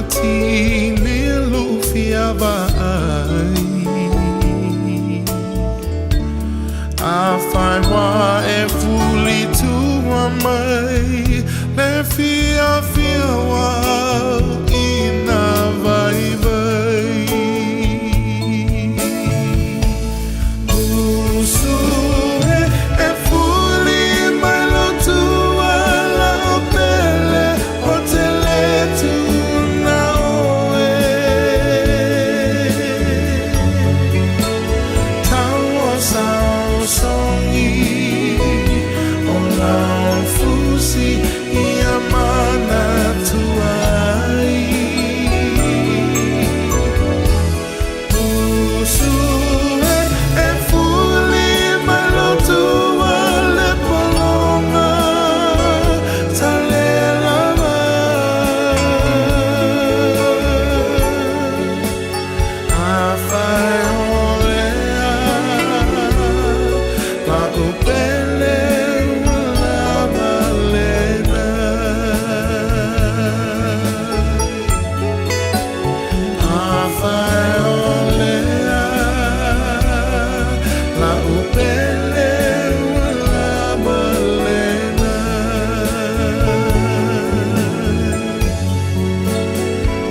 tini lufia vaai Afai wa e fuli tua mai Le fiafia wa au i na vaivai Usu e e fuli mai lo tua la o pele o te le tuna oe Tau o sao songi o lau fusi ia manatua ai Usu e e fuli mai lo tua le pologa talelava Afai o lea la upele ua lava lena Afai o lea la upele ua lava lena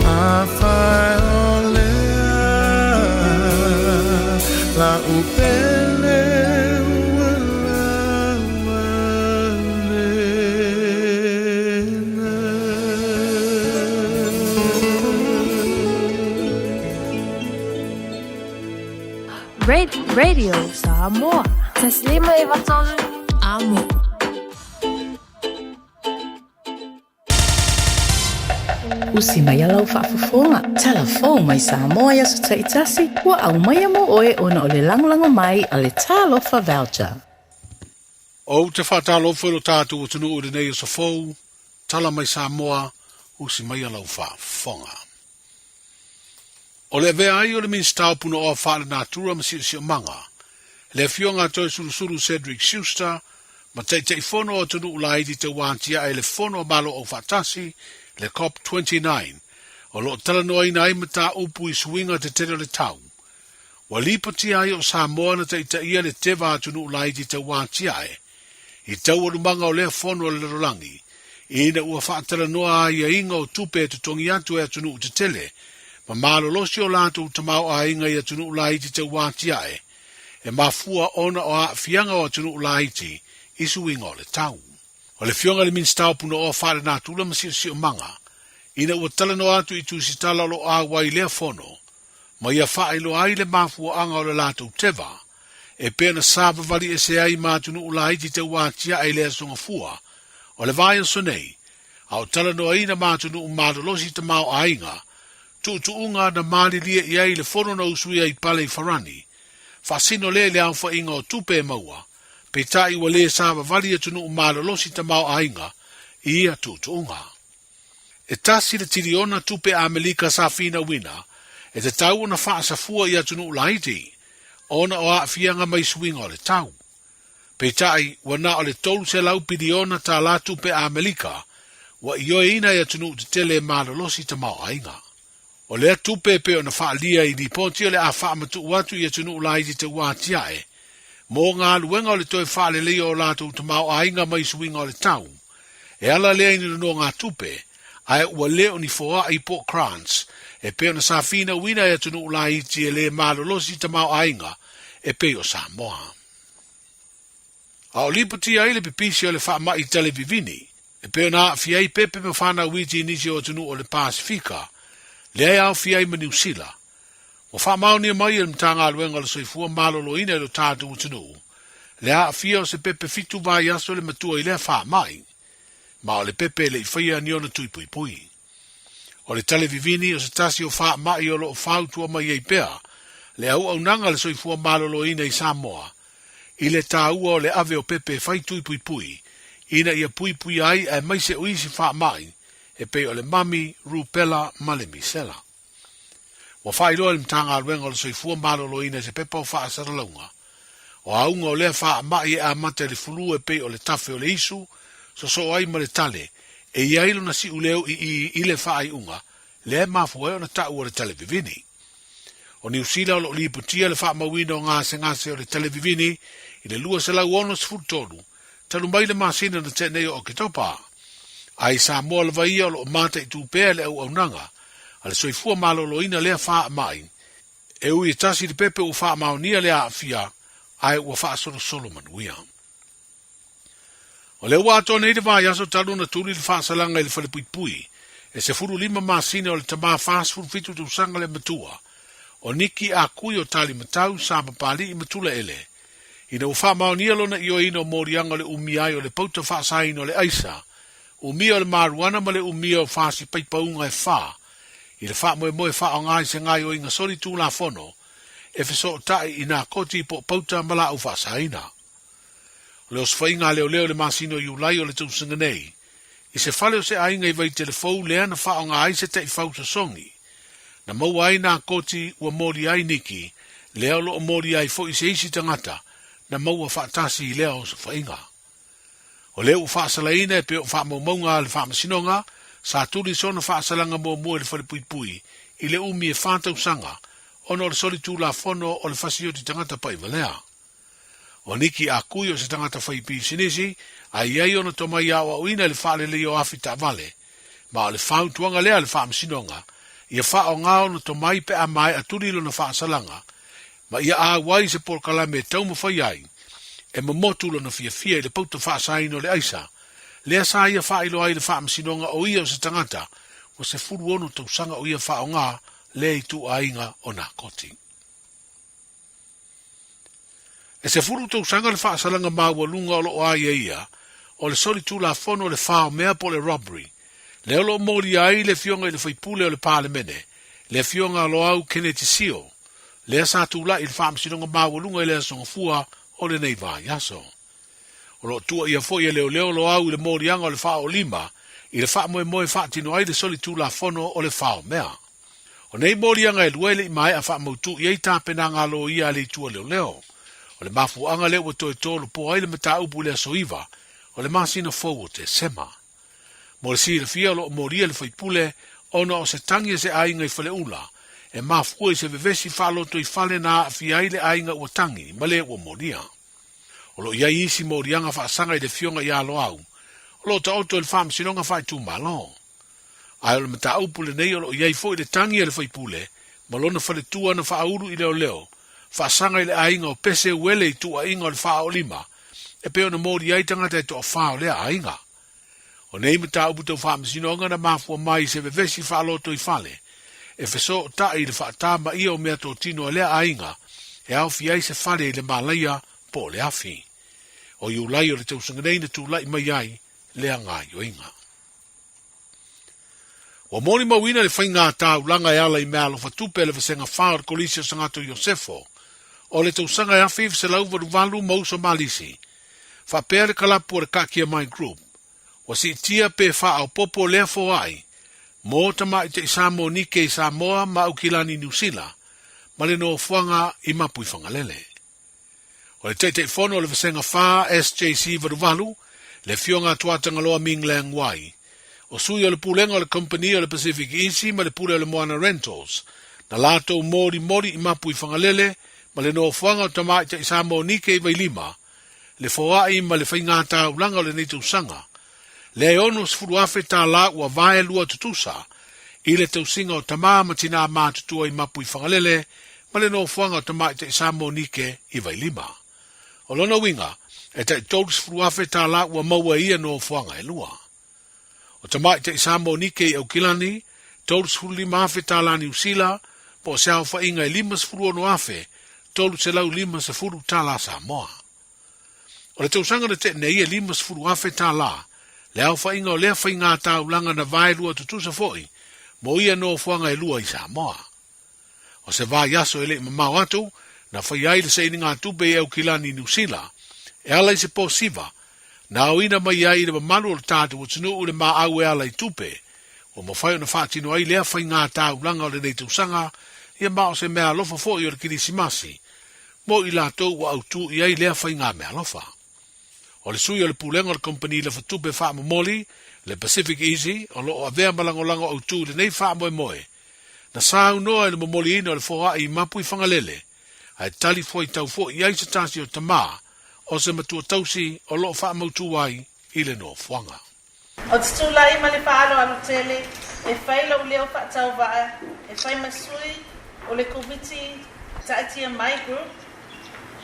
Afai o lea la upele ua lava lena. Radio Samoa. Taslima e vatolu. Amo. Usi mai a lau faafofoga, tala fou mai Samoa i aso taitasi, ua aumaia mo oe ona o le lagolago mai a le Talofa Voucher. Ou te faatalofa i lo tatou atunuu i lenei aso fou, tala mai Samoa, usi mai a lau faafofoga. O le avea ai o le Minisita o Punaoa Faalenatura ma Siosiomaga, le Afioga a Toesulusulu Cedric Schuster, ma Taitaifono o atunuu laiti tauatiae i le Fono a Malo Aufaatasi, le COP 29, o lo o talanoaina ai mataupu i suiga tetele o le tau. Ua lipotia ai o Samoa na taitaia le teva atunuu laiti tauatiae i taualumaga o lea fono a le lalolagi, ina ua faatalanoa aiaiga o tupe e totogi atu e atunuu tetele ma malolosi o latou tamaoaiga i atunuu laiti tauatiae, e mafua ona o aafiaga o atunuu laiti i suiga o le tau. O le Afioga i le Minisita o Punaoa Faalenatura ma Siosiomaga, ina ua talanoa atu i tusitala o lo o auai i lea fono, ma ia faailoa ai le mafuaaga o le latou teva, e pei ona savavali ese ai ma atunuu laiti tauatiae i le Aso Gafua o le vaiaso nei, a o talanoaina ma atunuu malolosi tamaoaiga, tuutuuga na malilie i ai le fono na usuia i pale i Farani, faasino lea i le aofaiga o tupe e maua, peitai ua le savavali atunuu malolosi tamaoaiga i ia tuutuuga. E tasi le tiliona tupe Amelika sa finauina e tatau ona faasafua i atunuu laiti ona o aafiaga mai suiga o le tau. Peitai, ua na o le 300 piliona tālā tupe Amelika ua ioeina e atunuu tetele e malolosi tamaoaiga. O lea tupe e pei ona faaalia i lipoti o le a faamatuu atu i atunuu laiti tauatiae mo galuega o le toe faaleleia o latou tamaoaiga mai suiga o le tau, e ala lea i ni nonogatupe, ae ua le o ni foai po o grants e pei ona sa finauina e atunuu laiti e le malolosi tamaoaiga e pei o Samoa. A o lipotia ai le pipisi o le faamai talevivini, e pei ona aafia ai pepe ma fanau iti i nisi o atunuu o le Pasefika, lea e aofia ai ma Niu Sila. Ua faamaonia mai e le Matagaluega o le Soifua Maloloina i lo tatou atunuu, le aafia o se pepe fitu vaiaso le matua i lea faamai, ma o le pepe e le i faia ni ona tui puipui. O le talevivini o se tasi o faamai o lo o fautua mai ai pea le auaunaga a le Soifua Maloloina i Samoa i le taua o le ave o pepe e fai tui puipui ina ia puipuia ai aemaise o isi faamai e pei o le mami, rupela ma le misela. Ua faailoa e le Matagaluega o le Soifua Maloloina i se pepa o faasalalauga, o auga o lea faamai e amata i le fulu e pei o le tafe o le isu, sosoo ai ma le tale, e i ai lona siuleu i i i le faaiuga, lea e mafua ai ona ta'u o le talevivini. O Niu Sila o lo o lipotia le faamauina o gasegase o le talevivini i le 263 talu mai le masina na tea nei o Oketopa. A i Samoa lava ia o lo o mataitu pea le auaunaga a le soifua maloloina lea faamai, e ui e tasi le pepe ua faamaonia le aafia ae ua faasolosolo manuia. O lea ua atoa nei le vaiaso talu ona tuli le faasalaga i le falepuipui e 15 masina o le tama 47 tausaga le matua o Niki Akui o Talimatau, Sa Papali'i ma Tulaele, ina ua faamaonia lona ioeina o moliaga o le umia ai o le pauta faasaina o le aisa, umia o le maruana ma le umia o fasi paipauga e fa i le faamoemoe faaaoga i se gaoioiga soli tulafono e fesootai i nā koti po o pauta ma laau faasaina. O le osofaiga a leoleo i le masina o Iulai o le tausaga nei, i se fale o se aiga i Vaitelefou lea na faaaoga ai se taifau sosogi, na maua ai nā koti ua moli ai Niki, lea o lo o moli ai foi se isi tagata na maua faatasi i lea osofaiga. O lea ua faasalaina e pei o faamaumauga a le Faamasinoga, sa tuli sona faasalaga muamua i le falepuipui i le umi e fa tausaga ona o le solitulafono o le fasioti tagata paʻivalea. O Niki Akui o se tagata fai pisinisi, a i ai ona tomai aoaoina i le faaleleia o afi taavale, ma o le fautuaga lea a le Faamasinoga, ia faaaoga ona tomai pe a maea tuli lona faasalaga, ma ia auai se polokalame e taumafai ai e momotu lona fiafia i le pauta faasaina o le aisa, lea sa ia faailoa ai le Faamasinoga o ia o se tagata ua 16 tausaga o ia faaaoga lea ituaiga o nakoti. E 10 tausaga le faasalaga maualuga o lo o aiaia o le solitulafono o le faomea po o le robbery, lea o lo o molia ai le Afioga i le Faipule o le Palemene, le Afioga Loau Keneti Sio, lea sa tulai i le Faamasinoga Maualuga i le Aso Gafua o lenei vaiaso. O lo o tuuaia foi e leoleo Loau i le moliaga o le faaoolima i le faamoemoe e faatino ai le solitulafono o le faomea. O nei moliaga e lua e le i maea faamautu i ai tapenaga a loia a le Itu a Leoleo. O le mafuaaga lea ua toe tolopo ai le mataupu i le aso 9 o le masina fou o Tesema. Mo le silafia o lo o molia le faipule ona o se tagi a se aiga i Faleula e mafua i se vevesi faalotoifale na aafia ai le aiga ua tagi ma le ua molia. O lo o i ai isi moliaga faasaga i le Afioga ia Loau o lo o taoto i le Faamasinoga Faaitumalo. Ae o le mataupu lenei o lo o i ai foi le tagi a le faipule ma lona faletua na faaulu i leoleo faasaga i le aiga o Pese Uele i tuuaiga o le faaoolima e pei ona moli ai tagata e toafa o lea aiga. O nei mataupu tau faamasinoga na mafua mai i se vevesi faalotoifale e fesootai i le faatamaia o meatotino a lea aiga e aofia ai se fale i le malaia po o le afi. O Iulai o le tausaga nei na tulai mai ai lea gaoioiga. Ua molimauina le faiga taulaga e ala i meaalofa tupe a le Vasega 4 o le Kolisi o Sagato Iosefo o le tausaga e 1988 ma Uso Malisi, faapea le kalapu o le Kakia Mai Group, ua siitia pe faaopoopo lea foai mo tamaitai Samoa Nike i Samoa ma Aukilani Niu Sila ma le nofoaga i Mapuifagalele. O le Taitaifono o le Vasega 4 SJC 88, le Afioga a Tuatagaloa Ming Lang Wai, o sui o le Pulega o le Kamupani o le Pacific Easy ma le Pule o le Moana Rentals, na latou molimoli i Mapuifagalele ma le nofoaga o Tamaitai Samoa Nike i Vailima, le foai ma le faigataulaga o lenei tausaga, lea e $60,000 ua vaelua tutusa i le tausiga o tama ma tinā matutua i Mapuifagalele ma le nofoaga o Tamaitai Samoa Nike i Vailima. O lona uiga, e tai $30,000 ua maua e ia nofoaga e lua. O Tamaitai Samoa Nike i Aukilani, $35,000 Niu Sila, po o se aofaiga e $56,350 Samoa. O le tausaga na tea nei e $50,000 le aofaiga o lea faiga taulaga na vaelua tutusa foi mo ia nofoaga e lua i Samoa. O se vaiaso e le i mamao atu, na faia ai le sainigatupe i Aukilani i Niu Sila, e ala i se posiva, na aoina mai ai i le mamalu o le tatou atunuu le maau e ala i tupe, ua mafai ona faatino ai lea faiga taulaga o lenei tausaga, ia ma o se meaalofa foi o le Kerisimasi mo i latou ua autū i ai lea faiga meaalofa. O le sui o le Pulega o le Kamupani Lafatupe Faamomoli, le Pacific Easy, o lo o avea ma lagolago autū i lenei faamoemoe, na saunoa i le momoliina o le foai i Mapu i Fagalele, ae tali fuaitau foi i ai se tasi o tama o se matua tausi o lo o faamautū ai i le nofoaga. Ou te tulai ma le faaaloalo tele e fai lou leo faatauvaa e fai ma sui o le Komiti Taatia Mai Group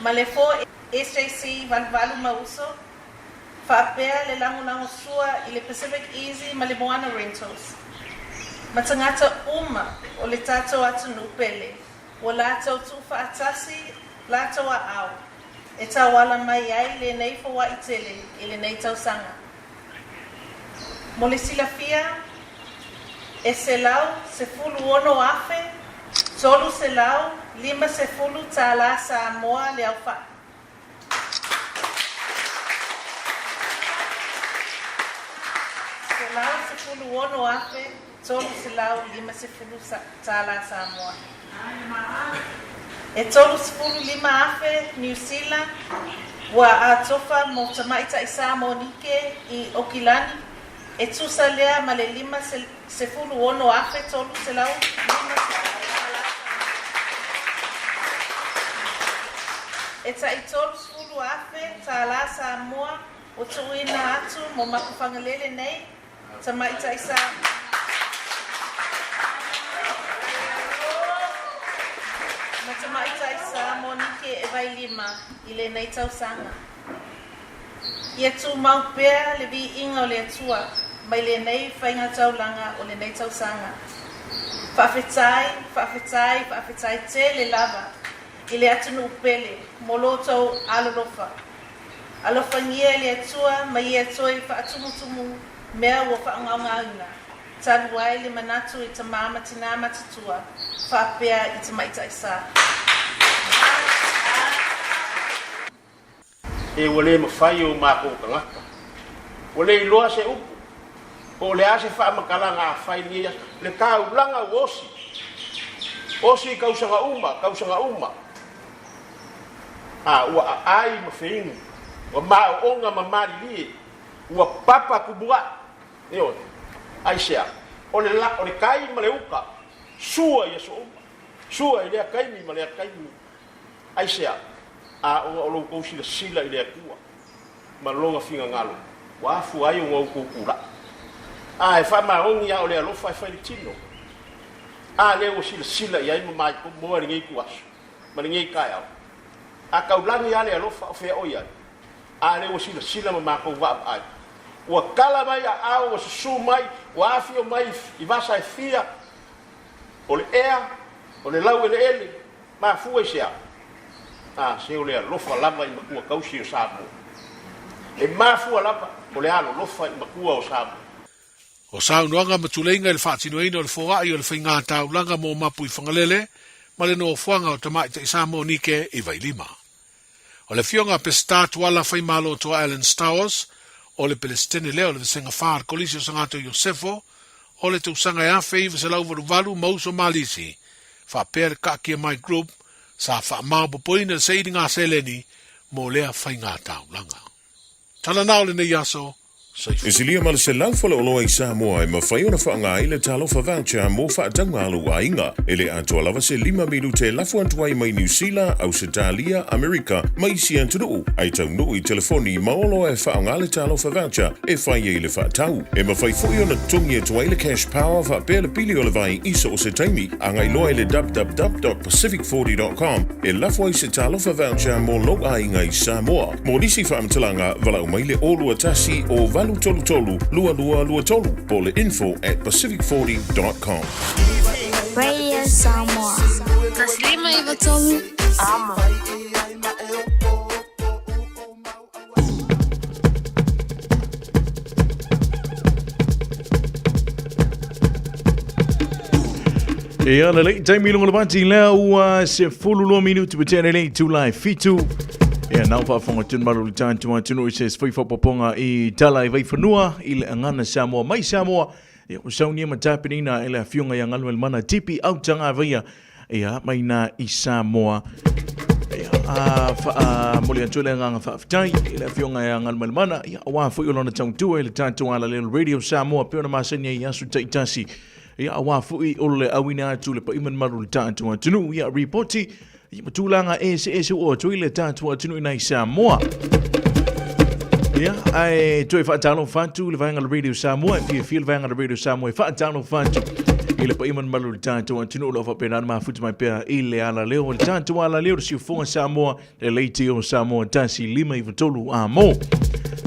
ma le 4SJC 88 ma Uso, faapea le lagolago sua i le Pacific Easy ma le Moana Rentals, ma tagata uma o le tatou atunuu pele ua latou tuufaatasi latou aao e tauala mai ai lenei foai tele i lenei tausaga. Mo le silafia, e $116,350 tālā Samoa le aofai. $116,350 tālā Samoa. E 35,000 Niu Sila ua atofa mo tamaitai Samoa Nike i Okilani, e tusa lea ma le 56,350 tālā Samoa. E tai 30,000 tālā Samoa ua tuuina atu mo Mapuwhangalele nei, Tamaitai sa. Ma tamaitai sa Monike e Vailima i lenei tausaga. Ia tumau pea le viiga o le Atua mai lenei faiga taulaga o lenei tausaga. Faafetai, faafetai, faafetai tele lava i le atunuu pele mo lo outou alolofa. Alofagia e le Atua ma Ia toe faatumutumu mea ua faagaogaina, talu ai le manatu i tamā ma tinā matutua, faapea i tamaitai sa. E ua le mafai e o makou tagata. Ua le iloa se upu, po o le a se faamatalaga a fai i lenei aso. Le taulaga ua osi, osi i kausaga uma, kausaga uma. A ua aai ma feinu, ua maoonga ma malilie, ua papa tumuaʻi. Ioe. Aisea? O le la, o le kai ma le uka, sua i aso uma, sua i lea taimi ma lea taimi. Aisea? A ona o lo outou silasila i le Atua ma Lona finagalo, ua afua ai ona outou tulaʻi. A e faamaoni a o le alofa e fai le tino. A lea ua silasila i ai ma maimoa i lenei ituaso ma lenei taeao. A taulagi lava le alofa o fea o i ai? A lea ua silasila ma matou vaavaai. Ua tala mai aao, ua susu mai, ua afio mai i vasa e fia, o le ea, o le laueleele, mafua i se a? A, se o le alofa lava i matua tausi o Samoa. E mafua lava o le alolofa i matua o Samoa. O saunoaga ma tuleiga i le faatinoina o le foai o le faigā taulaga mō Mapu i Whangalele ma le nofoaga o Tamaitai Samoa Nike i Vailima. O le afioga a Peseta Tuala Faimalo Toa Alan Stowers, o le Pelesitene lea o le Vasega 4 a le Kolisi o Sagato Iosefo, o le tausaga e 1988 ma uso Malisi, faapea le Kaakia Mai Group, sa faamaopopoina le sailiga seleni mo lea faigā taulaga. Tala na o lenei aso, E soifua. silia ma le 100 faleoloa i Samoa e mafai ona faaaoga ai le Talofa Voucher mo faatauga a lou aiga. E le atoa lava se lima minute e lafo atu ai mai Niu Sila, Ausetalia, Amerika ma isi atunuu, ae taunuu i telefoni ma oloa e faaaoga le Talofa Voucher e fai ai le faatau. E mafai foi ona totogi atu ai le Cash Power faapea le pili o le vai i so o se taimi. Agai loa i le www.pacific40.com e lafo ai se Talofa Voucher mo lou aiga i Samoa. Mo nisi faamatalaga, valaau mai le 021 o 833 2223 po o le info at pacific40.com. Radio Samoa. 153 Amo. Ia lelei taimi lunga le pati lea ua 12 minuti pa tene lei tūlai fitu. Ia nau whaafonga tun maru le tāntu atunu i se sfai whapaponga i tala i vaiwhanua i le angana Samoa mai Samoa. Ia o saunia ma tāpenina e le afionga i angalu el mana tipi au tanga vaia ia mai nā i Samoa. Ia. A momoli atu le agaga faafetai i le afioga ia Galumalemana, ia, aua foi o lona tautua i le tatou alaleo Radio Samoa pei ona masani ai i aso taitasi. Ia, aua foi o le auina atu le paia ma le mamalu o le tatou atunuu, ia, ripoti, ia, ma tulaga eseese ua oo atu ai le tatou atunuu i nai Samoa. Ia, ae toe faatalofa atu le vaega o le Radio Samoa, e fiafia le vaega o le Radio Samoa e faatalofa atu i le paia ma le mamalu o le tatou atunuu o lo o faapena ona mafuta mai pea i le alaleo o le tatou alaleo le siufoga Samoa, le leitio Samoa 1 5 3 a mo.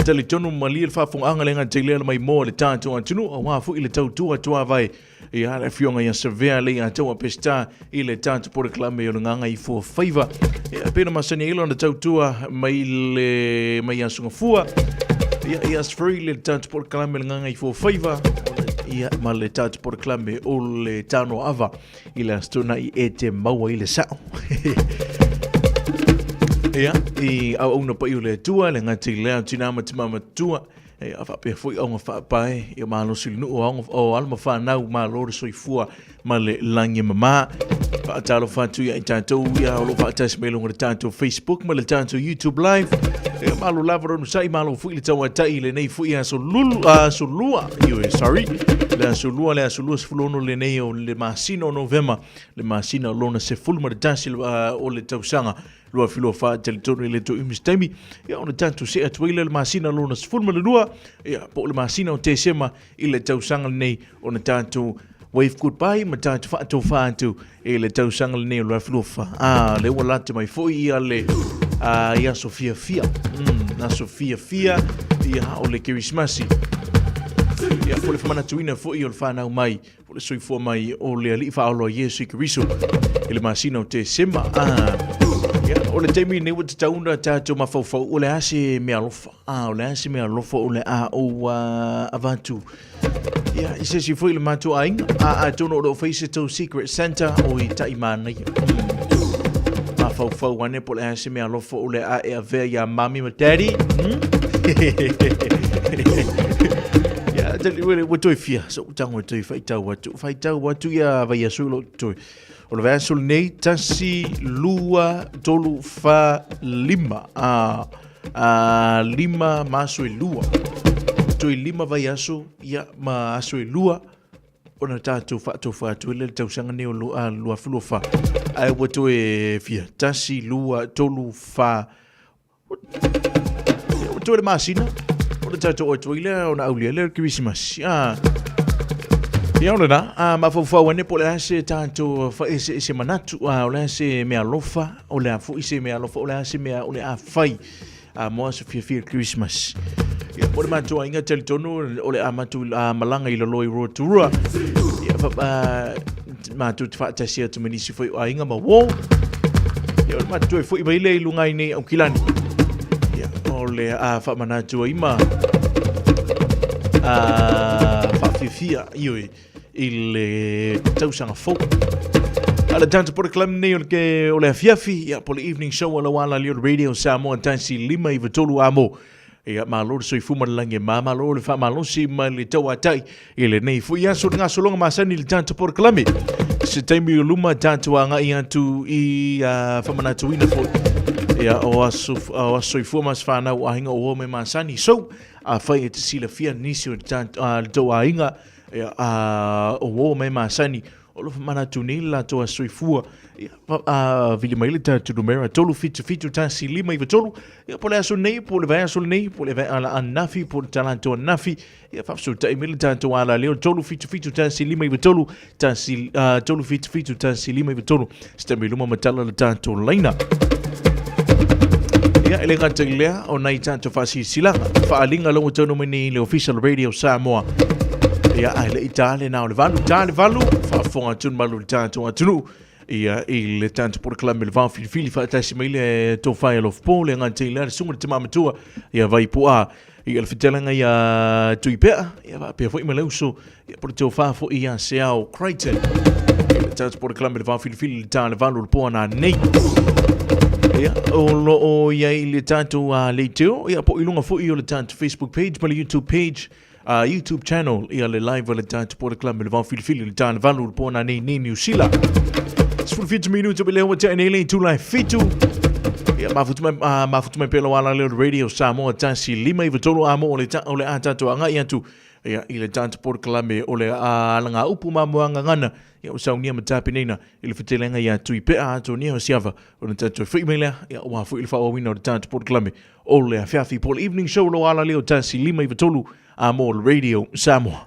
Talitonu malie le faafofogaaga le gata i lea le maimoa o le tatou atunuu, aua foi le tautua tuavai ia le afioga ia Savea le ia taua Peseta i le tatou polokalame o le Gagaifua Faiva. Ia, pei ona masani ai lona tautua mai le mai aso Gafua. Ia, ia free le tatou polokalame o le Gagaifua Faiva. Ia, ma le tatou polokalame o le Tano Ava i le aso Toonai e te maua i le sao. Ia, i auauna paia o le Atua, le gata i lea o tina ma tama matua, E a faapea foi auga faapae i o malosi le nuu o auga o alo ma fanau malo le soifua ma le lagi e mama. Faatalofa atu ia i tatou ia o lo o faatasi mai luga o le tatou Facebook ma le tatou YouTube live. E malo lava ronu sai malo foi le tauatai i lenei foi aso lulu aso lua. Ioe, sorry. Le aso lua le aso 26 lenei o le masina o Novema, le masina o lona 11 o le tausaga 2024 talitonu i le toe umi se taimi ia ona tatou see atu ai lea le masina lona 12 ia po o le masina o Tesema i le tausaga lenei ona tatou wave goodbye ma tatou faatofa atu i le tausaga lenei o le 2024. Ah, le ua lata mai foi ia le ia aso fiafia aso fiafia ia o le Kerisimasi ia po o le faamanatuina foi o le fanau mai o le soifua mai o le Alii Faaola Iesu Keriso i le masina o Tesema. Ah, ia, o le taimi nei ua tatau ona tatou mafaufau o le a se mea alofa. Ah, o le a se mea alofa o le a ou avatu. Ia, i se isi foi le matou aiga. Ah, atonu o lo o fai se tou Secret Santa o i tai manaia. Mafaufau ane po o le a se mea alofa o le a e avea iā mami ma daddy. Ia, ua toe fia. So, Tango e toe whaitau atu. Whaitau atu ia vaiaso i lo toe. O le vaiaso lenei, tasi, lua, tolu, wha, lima. A, a, lima ma aso e lua. Toe lima vaiaso, ia, ma aso e lua. Ona tātou whaatofa atu ele le tausaga nei o lo, a, lua fulua wha. Ai ua toe fia. Tasi, lua, tolu, wha, Ua toe le masina, o le tatou atu ai lea ona aulia lea o le Kerisimasi. Ah. Ia o lena, a mafaufau ane po o le a se tatou faeseese manatu, a o le a se mea alofa, o le a foi se mea alofa, o le a se mea o le a fai a mo aso fiafia o le Kerisimasi. Ia, po o le matou aiga talitonu o le a matou a malaga i lalo i Rotorua. Ia, fa, a, matou te faatasi atu ma nisi foi o aiga ma uō. Ia, o le matou toe foi mai lea i luga ai nei Aukilani. Ia, o le a faamanatu ai ma a faafiafia ioe i le tausaga fou. A le tatou polokalame nei o le, ke, o le afiafi, ia, po le evening show a lau ala leo Radio Samoa 1 5 9 3 amo. Ia, malo le soifua ma le lagi e mā, malo le faamalosi ma le tauatai i lenei foi aso le gasologa masani i le tatou polokalame. Se taimi o luma tatou agai atu i faamanatuina foi ia o aso, o aso soifua ma aso fanau o aiga o uo me masani. So, afai e te silafia nisi o le le tou aiga ia, o uo me masani, O lo o faamanatu nei le latou aso soifua, ia, a vili mai le tatou numera 377 1 5 9 3, ia po o le aso nei, po o le vaiaso lenei, po o le ala ananafi, po o le talaatu ananafi, ia faafesootai mai le tatou alaleo 377 1 5 9 3, 1, 377 1 5 9 3, se taimi i luma ma tala le tatou laina. Ia, e le gata i lea, o nai tatou faasilasilaga, faaaliga lau ua taunuu mai nei i le Ofisa o le Radio Samoa. Ia, ae le i ta le na o le valu, ta le valu, faafofoga atu le malu i le tatou atunuu. Ia, i le tatou polokalame le vao filifili faatasi mai le tofa ia Alofapo, le gata i lea, le susuga i le tama matua, ia Vaipu'a, ia le fetalaiga ia Tuipea, ia faapea foi ma le uso, ia po le tofa foi ia Seao Crichton. Ia le tatou polokalame le vao filifili le ta le valu o le po ananei. Ia, o lo o i ai le tatou leitio, ia po i luga foi o le tatou Facebook page ma le YouTube page, YouTube channel, ia le live o le tatou polokalame le vao filifili le ta le valu o le po ananei nei Niu Sila. 17 minute pe lea ua tea nei le itula e 7. Ia, mafutu mai, mafutu mai pea lau ala lea o le Radio Samoa 1 5 9 3 a mo o le ta, o le a tatou agai atu ia, i le tatou polokalame o le alagaupu ma muagagana ia, o saunia ma tapenaina i le fetelega ia Tui Pea atonia o Siava ona tatou foi mai lea ia, aua foi le faaauauina o le tatou polokalame o le afiafi po o le evening show lau ala lea o 1 5 9 3 a mo le Radio Samoa.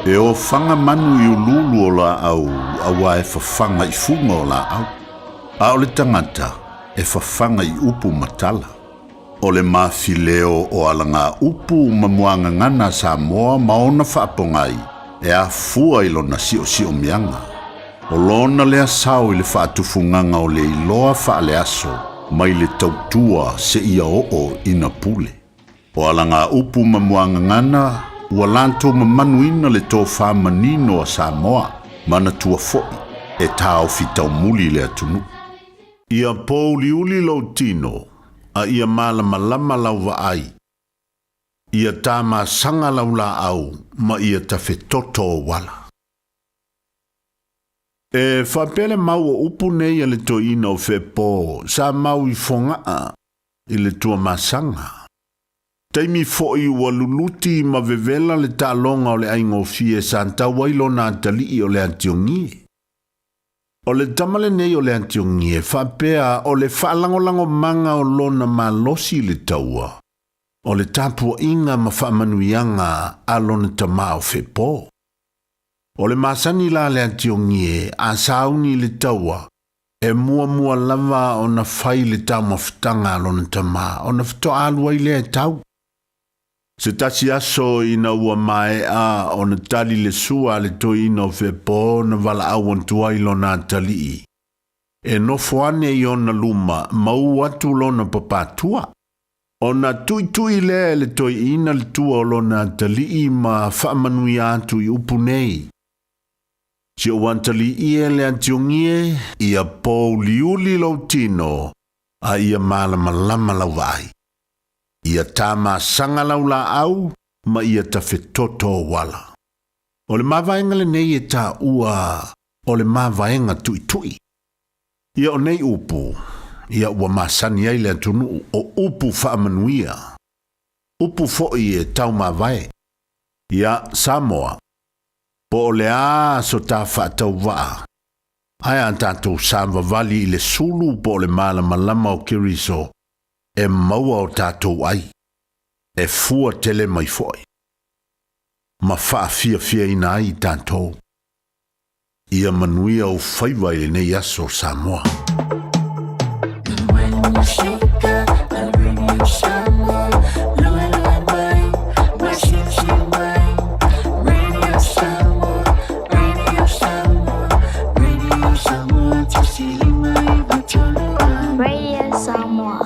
E ofaga manu i uluulu o laau auā e fafaga i fuga o laau, a o le tagata e fafaga i upu ma tala. O le mafileo o alagaupu ma muagagana a Samoa ma ona faapogai e afua i lona siosiomiaga. O lona lea sao i le faatufugaga o le iloa faaleaso mai le tautua seia oo ina pule. O alagaupu ma muagagana ua latou mamanuina le tofā manino a Samoa, manatua foi e taofi taumuli le atunuu. Ia pouliuli lou tino, a ia malamalama lau vaai. Ia tamasaga lau laau ma ia tafetoto ou ala. E faapea le mau o upu nei a le toeaina o Fepo sa mau i Fogaa i le Tuamasaga. Taimi foi ua luluti ma vevela le taaloga o le aigofie sa tau ai lona atalii o Leatiogie. O le tama lenei o Leatiogie faapea o le faalagolagomaga o lona malosi i le taua, o le tapuaiga ma faamanuiaga a lona tamā o Fepo. O le masani la a Leatiogie a sauni i le taua, e muamua lava ona fai le taumafataga a lona tamā ona faatoa alu ai lea e tau. Se tasi aso ina ua maea ona tali le sua a le toeaina o Fepo na valaau atu ai lona atalii e nofo ane i ona luma ma u atu lona papatua. Ona tuitui lea e le toeaina le tua o lona atalii ma faamanuia atu i upu nei. Si ou atalii e Leatiogie, ia pouliuli lou tino, a ia malamalama lau vaai. Ia tamasaga lau laau ma ia tafetoto ou ala. O le mavaega lenei e taua o le mavaega tuitui. Ia o nei upu, ia ua masani ai le atunuu o upu faamanuia, upu foi e taumavae. Ia Samoa, po o le a so ta faatauvaa, ae a tatou savavali i le sulu po o le malamalama o Keriso e maua o tatou ai, e fua tele mai foi, ma faafiafiaina ai tatou. Ia manuia ou faiva i lenei aso Samoa. Radio Samoa.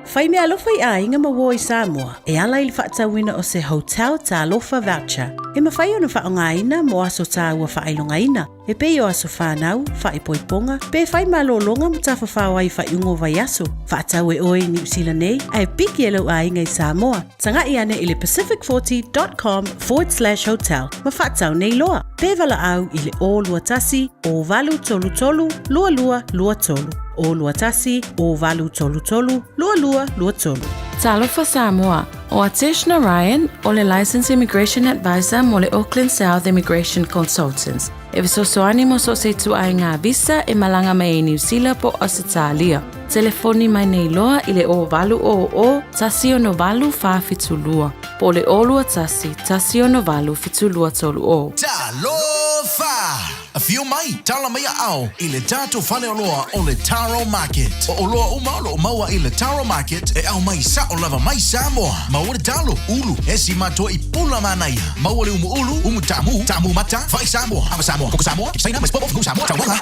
Fai meaalofa i aiga ma uo i Samoa e ala i le faatauina o se Hotel Talofa Voucher e mafai ona faaaogaina mo aso taua faailogaina e pei o aso fanau, faaipoipoga, pe fai malologa ma tafafao ai i faaiuga o vaiaso. Faatau e oe i Niu Sila nei ae piki e lou aiga i Samoa. Taga'i ane i le pacific40.com/hotel ma faatau nei loa. Pe valaau i le 0 21 0833 2223. 0 21 0833 2223. Talofa Samoa, ʻO Atesh Narayan, ʻo le Licensed Immigration Advisor mo le Auckland South Immigration Consultants, e fesoasoani mo so o se ituaiga visa e malaga mai ai i Niu Sila po o Ausetalia. Telefoni mai nei loa i le 0800 168 472 po o le 0 21 168 7230. Talofa! Afio mai, tala mai aao i le tatou faleoloa o le Taro Market. O oloa uma o lo o maua i le Taro Market e aumai sao lava mai Samoa. Maua le talo, ulu, esi matoa i pula manaia. Maua le umu ulu, umu taamu, taamu mata, fai Samoa, ava Samoa, koko Samoa, kipi Saina, mais popo, fugu Samoa, taumaga.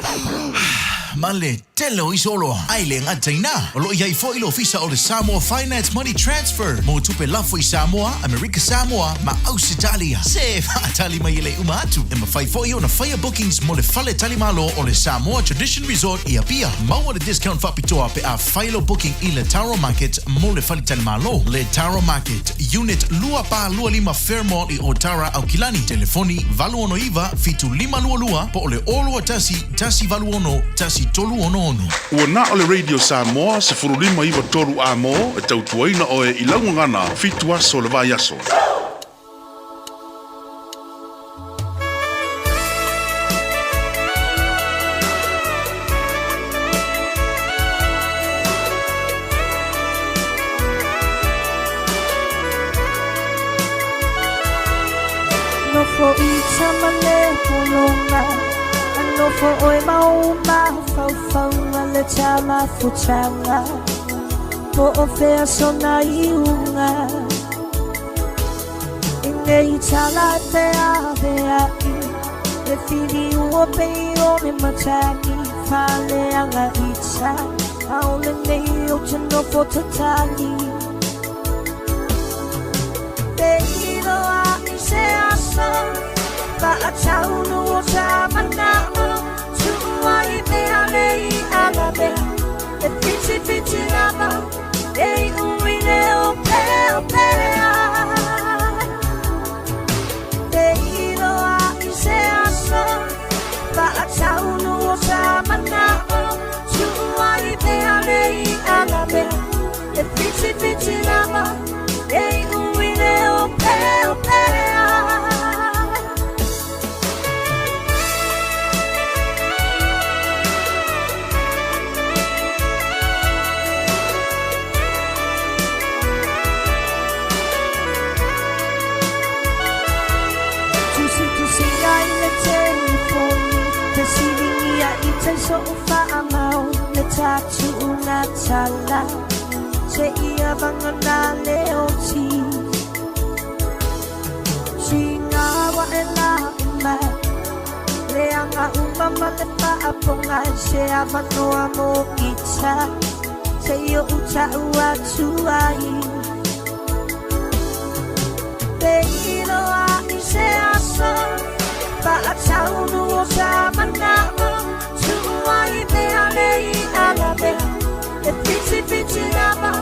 ma le tele o isi oloa. Ae le gata i ina, o lo o i ai foi le ofisa o le Samoa Finance Money Transfer mo tupe lafo i Samoa, Amerika Samoa ma Ausetalia. Se faatali mai e le uma atu, e mafai foi ona faia bookings mo le fale talimalo o le Samoa Tradition Resort i Apia. Maua le discount faapitoa pe a fai lou booking i le Taro Market mo le faletalimalo. Le Taro Market, Unit 2425 Fairmall i Otara, Aukilani. Telefoni 869 7522 po o le 021 186 1366. Ua na o le Radio Samoa 15 9 3 A-mo e tautuaina oe i lau gagana fitu aso o le vaiaso. Nofo i tama le polonga A nofo oe ma ou mafaufauga Le tama futanga Po o fea sona iuga I nei tala e feaveai Le filiua pei o le matagi Faleaga ita Aole nei ou te nofo tatagi Feiloai se aso Faataunu o ta manao Tuu ai mea nei ala mea E whitiwhiti lava E iu i le opeopea Feiloai se aso Faataunu o ta manao Tuu ai mea nei ala mea E whitiwhiti lava E iu i le opeopea. Tusitusiga i le telefoni Fesiligia i tai so'u faamau Le tatu'uga tala Seia vagana le oti Siga ua e la'u mai Leaga uma ma le faapoga Se avanoa mo ita Se i o'u ta'u atu ai Feiloai se aso Faataunu o sa manao Tuu ai mea nei ala mea E whitiwhiti lava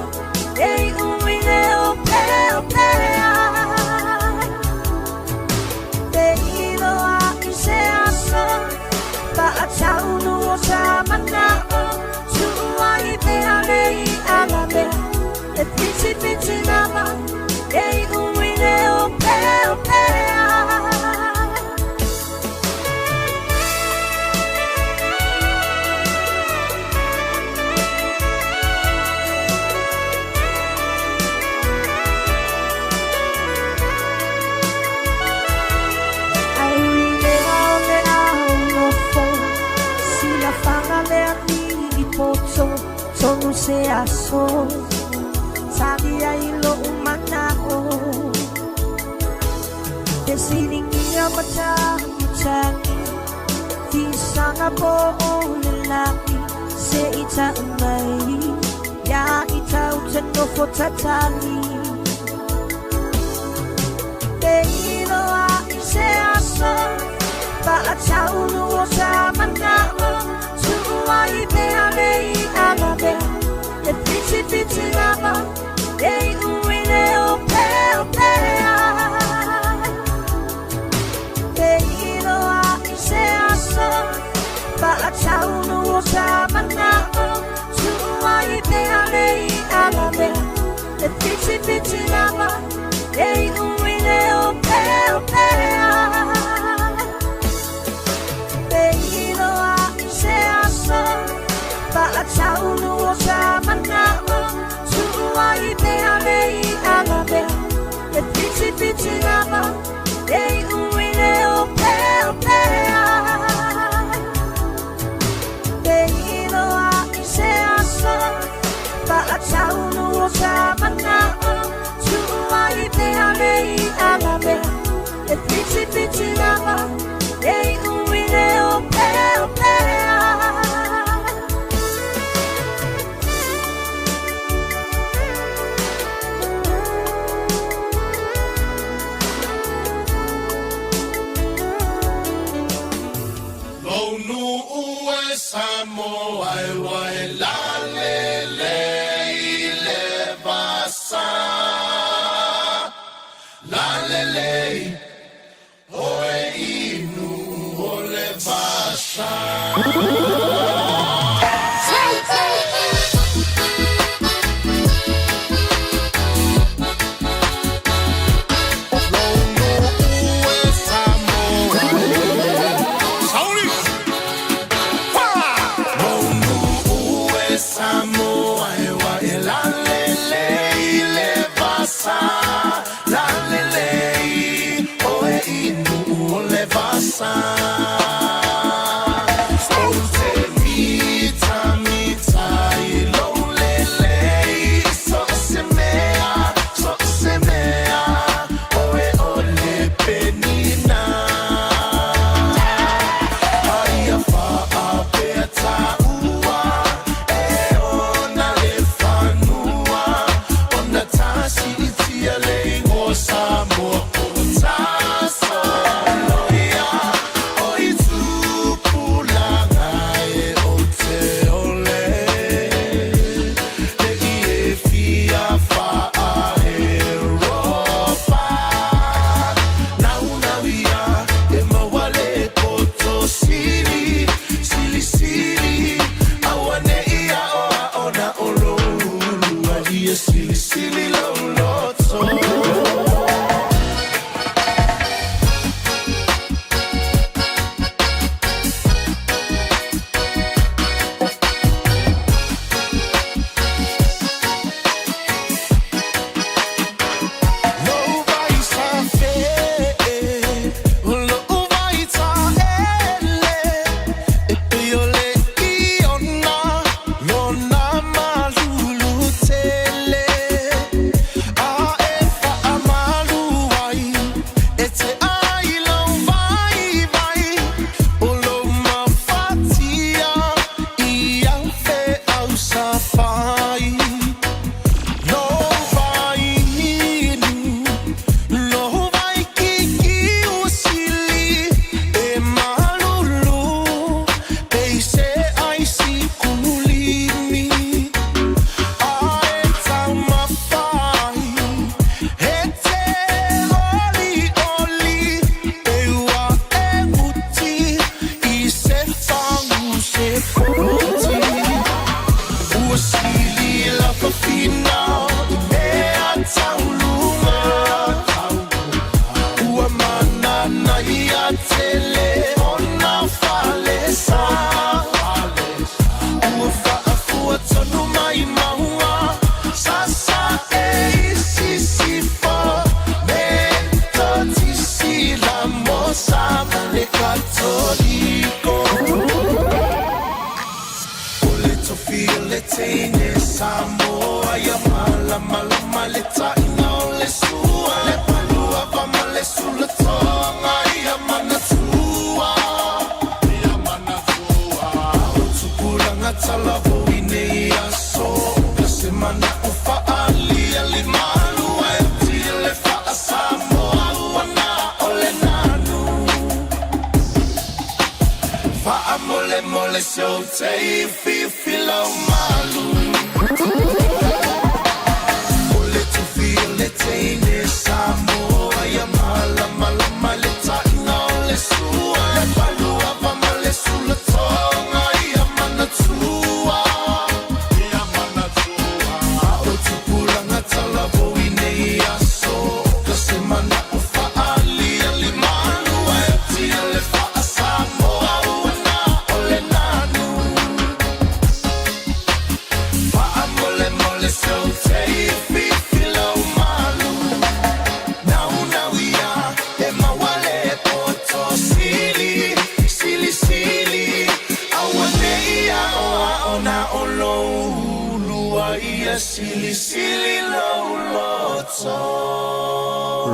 E iu i le opeopea Feiloai se aso Faataunu o sa manao Tuu ai mea nei ala mea E whitiwhiti lava E iu i le opeopea. Ai ui lea o le ao nofo Silafaga le alii poto Tonu se aso Tali ai lo'u mana'o Fesiligia ma tagimatagi Fisaga po o le lagi Se i ta'u mai Ia i tau te nofo tatali Feiloai se aso Faataunu o sa manao Tuu ai mea nei ala mea E whitiwhiti lava E iu i le opeopea Feiloai se aso Faataunu o sa manao Tuu ai mea nei ala mea E whitiwhiti lava E iu i le opeopea Feiloai se aso Faataunu o sa manao Tuu ai mea nei ala mea E whitiwhiti lava E iu i le opeopea Feiloai se aso Faataunu o sa manao Tuu ai mea nei lalelei Oe inu o le vasa.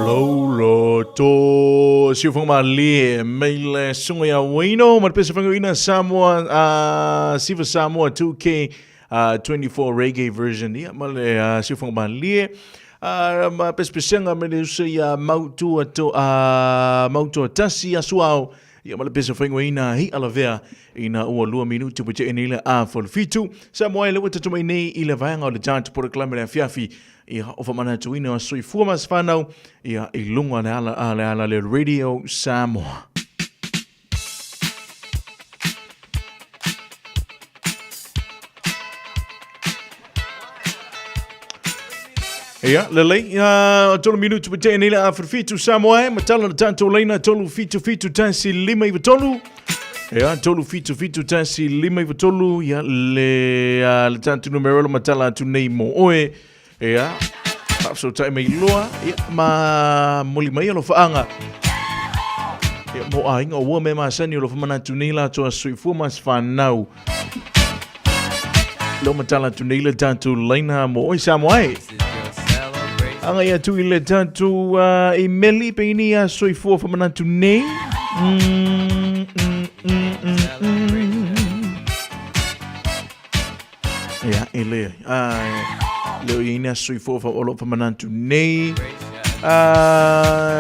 Lou loto siufoga malie mai le suga ia Wayno ma le pese fagauina Samoa Siva Samoa 2K 24 reggae version ia ma le siufoga malie ma pesepesega me le uso ia mautua to mautua tasi asuao. Ia ma le pesa faigōina hi'a lavea ina ua lua minuti ua te'e nei le 7. Samoa e le ua tatou mai nei i le vaega o le tatou polokalame le afiafi, ia o faamanatuina o soifua ma se whanau, ia i luga le ala a le ala le Radio Samoa. Ia, lelei, tolu minutu pa tēnei le awhirwhitu Samoa e, matala le tātou leina, 377 1 5 9 3. Ia, 377 1 5 9 3, ia, le, le tātou numero le matala atu nei mō oe. Ia, whaapsautai mai loa, ia, ma moli mai alo whaanga. Ia, mō āinga o ua me masani o lo whamanatu nei lātou a soifua mas whanau. Leo matala atu nei le tātou laina mo oi Samoa e. Anga ia atu i le tātou imeli pe ini a soifua whamanatu nei. Ia, e le, leo i ina soifua wha olo whamanatu nei.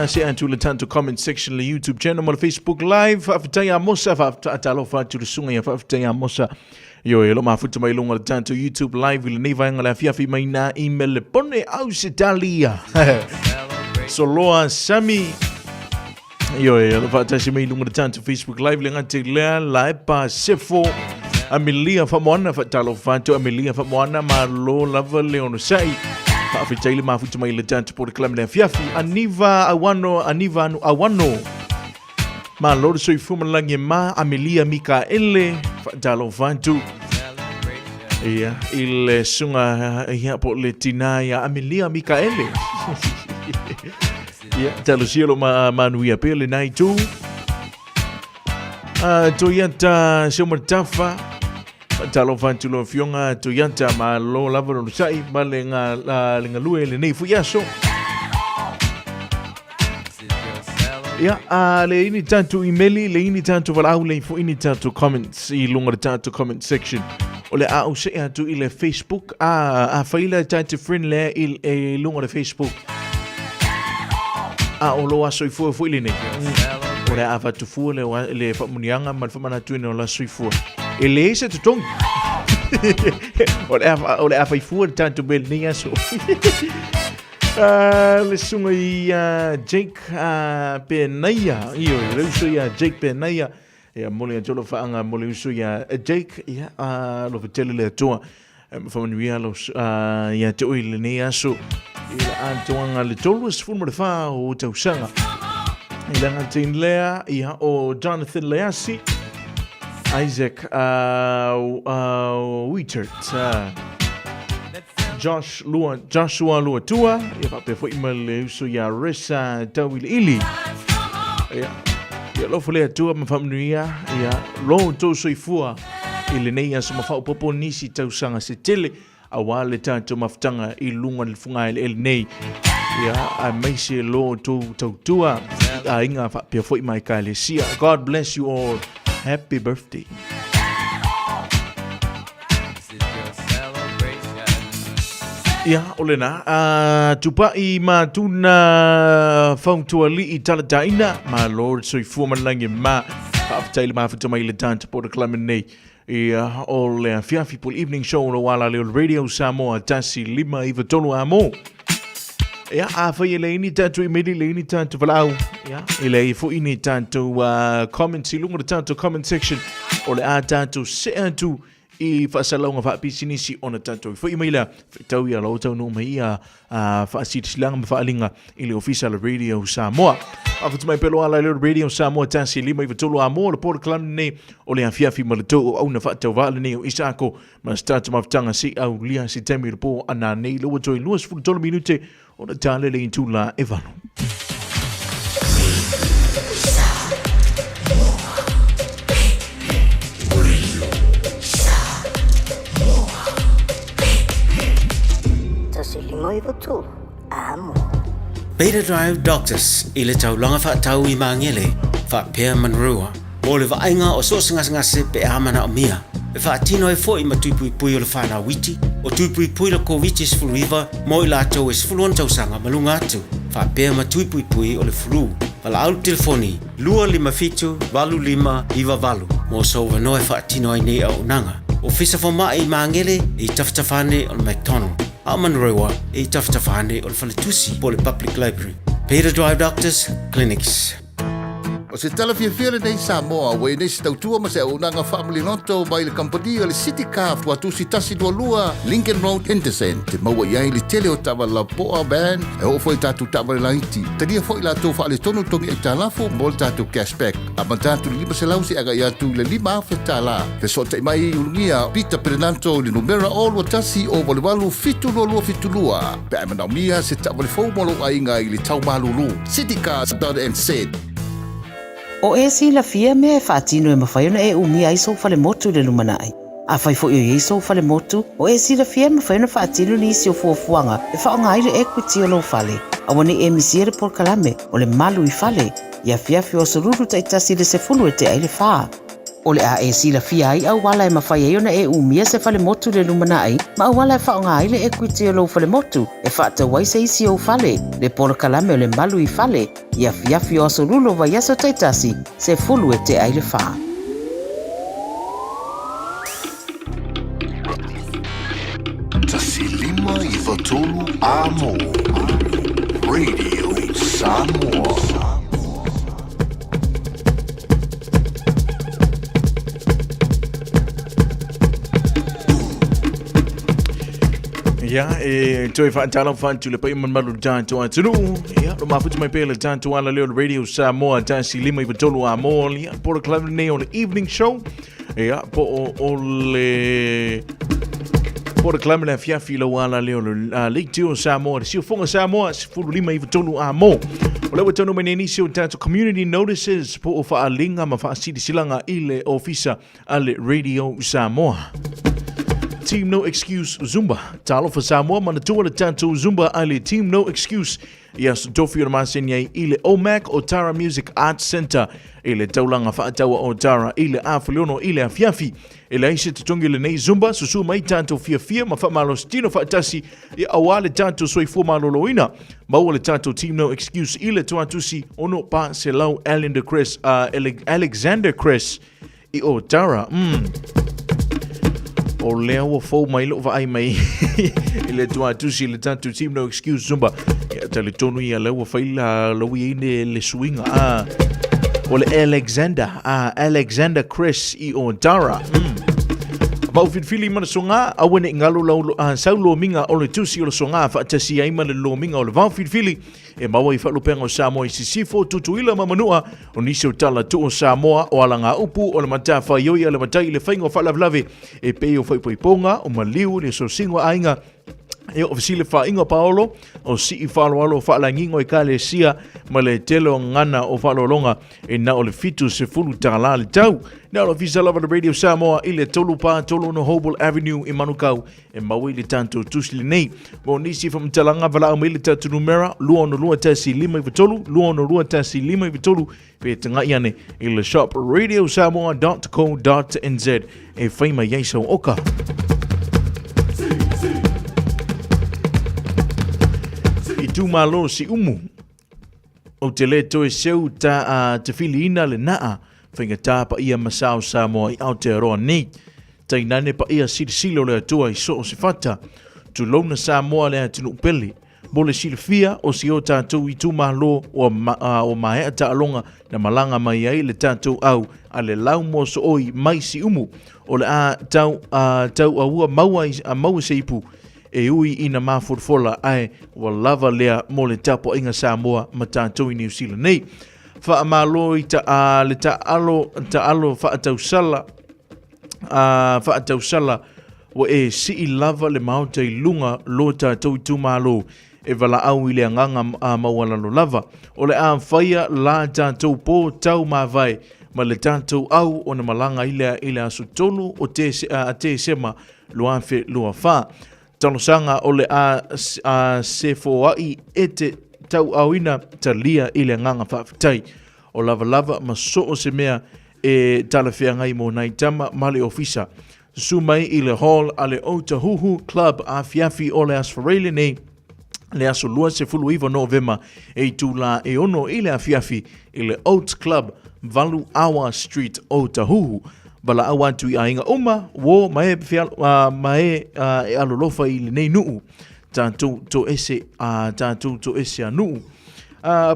Se atu le tātou comment section le YouTube channel ma le Facebook Live. Whaafetai a Mosa, whaatalofa atu le sunga ia whaafetai a Mosa. Ioe, e lo mafuta mai luga le tātou YouTube Live i lenei vaega le afiafi mai nā i Melepone, Ausetalia. Soloa Sami. Ioe, e lo whaatasi mai luga le tātou Facebook Live le ngate lea, Laepa Sefo. Amelia Whamoana, whaatalofa atu Amelia Whamoana, ma lo lava le ono sai. Whaafetai le mafuta mai le tātou polokalame le afiafi. Aniva Awano, Aniva Anu Awano. Malo le soifua ma le lagi e ma Amelia Mikaele faatalofa atu ia i le suga ia po le tinā ia Amelia Mikaele ia talosia lo ma manuia pea lenā itu Toyota Seomatafa faatalofa atu lau afioga Toyota malo lava lo sa'i ma le galue lenei foi aso. Ia, a le ini tātou imeli, le ini tātou valaau, le ifo ini tātou comments i lunga le tātou comment section. O le a o se atu i le Facebook, a whaila tātou friend lea i, e lunga le Facebook. A o lo aso i fua fua i le nei. O le a whatu fua le, le whamunianga ma le whamanatuina o la soifua. E le se totongi. O le a, o le a whai fua le tātou mele nei aso. Le suga i Jake Penaia, ioe, le uso ia Jake Penaia, ia mole atu lo whaanga mo le uso ia Jake, ia lo whetele le atua, whamanuia lo ia te oi lenei aso, i le atoanga le 34 o tausaga. I le ngatin lea, ia o Jonathan Leasi, Isaac Wietert, Josh Lua, Joshua Luatua, ia faapea foi ma le uso ia Resa Tauiliili. Ia, ia alofa le Atua ma faamanuia, ia lo outou soifua i lenei aso ma faaopoopo nisi tausaga se tele aua le tatou mafutaga i luga le fugaeleele nei. Ia, aemaise lo outou tautua i aiga faapea foi ma ekalesia. God bless you all. Happy birthday. Ia, o lena, a tupai ma tuna fautuali'i talataina, ma Lord soifua ma le lagi e ma, faafetai le mafuta mai le tatou polokalame nei. Ia, o le afiafi po le evening show o lo ala leo Radio Samoa 1 5 9 3 a mo. Ia, a fai e le ini tātou imeli, le ini tātou valaau. Ia, e le i fo ini tātou comments i lunga le tātou comment section. O le a tātou se atu i faasalalauga faapisinisi ona tatou fo'i mai lea fe'atau ia lau taunuu mai ia faasilasilāga ma faaaliga i le Ofisa le Radio Samoa. Faafutu mai pea loa ala lea o le Radio Samoa 1 5 9 3 amo le polokalame lenei o le afiafi ma le tou auauna faatauvaa lenei o Isaako ma se tatou mafutaga se i aulia se taimi o le pō a nanei le ua toe 23 minute ona talele itulā e 8. Beta Drive Doctors i le taulaga faatau i Magele faapea Manurewa mo le vaaiga o so o se gasegase pe a manaomia. E faatino ai foi ma tui puipui o le whanau iti, o tui puipui le Koviti-19 mo i latou e 16 tausaga ma luga atu, faapea ma tui puipui o le flu. Valaau le telefoni 257 8598 mo sou avanoa e faatino ai nei auaunaga. Ofisa Fomai i Magele e i tafatafa ane o le McDonald, a o Manurewa e i tafatafa ane o le Faletusi po o le Public Library. Peter Drive Doctors Clinics. O se tala fiafia lenei Samoa ua i nei se tautua ma se auaunaga faamaliloto mai le kamupani a le City Car Tuatusi 122 Lincoln Road Henderson te maua i ai le tele o taavale lapoa, van, e oo foi i tatou taavale laiti. Talia foi latou faaletonu togi aitalafu mo le tatou cashback. Amata atu i le 500 seia agai atu i le $5,000. Fesootai mai i Ulugia Peter Perenanto i le numera 021 088 72272 pe a e manaomia se taavale fou mo lou aiga i le tau malulu. Citycars.nz. O e silafia mea e faatino e mafai ona e umia ai sou falemotu i le lumanai. Afai foi o i ai sou falemotu, o e silafia e mafai ona faatino nisi o fuafuaga e faaaoga ai le equity o lou fale. Aua ne i e misia le polokalame o le Malu i Fale i afiafi o Aso Lulu taitasi i le 10 e tea i le fa. O le a e silafia ai auala e mafai ai ona e umia se falemotu i le lumanai ma auala e faaaoga ai le equity o lou falemotu e faatau ai se isi ou fale, le polokalame o le Malu i Fale i afiafi o Aso Lulu o vaiaso taitasi, 10 e tea i le fa. 1 5 9 3 Amo Radio Samoa. Ia, e toe faatalofa atu le paia mamalu le tatou atunuu. Ia, lo mafuta mai pea le tatou ala leo le Radio Samoa 1 5 9 3 a mo. Ia, po le club nei o le evening show. Ia, po o, o le po le club le afiafi lau ala leo le uh, Leitio Samoa, le Siufoga Samoa, 15 9 3 a mo. O le ua taunuu mai nei nisi o tatou community notices po o faaaliga ma faasilasilaga i le ofisa a le Radio Samoa. Team No Excuse Zumba. Talofa Samoa, manatua le tatou Zumba a le Team No Excuse i aso tofi o le maseni ai i le OMAC o Tara Music Arts Centre i le taulaga faataua o Tara i le afuleono i le afiafi. E leai se totogi lenei Zumba, susu mai tatou fiafia ma faamalositino faatasi i auā le tatou soifua maloloina. Maua le tatou Team No Excuse i le tuatusi ono pa selau Alexander Chris, Alexander Chris i o Tara. O lea ua fou mai lou vaai mai i le tuatusi i le tatou Team No Excuse Zumba. Ia, talitonu ia lea ua fai la lau i le, le suiga. Ah, o le Alexander, ah, Alexander Chris i o Tara. Mau filifili ma le soga, aua ne i galo lau sau lomiga o le tusi o le soga faatasi ai ma le lomiga o le vao filifili e maua i faalupega o Samoa i Sisifo, Tutuila ma Manua, o nisi o tala tuu o Samoa, o alagaupu, o le matafaioi a le matai i le faiga o faalavelave e pei o faaipoipoga, o maliu, le sosiga o aiga, e o fesili faaiga o Paolo, o sii faaaloalo o faalagiga o ekalesia ma le tele o gagana o faaaloaloga e na o le $70 le tau. Na o le ofisa lava le Radio Samoa i le 3 4 3 no Hobel Avenue i Manukau e maua i le tatou tusi lenei. Mo nisi faamatalaga valaau mai le tatou numera 262 1 5 3 262 1 5 3 pe tagai ane i le shop radiosamoa.co.nz e fai mai ai sau oka. Itumalo Siumu. Ou te le toe seu ta a te filiina le naa, faigata paia ma sa o Samoa i Aotearoa nei. Tainane paia silasila o le Atua i so o se fata. Tulouna Samoa le atunuu pele. Mo le silafia o si o tatou itumalo ua, ma, ua maea taaloga na malaga mai ai le tatou au a le laumosooi mai Siumu. O le a tau, a, tau a ua maua, a maua se ipu E ui ina mafolafola ae ua lava lea mo le tapuaiga Samoa ma tatou i Niu Sila nei. Faamalo i ta, a, le taalo, taalo faatausala, a, faatausala ua e sii lava le maota i luga lo tatou itumalo e valaau i le agaga a maualalo lava. O le a faia la tatou po tau mavae ma le tatou au ona malaga ai lea i le aso 3 o Tesema 2024. Talosaga o le a, a sefoai e te tauaoina talia i le agaga faafetai. O lavalava ma soo se mea e talafeagai mo nai tama ma le ofisa. Susu mai i le hall a le Otahuhu Club afiafi o le Aso Faraile nei. Le aso 29 Novema e itulā e 6 i le afiafi i le Oats Club, 8 Awa Street, Otahuhu. Valaau atu i aiga uma, uō ma e, ma e, e alolofa i lenei nuu. Tatou toese, tatou toese a nuu.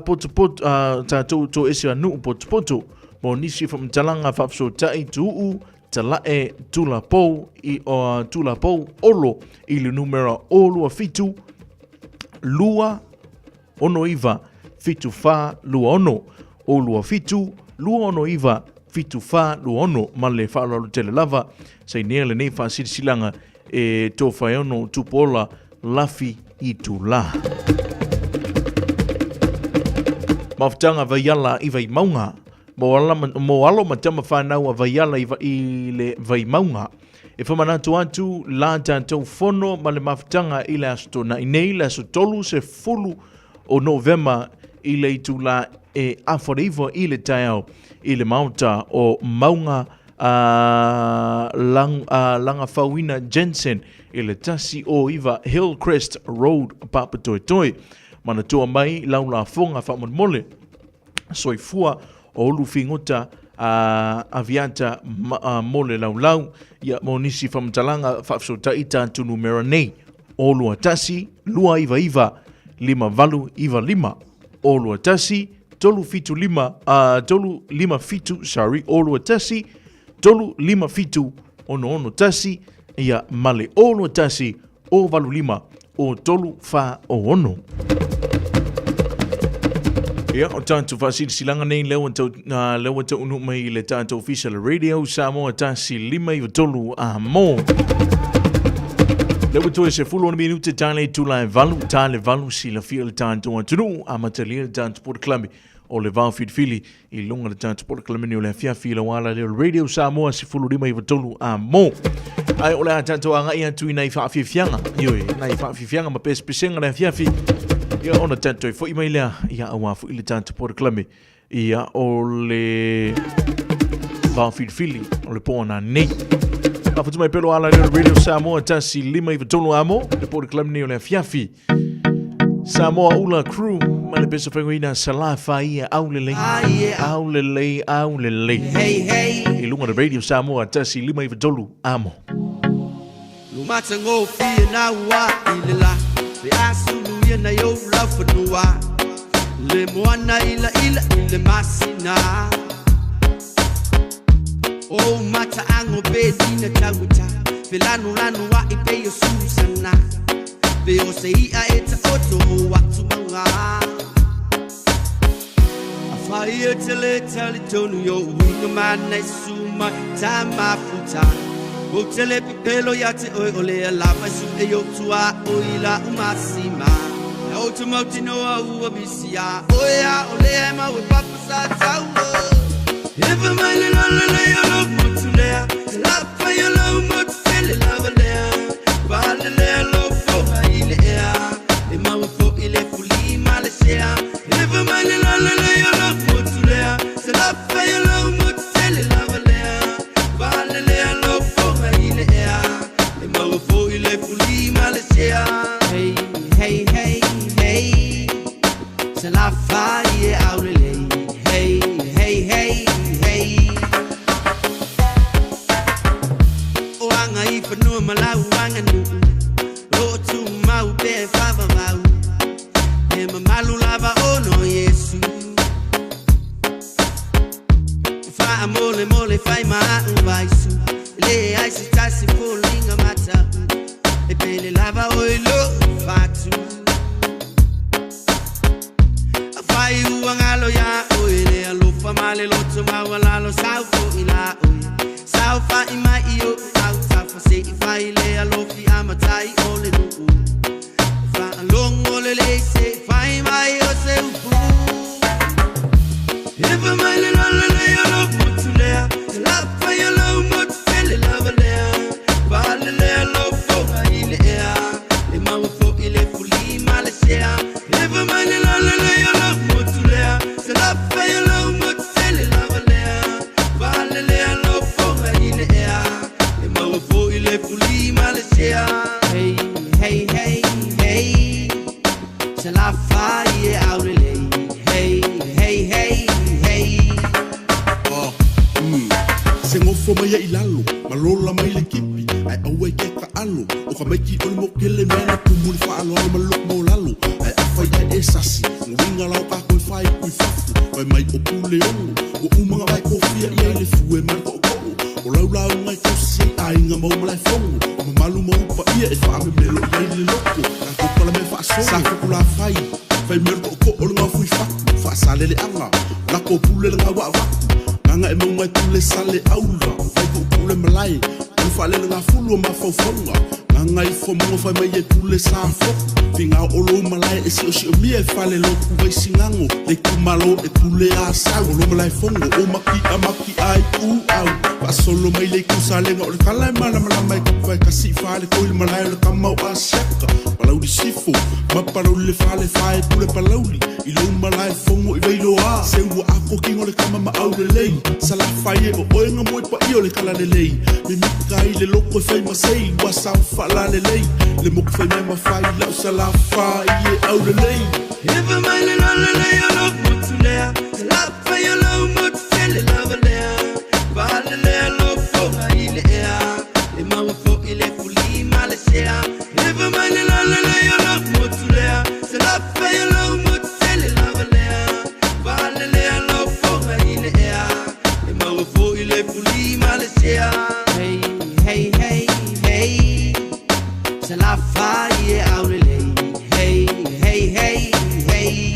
Potopoto, tatou toese a nuu potopoto. Mo nisi faamatalaga faafesootai tuuu, talae tulapou i tulapou Olo i le numera 027 2 69 74 26 027 269 74 26 ma le faaaloalo tele lava sainia lenei faasilasilaga e Tofaeono Tupuola Lafi Itula. Mafutaga Vaiala i Vaimauga Mo ala, mo alo ma tama whanau a Vaiala i, i le Vaimauga. E whamanatu atu la tātou fono ma le mafutaga i le aso tōnaʻi nei, le aso 30 o Novema i le itulā e 9:30 i le taeao i le maota o Mauga a Lang, a Langafauina Jensen i le 109 Hillcrest Road, Papatoetoe. Manatua mai lau lafoga faamolemole. Soifua o ulu figota a aviata mo le laulau ia mo nisi faamatalaga faafesootai tatou numera nei 0 2 1 299 5895 0 2 1 375 357 sorry 0 2 1 357 661 ia ma le 0 2 1 o 85 o 3 4 o 6. Ia, o tātou faasilasilaga nei lea ua tau, lea ua taunuu mai i le tātou ofisa le Radio Samoa 1 5 9 3 a mō. Lea ua toe 16 minute tā le itula e valu, tā le valu silafia le tātou atunuu, amatalia le tātou polokalame o le vao filifili i luga le tatou polokalame o le afiafi i lau ala lea o le Radio Samoa 15 93 a mō. Ai o le a tatou agai atu i nai faafiafiaga, ioe, nai faafiafiaga ma pesepesega le afiafi. Ia ona tatou foi mai lea, ia auā foi le tatou polokalame ia o le vao filifili o le pō ananei. Faafutu mai pelo ala lea o le Radio Samoa 1 5 9 3 a mō, le polokalame nei o le afiafi. Samoa Ula Crew ma le pesa whaingoina Salah Faia Aulelei Aulelei Aulelei Hey hey I lunga le Radio Samoa 1 5 9 3 amo. Lumatagofie na ua i le la Le asulu ia nai ou laufanua Le moana ilaila i le masina O mataago pe lina taugata Felanulanu a'i pei o susana Pe o se i'a e taoto o atu mauga Afai e te le talitonu i o'u uiga ma nai susu mai ta mafuta Ou te le pepelo ia te oe o lea lava e su'e i ou tuaoi la'u masima E ou te mautinoa ua misi a oe a o lea e mau e papa sa taua Efa mai le lolo lei o lou motu lea Te lafai o lou motu tele lava lea Palelea lou foga i le ea E maua fo'i le fuli ma le sea Efa mai le lolo lei o lou motu lea Te lafai o lou motu tele lava lea Palelea lou foga i le ea E maua fo'i le fuli ma le sea Hey, hey, hey, hey Salafai e aulelei Hey, hey, hey, hey O aga i fanua ma lau aganuu O tumau pe faavavau E mamalu lava ona o Iesu Faamolemole fai ma a'u vaisu Leai se tasi foliga mata'u E pele lava oe lo'u fatu Afai ua galo iā oe le alofa ma le loto maualalo sau fo'i la oe Saofa'i mai i o'u autafa se'i fai le alofi amatai o le nuu Faalogo lelei se'i fai mai o se upu Efa mai le lolo lei o lou motu lea Te lafai o lou motu tele lava lea Palelea lou foga i le ea E maua fo'i le fuli ma le sea Efa mai le lolo lei o lou motu lea Te lafai o lou motu tele lava lea Palelea lou foga i le ea mai ai i lalo ma lola mai le kipi ae aua e ke taalo o ka maiki o le mokele mea na tumu le faaaloalo ma le loto maualalo ae afai ae e sasi uiga la o tatou e faaitu i fafo fai mai o Puleono ua uma ona vae tofia i ai le fue ma le tootoo o lau lauga e tausi ai aiga ma ou malaefono o mamalu ma ou paia e faamemelo i ai le loto tatou palamea faasolo sa Fetulafai fai mai o le tootoo o le gaofoi fatu faasaleleaga lako pule le gaua avatu gaga e mauga e pule sale aula vai tuupule malae o le faalelegafulu o mafaufauga gaga ifo mauga fai mai e pule sa foku figao o lou malae e siosiomia e fale lotu vaisigago le itumalo e pule asau o lo malaefono o maki'a maki'a ai ku au faasolo mai le itu salega o le tala e malamalama e tapuai e kasi i fale toi le malae o le kama o Asiata Palauli Sifo ma Palauli le fale fae pule Palauli i lou malaefono i Vailoa se ua ako kino le kama ma aulelei Salafai e o oe nga moe paia o le talalelei Mimita ai le loto e fai ma sei ua sao faalalelei Le moku fai mai ma fai lau Salafai e aulelei. Efa mai le lalelei o lou motu lea Salafai o lou motu tele lava lea Faalelea lou foga i le ea E maua foi le fuli ma le sea Efa mai le lalelei o lou motu lea Salafai o lou motu tele lava lea Faalelea lou foga i le ea E maua foi le fuli ma le sea Hey, hey, hey, hey Salafai e aulelei Hey, hey, hey, hey.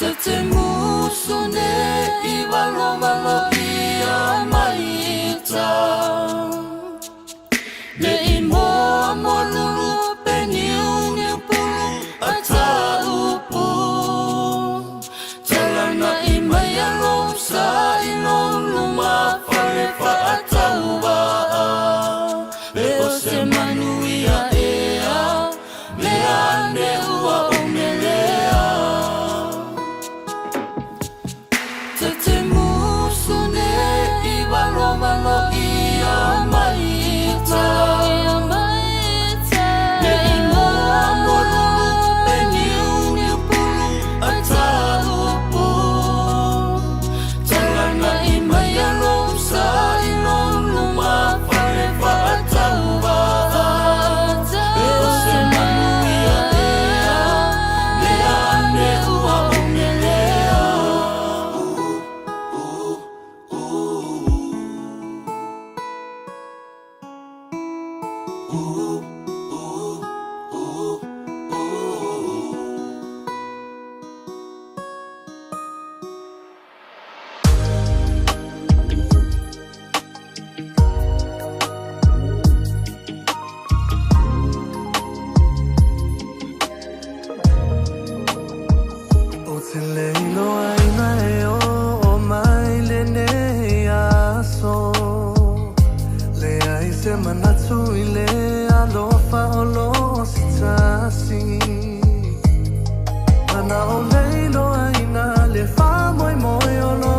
Te musu ne i walo ia mai ta. Ne i moa mo lulu pe niu niu pulu a ta upu. Talana i mai alo sa i lo luma fale fa ataua. Pe o se manu ia ea, me ane ua o melea. Te musu ne i walo ia mai ta. Ne i moa mo lulu pe niu niu pulu a ta upu. Talana i mai alo sa i lo luma fale fa ataua. Pe o se manu ia ea, me ane ua o melea. O te leilo aina e o mai le nei aso. Le ai se manatu i le alofa o lo se tasi. Mana o leilo aina le wha moi moi o lo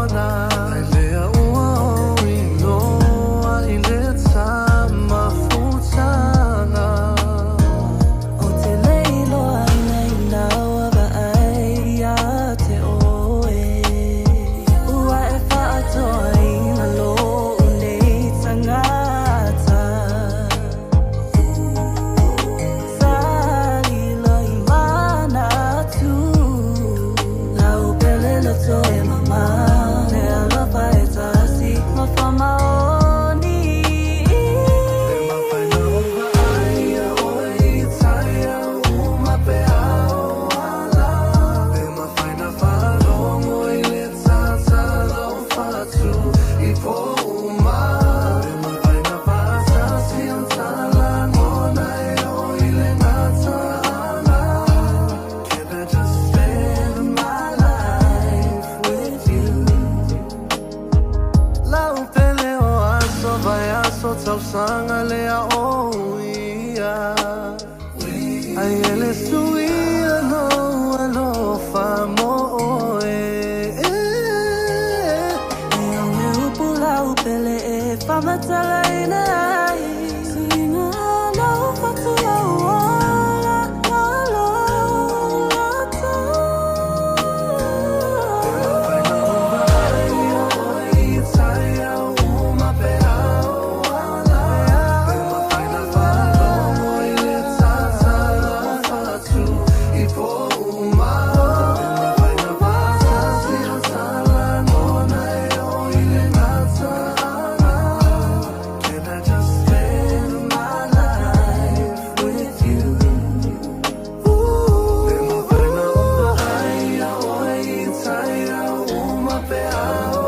ona. Ai lea ua o iloa i le tama futanga. O te leilo aina i naua va ai ia te oe. Ua e whaatoa i ngalo o nei tangata. Salilo i manatu. Lau pele loto e mama. Le alofa e tasi ma whamaoni. Te mawhaina o vaai a oe i taia uma pe ao ala. Te mawhaina wharongo i le tata lau whatu i pō uma. Te mawhaina whasasi o tala ngona e o i le ngata ala. Can I just spend my life with you? Lau pele o aso vai aso tausanga le a o ia. Ai ele sui alo alofa mo oe. E au e upu lau pele e whamatala ina ai. Suinga lau whatu lau ola malo lata. Can I just spend my life with you? Te mawhaina o vaai a oe i taia uma pe ao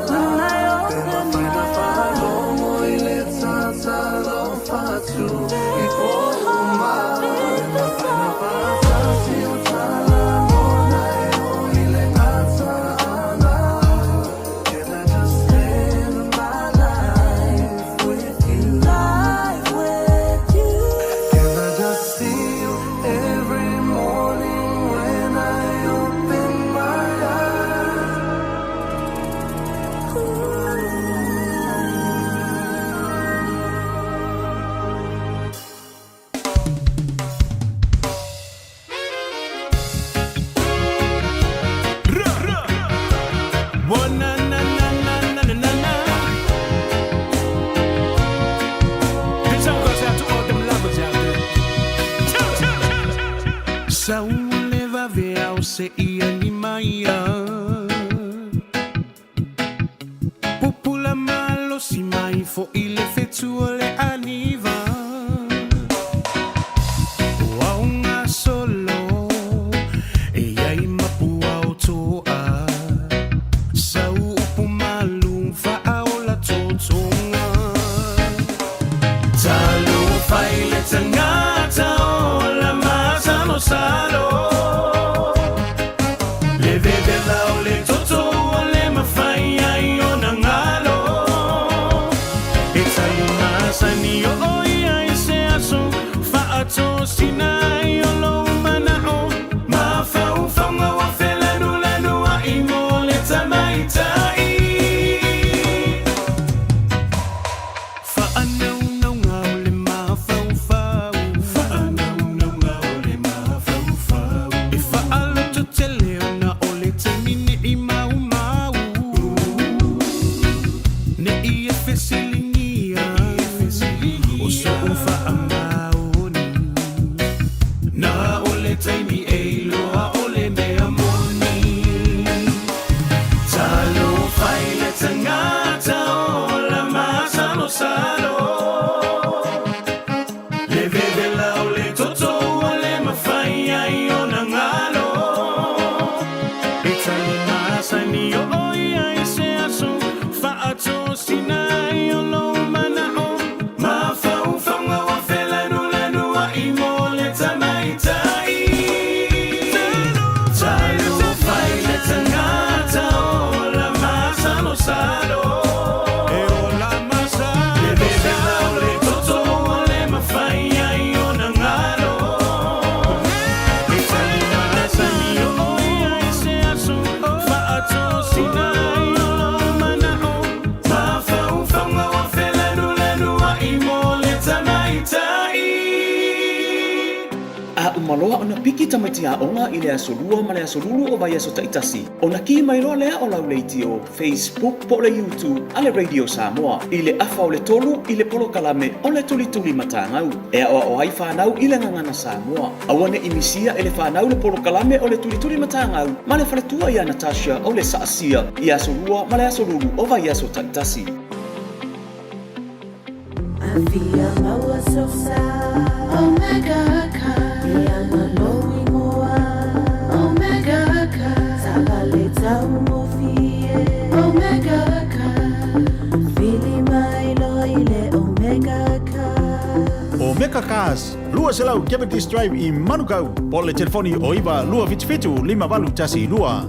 ala. Te mawhaina wharongo i le tata lau whatu i pō uma. Te mawhaina whasasi o tala ngona e o i le ngata ana. Can I just spend my life with you? Life with you. Can I just see you every morning when I open my eyes? One na na na na na na na na. This song goes out to all them lovers out there. Sa ua le vave au se ia ni maia. Pupula malo si mai fo i le fetu o le aniva. O aunga solo e iai mapu masalosalo Le vevela o le toto ua le mafai ai ona galo E tali masani oo ia i se aso Faatosina ai o lou manao Mafaufauga ua felanulanuai mo le tamaitai Faanaunauga o le mafaufau Faanaunauga o le mafaufau E faalototele ona o le taimi nei maumau Ne i e fesiligia O so'u faamaoni Na o le taimi e iloa o le mea moni Talofa i le tagata ola masalosalo Le vevela o le toto ua le mafai ai ona galo E tali masani oo ia i se aso Faatosina ai o lou manao Mafaufauga ua felanulanuai mo le tamaitai Talofa i le tagata ola masalosalo E ola masalosalo Le vevela o le toto ua le mafai ai ona galo E tali masani oo ia i se aso Faatosina ai o lou manao Mafaufauga ua felanulanuai mo le tamaitai A uma loa ona piki tamaiti aoga i le aso Lua ma le aso Lulu o vaiaso taitasi, ona kī mai loa lea o lau leitio, Facebook po o le YouTube a le Radio Samoa i le afa o le tolu i le polokalame o le Tulituli Matagau e aoao ai fanau i le gagana Samoa. Aua ne i misia e le fanau le polokalame o le Tulituli Matagau ma le faletua ia Natasha o le Saasia i aso Lua ma le aso Lulu o vaiaso taitasi. Afia maua sosa Omega Car Ia ma lou ingoa Omega Car Taavale taugofie Omega Car Vili mai loa i le Omega Car Omega Cars, 200 Cavendish Drive i Manukau, po o le telefoni o 9 277 5812.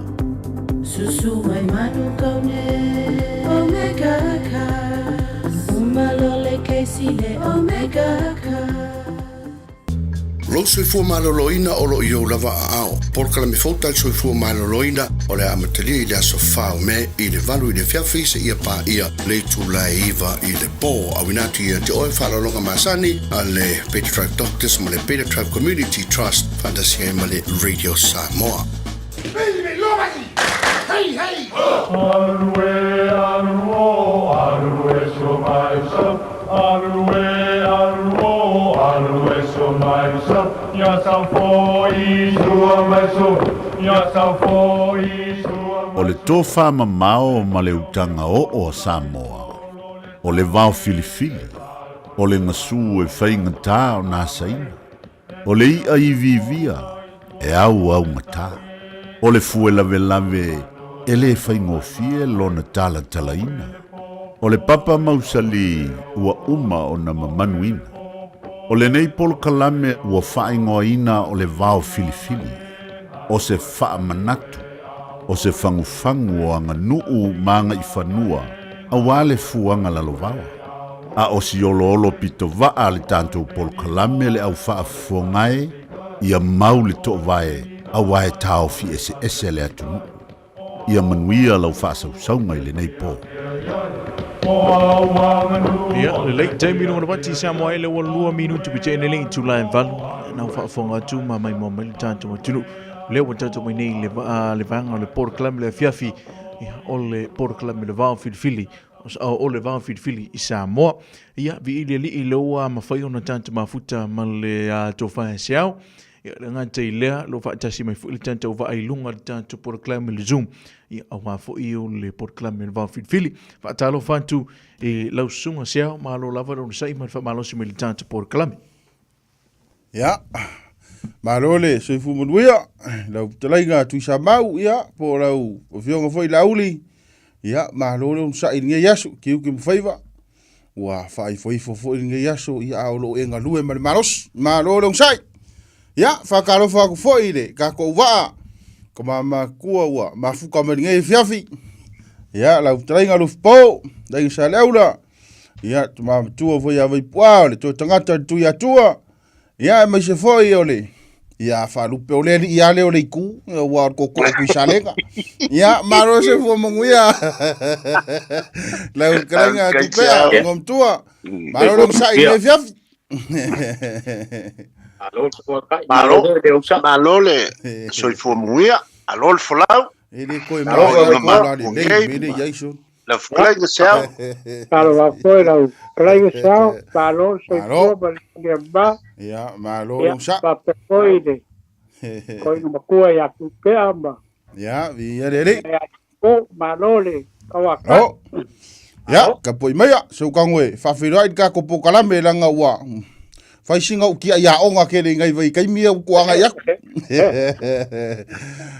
Susu mai Manukau nei Omega Cars Uma loa le kesi le Omega Cars. Lou soifua maloloina o lo o i ou lava aao. Polokalame fou tali soifua maloloina o le a amatalia i le aso 4 o Me i le 8 i le afiafi seia paia le itula e 9 i le po. Auina atu ia te oe faaaloaloga masani a le Beta Tribe Doctors ma le Beta Tribe Community Trust faatasi ai ma le Radio Samoa. O le tofa mamao ma le utaga oo a Samoa, o le vao filifili, o le gasu e faigata ona asaina, O le iʻa iviivia e auaugata. O le fue lavelave e lē faigofie lona talatalaina. O le papa mausali ua uma ona mamanuina. O lenei polokalame ua faaigoaina o le vao filifili, o se faamanatu, o se fagufagu o aganuu ma agaifanua auā le fuaga lalovaoa. A o si oloolo pito vaa le tatou polokalame le au faafofoga e, ia mau le toovae auā e taofi eseese le atunuu. Ia manuia lau faasausauga i lenei po. Ia, lelei, taimi luga o le pati Samoa e le ua lua minuti ua tea nei le itula e valu, na ua faafofoga atu ma maimoa mai le tatou atunuu. Lea ua tatou mai nei le, le vaega o le polokalame le afiafi, ia, o le polokalame le vao filifili, o le vao filifili i Samoa. Ia, vi'i le Alii lea ua mafai ona tatou mafuta ma le tofa e se ao. Ia, le gata i lea, lo faatasi mai foi le tatou vaa i luga le tatou polokalame le Zoom. Ia, auā foi o le polokalame le vao filifili. Faatalofa atu i lau susuga Seao, malo lava le onosai ma le faamalosi mai le tatou polokalame. Ia, malo le soifua manuia, lau fetalaiga Tuisamau, ia, po o lau afioga foi Laauli, ia, malo le onosai i lenei aso, tiute ma faiva, ua faaifoifo foi lenei aso, ia, a o lo o e galue ma le malosi, malo le onosai. Ia, faatalofa atu foi i le tatou vaa, ka mamatua ua mafuta mai lenei afiafi. Ia, lau fetalaiga Lufipo, fetalaiga Saleaula, ia, tama matua foi ia Vaipu'a o le toe tagata o le Tuiatua, ia, aemaise foi o le ia faalupe o le alii lava lea o le itu, aua o le tootoo o Tuisalega. Ia, malo se fua manuia. Lau fetalaiga Tupea, Igoamatua, malo le onosai i lenei afiafi. Malo, malo le soifua manuia, alo le folau. E le koe ma lelei me le iai so. La fetalaiga Seau. Malo lava foi lau fetalaiga Seau, malo le soifua ma le manuia ma. Ia, malo le onosai. Faapea foi le toeaina matua ia Tupea ma. Ia, viia le Alii. Malo le tauatai. Malo. Ia, tapuai maia, se ua tago e faafeiloai le tatou polokalame leaga ua fai sina ou tiai aoga tele i nai vaitaimi ia ua tuaagai atu.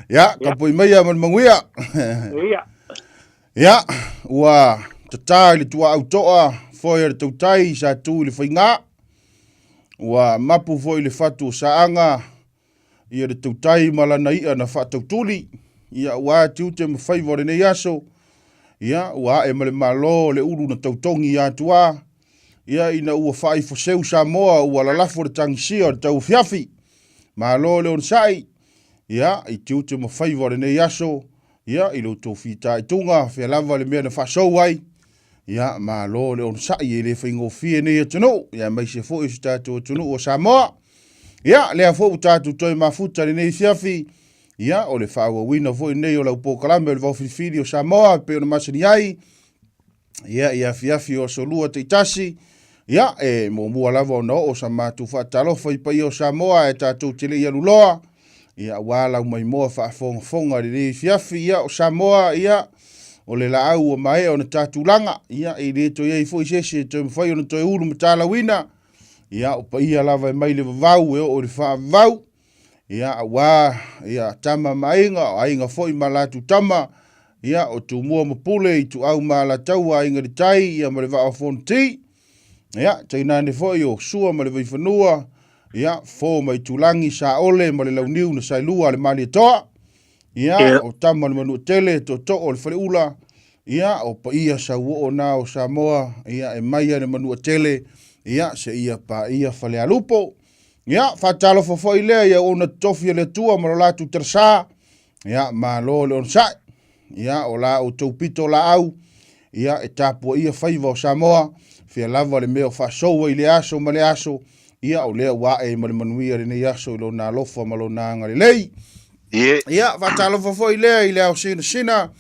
Ia, tapuai maia ma le manuia. Ia. Ia, ua tata i le tuaau toa foi a le tautai sa tu i le faiga. Ua mapu foi i le fatu o Saaga ia le tautai ma lana i'a na faatautuli, ia aua tiute ma faiva o lenei aso, ia ua ae ma le Malo le ulu na tautogi ia Atuā, ia ina ua faaifoseu Samoa ua lalafo le tagisia o le tauafiafi. Malo le onosai, ia i tiute ma faiva o lenei aso, ia i lo outou fitaituga, fea lava le mea na faasou ai, ia malo le onosai e le faigofie nei atunuu, ia aemaise foi o si tatou atunuu o Samoa. Ia, lea foi ua tatou toe mafuta i lenei afiafi, ia, o le faaauauina foi lenei o lau polokalame o le Vaofilifili o Samoa e pei ona masani ai, ia, i afiafi o aso lua taitasi, ia, e muamua lava ona oo sa matou faatalofa i paia o Samoa ae tatou te le i aluloa, ia, aua lau maimoa faafogafoga i lenei afiafi, ia, o Samoa, ia, o le laau ua maea ona ta tulaga, ia, e le toe i ai foi se isi e toe mafai ona toe ulu ma talauina, Ia, o paia lava e mai le vavau e oo i le faavavau, ia, aua, ia, tama ma aiga, o aiga foi ma latou tama, ia, o Tumua ma Pule, Ituau ma Alataua, Aiga i le Tai, ia, ma le Vaa o Fonoti, ia, tainane foi o Sua ma le Vaifanua, ia, Fofo ma Itulagi, Saole ma le Launiu na Saelua a le Malietoa, ia, o Tama o le Manuatele, Tootoo o le Faleula, Ia, o paia sauoo na o Samoa, ia, e mai a le Manuatele, ia, seia paia Falealupo. Ia, faatalofa foi lea i auauna totofi a le Atua ma lo latou talasa, ia, malo le onosai. Ia, o la outou pito laau, ia, e tapuaia faiva o Samoa, fea lava le mea o faasou ai i lea aso ma lea aso, ia, o lea ua ae ma le manuia lenei aso i Lona alofa ma Lona agalelei. Ia, faatalofa foi lea i le ao sinasina,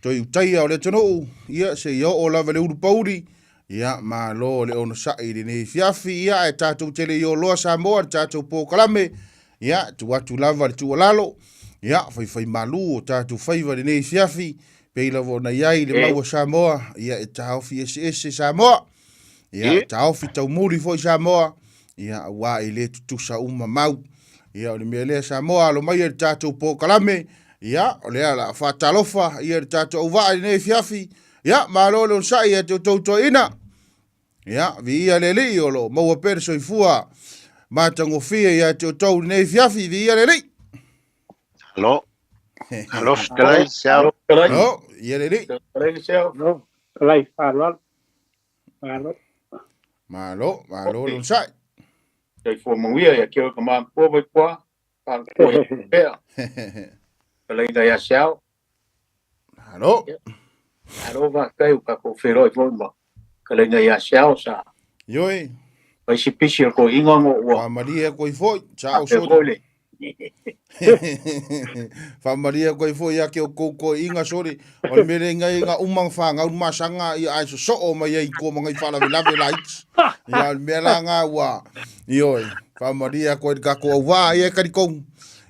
toe utaia o le atunuu, ia, seia oo lava i le ulupouli, ia, malo le onosai i lenei afiafi, ia, ae tatou te le i oloa Samoa i le tatou polokalame, ia, tuu atu lava le tuualalo, ia, faifaimalu o tatou faiva i lenei afiafi, pei lava ona i ai le mau a Samoa, ia, e taofi eseese Samoa, ia, e taofi taumuli foi Samoa, ia, aua e le tutusa uma mau. Ia, o le mea lea Samoa, alo maia i le tatou polokalame, ia, o lea o le a faatalofa ia i le tatou auvaa i lenei afiafi, ia, malo le onosai ia te outou toeaiina, ia, viia le Alii o lo o maua pea le soifua matagofie ia te outou i lenei afiafi, viia le Alii. Alo. Alo, fetalai, seau. Alo, viia le Alii. Alo, fetalai, faaaloalo. Malo. Malo, malo le onosai. Soifua manuia ia te oe ka matua Vaipua, faalupua ia pea. Fetalaiga ia Seao. Malo. Malo faafetai ua tatou feiloai foi ma fetalaiga ia Seao sa. Ioe. Fai si pisi o le toeaina ona ua. Faamalie atu ai foi, sao sori. Faamalie atu ai foi ia te outou toeaiina sori, o le mea lea ngai na uma na fanau le masaga ia ae sosoo mai ai i tua ma nai faalavelave laiti. Ia o le mea la na ua, ioe, faamalie atu ai i le tatou auvaa ia e talitonu.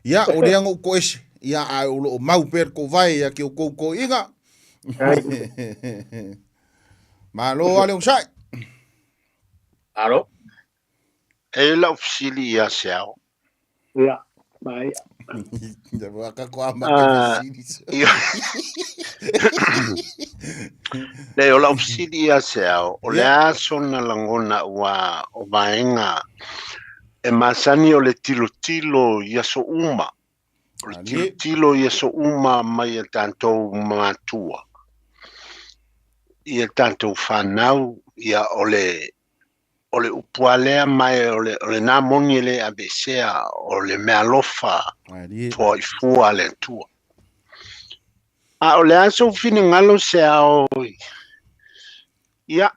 Ia o lea na ou toese, ia ae o lo o mau pea le toovae ia te outou toeaiina. Malo lava le onosai. Malo. E lau fesili ia Seao. Ia, mai. Le o lau fesili ia Seao, o le a sona lagona ua o vaega. E masani o le tilotilo i aso uma. O le tilotilo i aso uma mai a tatou matua. I a tatou fanau, ia o le o le upu lava lea ma e o le o lena moni e le aveesea o le meaalofa foaifua a le Atua. A o le a sou finagalo se ao ia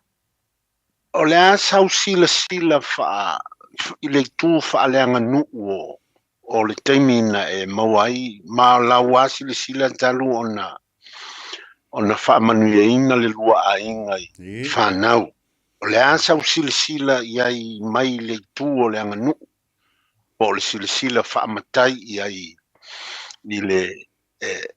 O le a sau silasila faa i le itu faaleaganuu o o le taimi na e maua ai ma lau a silasila talu ona ona faamanuiaina le lua aiga i fanau. O le a sau silasila i ai mai le itu o le aganuu po o le silasila faamatai i ai i le e,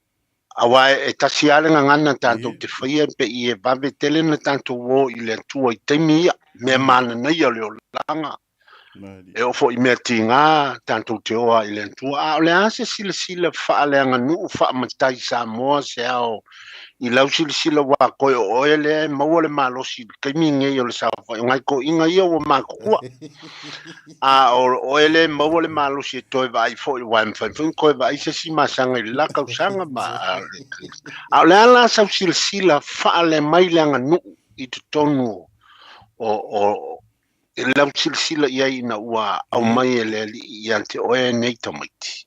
aua e tasi lava le gagana tatou te faia pe i e vave tele na tatou o i le Atua i taimi ia, mea mananaia o le olaga, e oo foi i mea tiga tatou te o lava i le Atua. A o le a se silasila faaleaganuu faamatai Samoa se ao i lau silasila ua koe o oe lea e maua le malosi i le taimi lenei o le saofaiga nai toeaiina ia ua matutua. A o oe lea e maua le malosi e toe vaai foi aua e mafai foi ona toe vaai se isi masaga i le la tausaga ma a o le a la sau silasila faale mai le aganuu i totonu o o i lau silasila i ai ina ua aumai e le Alii ia te oe nei tamaiti.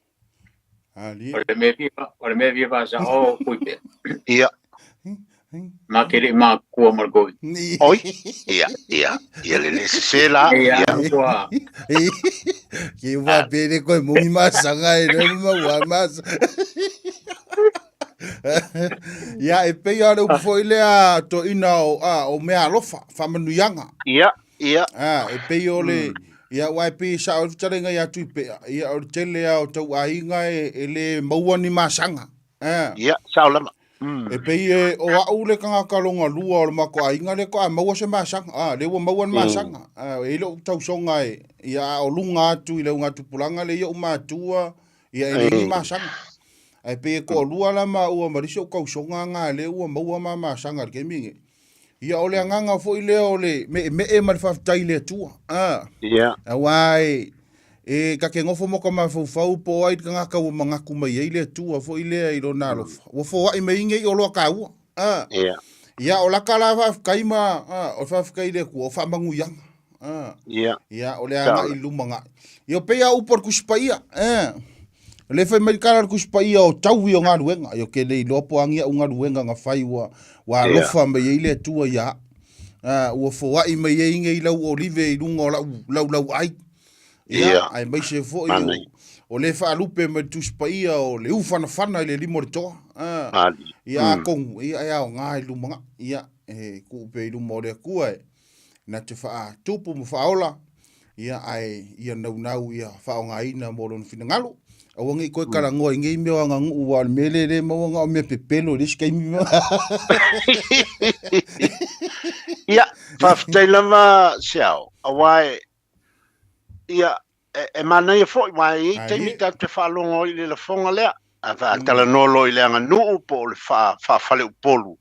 O le mea fia, o le mea fia faasao Puipea. Ia. Ma ke le ma kua ma le koi. Oi, ia, ia, ia le le sese la, Ia, ia. kua. Ke wa pere koe mongi masanga e le ma wa mas. Ia e pei a le upu foi lea toeaina o a o meaalofa faamanuiaga. Ia, ia. A e pei o le ia aua e pei e sao ai le fetalaiga ia Tuipea, ia o le tele lava o tau aiga e, e le maua ni masaga. A. Ia, sao lava. E pei e o au le tagata longa lua o le matou aiga lea faatoa maua se masaga. A, lea ua maua le masaga. A, e i ai lou tausoga e, ia a o luga atu i le augatupulaga lea i ou matua, ia e leai ni masaga. Ae pei e toalua la maua ma le isi ou tausoga na lea ua maua ma masaga i le taimi lenei. Ia o le agaga foi lea o le meemee ma le faafetai i le Atua. A, Ia. Aua e, e ta te nofo ma ta mafaufau po o ai le tagata ua manatu mai ai le Atua foi lea i lona alofa. Ua foai mai nei oloa taua. A, Ia. Ia o laka la faafetai ma, a, o le faafetai i le Atua o faamanuiaga. A, Ia. Ia, o le agai i luma agai. Ia, o pei a upu a le Tusi Paia. Eh. O le fai mai le tala a le Tusi Paia o taui o galuega. Ia, ou te le iloa po o a ni au galuega na fai ua, ua alofa mai ai le Atua ia au. Ah, ua foai mai ai nei lau olive i luga o lau laulauai. Ia, aemaise foi o, o le faalupe mai le Tusi Paia o le ufanafana i le lima o le toa. Ah, ia, atonu, ia, e aoga i lumanai. Ia, e tuu pea i luma o le Atua e na te faatupu ma faaola, ia, ae ia naunau ia faaaogaina mo lona finagalo. Aua ne i toe talanoa i nei mea o aganuu, aua o le mea lea e le maua na o mea pepelo i le isi taimi. Ia, faafetai lava Seao, aua e, ia, e, e manaia foi, aua e i ai taimi tatou te faalogo ai i le lafoga lea, a faatalanoa loa i le aganuu po o le faafaleupolu,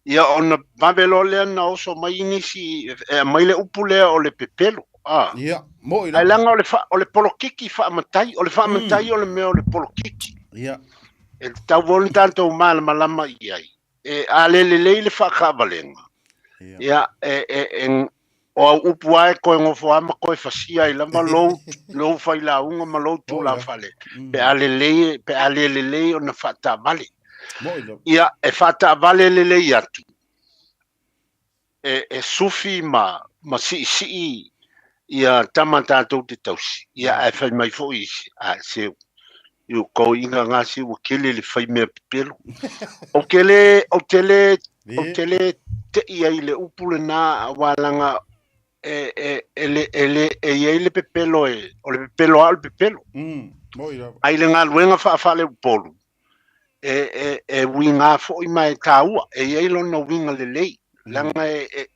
ia ona vave loa lea na oso mai nisi e aumai le upu lea o le pepelo. A. Ia, mo'i lava. Ae leaga o le, fa, o le polokiki faamatai, o le faamatai o le mea o le polokiki. Ia. E tatau foi ona tatou malamalama i ai. E, a le lelei le faakaavalega, ia, e, e, e, o au upu lava e toe nofo lava ma toe fasia ai lava lou, lou failauga ma lou tulafale, pe a lelei, pe a le lelei ona faataavale. Ia, e faataavale lelei atu, e, e sufi ma, ma siisii ia tama tatou te tausi, ia ae fai mai foi isi, a se i o toeaiina na se ua tele le fai mea pepelo. Ou te le, ou te le, ou te le tei ai i le upu lena aua leaga e, e, e le, e le, e i ai le pepelo e, o le pepelo lava o le pepelo. Ae i le galuega faa-faleupolu, e, e, e uiga foi ma e taua, e i ai lona uiga lelei, leaga e, e,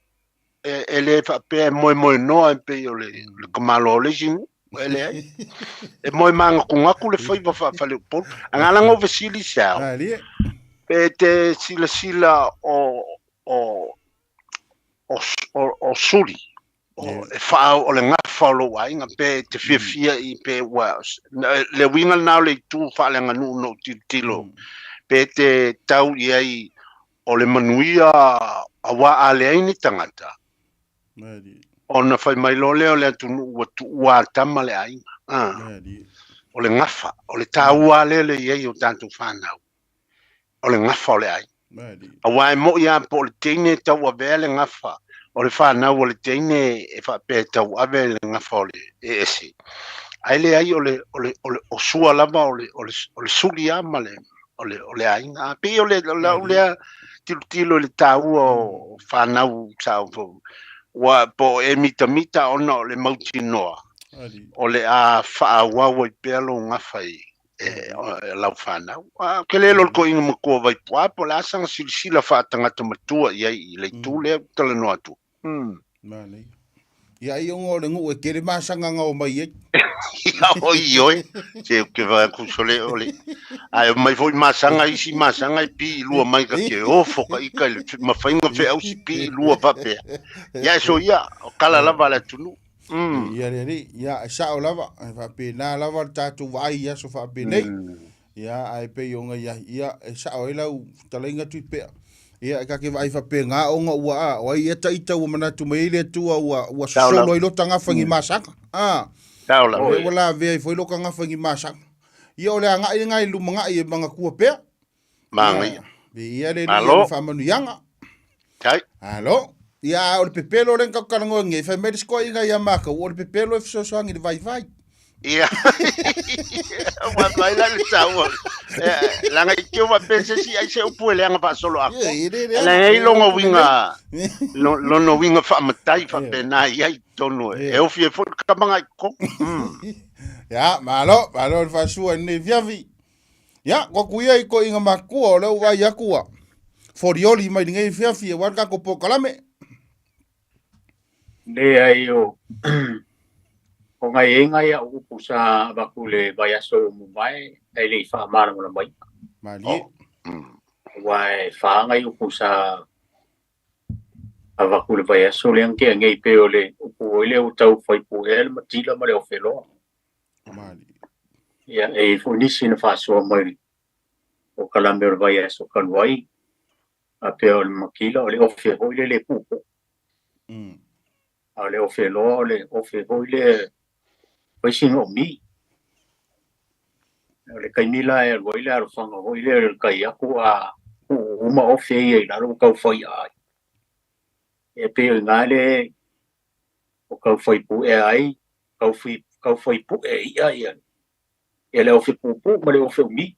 e, e le faapea e moemoenoa e pei o le, le tamaloa o le isi nuu, e leai. E moe mānatunatu le faiva faafaleupolu. A na lana fesili se ao, pe te silasila o, o, o, o, o suli, O, e whaau o le gafa o lou aiga pe e te fiafia i pe ua le uiga lena o le itu faaleaganuu na ou tilotilo pe te tau i ai o le manuia auā a leai ni tagata ona fai mai loa lea o le atunuu ua tuua tama le aiga. O le gafa, o le taua lea le i ai o tatou fanau, o le gafa o le aiga. Auā e mo'i lava po o le teine e tauavea le gafa o le fanau a le teine e faapea e tauave le gafa o le e ese. Ae leai o le, o le, o le, o sua lava o le, o le, o le suli lava ma le, o le, o le aiga. A pei o le, o lau lea tilotilo i le taua o fanau sa ua po o e mitamita ona o le mautinoa o le a faaauau ai pea lou gafa i e, lau fanau. A ke le lo le toeaina matua Vaipuā po o le a saga silasila faatagata matua i ai i le itu lea ou te talanoa atu. Manaia. Ia ai ona o le nuu e tele masagaga o mai ai. Ia oi oi, se ou te vaai atu sole ole. Ae omai foi masaga isi masaga e pi i lua mai ka te ofo ka ika i le mafaiga feausi pi i lua faapea. Ia e soia, o kala lava a le atunuu. Ia le alii, ia e sao lava, e faapena lava le tatou vaai i aso faapenei. Ia ae pei ona i ai, ia e sao ai lau fetalaiga Tuipea. Ia e ta te vaai faapena ona ua a, o ai ea taita ua manatu mai ai le Atua ua ua sosolo ai lota gafa i ni masaga. A. Sao lava. O lea ua lavea ai foi lota gafa i ni masaga. Ia o le agai lena i le lumanai e manatua pea. Manaia. Viia le Alii i ana faamanuiaga. Tai. Alo. Ia, a o le pepelo lea na tatou talanoa nei, fai mai le sikoaiga ia matou, o le pepelo e fesoasoani i le vaivai. Ia. Ua mai la le taua. Leaga i te faapea se isi ai se upu e leaga faasolo atoa. Ia, e le leaga. Leaga e i ai lona uiga, lona uiga faamatai faapena e i ai i totonu. E ofi ai foi le tama i totonu. Ia, malo, malo le faasua i lenei afiafi. Ia, ko aku ia i toeaiina matutua o lea ua vaai atu ua folioli mai lenei afiafi aua le tatou polokalame. Leai o o ngai e ngai au upu sa avatu i le vaiaso ua mavae ae le i faamalamalamaina. Malie. Aua e fa ngai upu sa avatu i le vaiaso lea na tea nei pei o le upu foi lea ua tau fai puea le matila ma le ofeloa. Ia, e i ai foi nisi na faasoa mai o kalame o le vaiaso talu ai, faapea o le makila o le ofe foi lele e puupuu. A o le ofe loa o le ofe foi lea fai sina umi. O le taimi la e alu ai le alofaga foi lea o le tai atu a puu uma ofe ia i lalo ua tau fai ai. E pei o i ina le o tau fai puea ai tau fai, tau fai pue i'a ia, ia le ofe puupuu ma le ofe umi.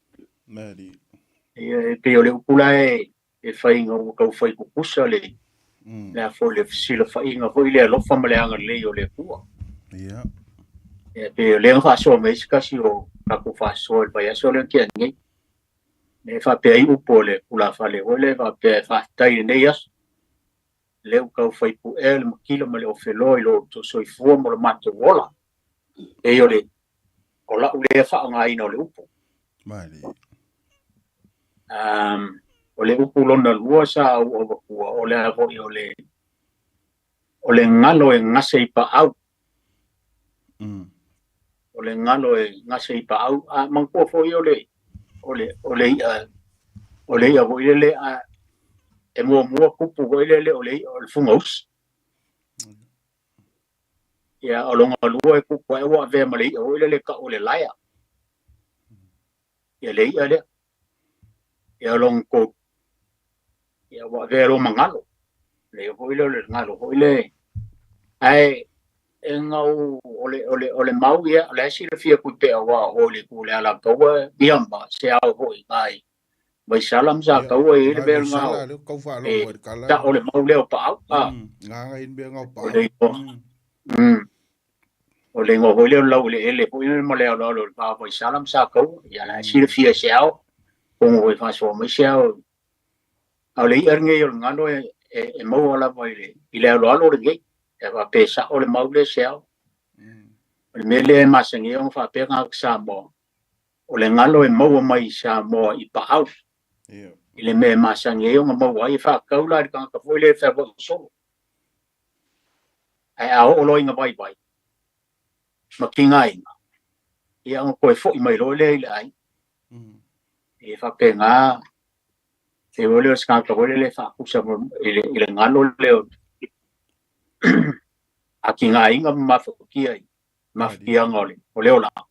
Ia, e pei o le upu la e, e fai ina ua tau fai kukusa le, le a foi le fesilafaiga foi le alofa ma le agalelei o le Atua. Ia. Ia, pei o lea na faasoa mai ai se tasi o tatou faasoa i le vaiaso lea na tea nei. E faapea ai upu o le tulafale foi lea e faapea e faafetai i lenei aso. Lea ua tau fai puea le makila ma le ofeloa i lo outou soifua ma lo matou ola. Pei o le o la'u lea faaaogaina o le upu. O le upu lona lua sa ou avatua, o le a foi o le o le galo e gase i paau. O le galo e gase i paau. A manatua foi o le o le o le i'a o le i'a foi lele a e muamua tupu foi lele o le i'a o le fugausi. Ia o lona lua e tupu ae ua avea ma le i'a foi lele tau o le laea. Ia le i'a lea. Ia o lona tolu ia ua avea loa ma galo. Le i'a foi lea o le galo foi le ae e gau o le o le o le mau ia o la e silafia Tuipe'a aua o oe le itu o le Alataua ia ma se ao foi i ina i Vaisala ma Sataua e i ai le mea lena o e tao le mau lea o Paau a o le igoa o le igoa foi lea o le laueleele foi lea ma le aloalo o le va o Vaisala ma Sataua ia la e silafia e se ao atonu foi e faasoa mai se ao A o le i'a lenei o le galo e, e, e maua lava i le, i le aloalo lenei. E faapea e sa'o le mau lea se ao. O le mea lea e masani ai ona faapea tagata Samoa, o le galo e maua mai i Samoa i paau. I le mea e masani ai ona maua ai, e faatatau la i le tagata foi lea e fealuai solo. Ae a oo loa ina vaivai ma tigaina, ia ona toe fo'i mai loa lea i le aiga. E faapena, e o lea o se tagata foi lele e faakusa i le galo lea o a tigaina ma mafatia i mafatiaga o le olaga.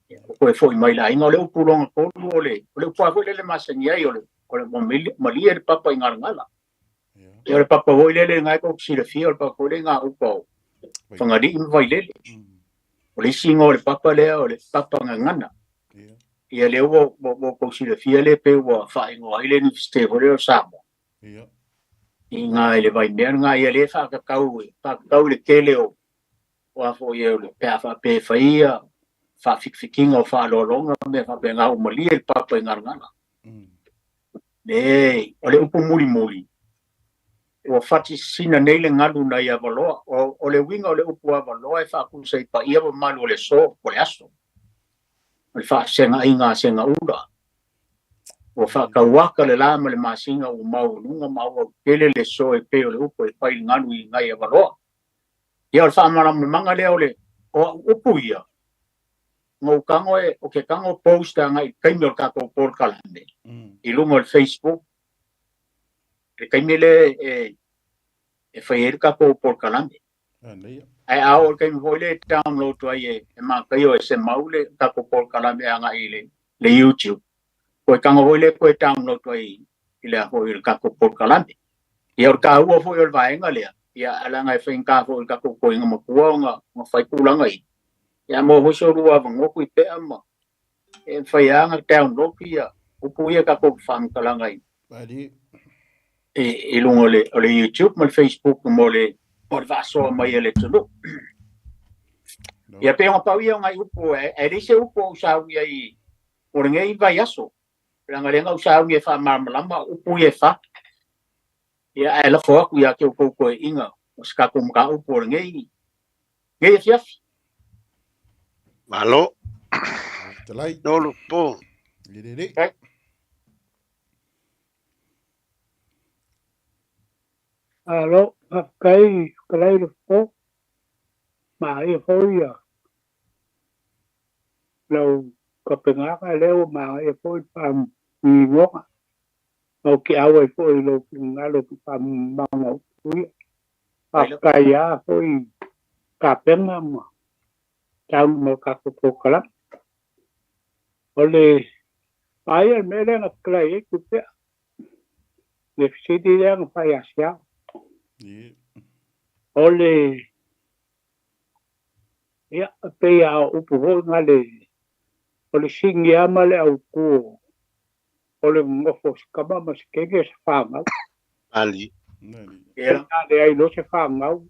Ia ua toe fo'i mai i le aiga. O le upu lona tolu, o le upu lava foi lele e masani ai, o le malie le papa i galagala. Ia o le papa foi lele lena e tou te silafia, o le papa foi lele i gauta o Fagalii ma Vailele. O le isi igoa o le papa lea, o le papa gagana. Ia lea ua outou silafia lea pei ua faaigoa ai le Iunivesite foi lea o Samoa i ina i le Vaimea lena. Ia lea e faatatau i le tele o a foi e pe a faapea e fai ia faafitifitiga o faaaloaloga ma mea faapena, ua malie le papa i galagala. E, o le upu mulimuli, ua fatisina nei le galu nai Avaloa. O le uiga o le upu Avaloa e faakusa i paia ma mamalu o le aso po o le aso. O le faafesegaiga a Segaula. Ua faatauaka le la ma le masina ua maualuga ma auautele le aso e pei o le upu e fai i le galu i nai Avaloa. Ia o le faamalamalamaga lea o le o au upu ia, na ou tago e, ou te tago post agai i le taimi o le tatou polokalame i luga o le Facebook, le taimi lea e fai ai le tatou polokalame. Ae a oo i le taimi foi lea e download ai e Mataio e Semau le tatou polokalame agai i le YouTube, toe tago foi lea toe download ai i le foi le tatou polokalame. Ia o le taua foi o le vaega lea, ia leaga e faigata foi i le tatou toeaina matua ona fai tulaga ia. Ia maua foi se lua avanoa Tuipea ma e mafai lava ona download ia upu ia tatou faamatalaga i luga o le YouTube ma le Facebook mo le faasoa mai a le atunuu. Ia pei ona pau ia o nai upu, e leai se upu o ou sauni ai o lenei vaiaso, leaga lea na ou sauni e faamalamalama upu ia e fa. Ia ae lafo atu ia te outou toeaiina o se tatou mataupu o lenei afiafi. Malo. Nolo po. Alo, faafetai fetalai le fofo. Maia foi ia lau tapenaga lea ua maia foi le faamaninoga. Mau ke au ai foi i lou finagalo i faamamaga o upu ia. Faafetai lava foi tapena ma taunu ma le tatou polokalame. O le vaai le mea lea na fetalai ai Tupea. Le fesili lea na fai ia Siao. O le ia pei a o upu foi na le o le sigi lava ma le autu o le nonofo o se tama ma se teine o se fanau. Ali. Ia leai loa se fanau,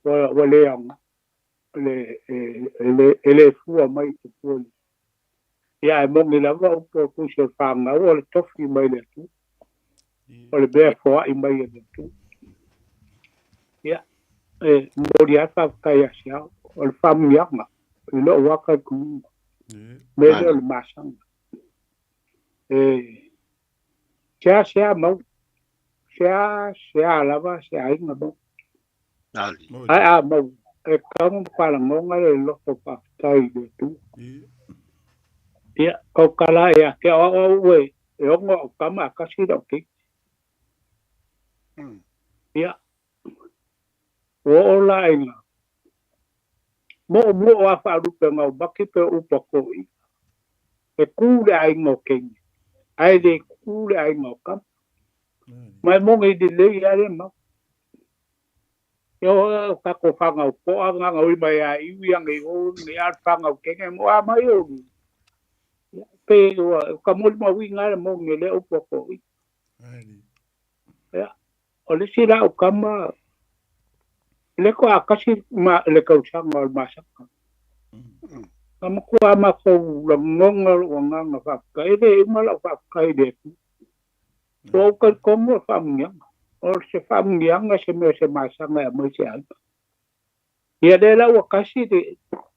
ua le aoga. E le fua mai i tupua. Ia ae moni lava upu o tusi o le fanau o le tofi mai le Atua. O le mea foai mai e le Atua. Ia, e momoli lava le faafetai ia Siao. O le faamanuiaga i lou lava talitonuga. Mea lea o le masaga. E sea sea mau, sea sea lava se aiga mau. Ae a mau, e tatau ona faalagona le loto faafetai i le Atua. Ia, tautala ia te au au e ono au tama a tasi lau keiki. Ia, ua oo la ina mo'omo'o a faalupe o maki pe o upu a toeaiina. E kū le aiga o teine, ae le kū le aiga o tama. Ma e moni lelei lava lea mau. Ia o tatou fanau po'a gagaui mai a iwi age i o nei a le fanau teine mo a mai o. Ia pe ua ka molimauina le moni o lea upu a toeaiina. Ia, o le isi la au tama le ko a kasi ma le tausaga o le masaga. Na matua matou lagona lou agaga faafetai, e le uma lau faafetai i le Atua. Ua ou talitonu o le faamanuiaga. O se faamanuiaga se mea o se masaga e aumai se aiga. Ia lea la ua tasi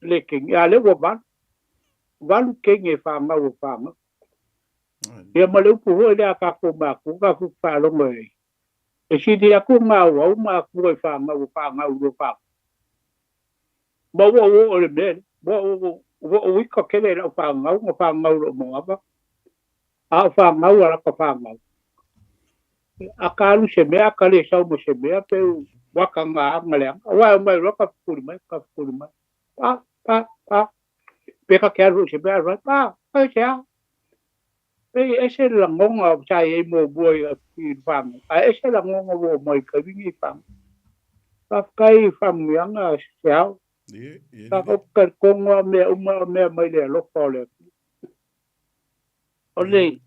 le teine, a lea ua valu. Valu teine e fanau o fanau. Ia ma le upu foi lea a tatou matua tatou faalogo ai. E sili aku ngā au ma akua i whāngau o whāngau ro whāngau. Ma ua ua o le mea, ua ua ua ua ika kele lau whāngau, ngā whāngau ro mo apa. A o whāngau a laka whāngau. A ka alu se mea, a ka le sau mo se mea, pe waka ngā anga le anga. Wa e mai roa ka fukuri mai, ka fukuri mai. Pa, pa, pa. Pe ka ke alu se mea, alu pa, pa se a. Pe ese le lagonga sa i ai muamua i le whānau. A ese lagonga ua oo mai i taimi i whānau. Faafetai i faamanuiaga se ao. Tatou talitonu lava mea uma o mea mai le alofa o le Atua. O le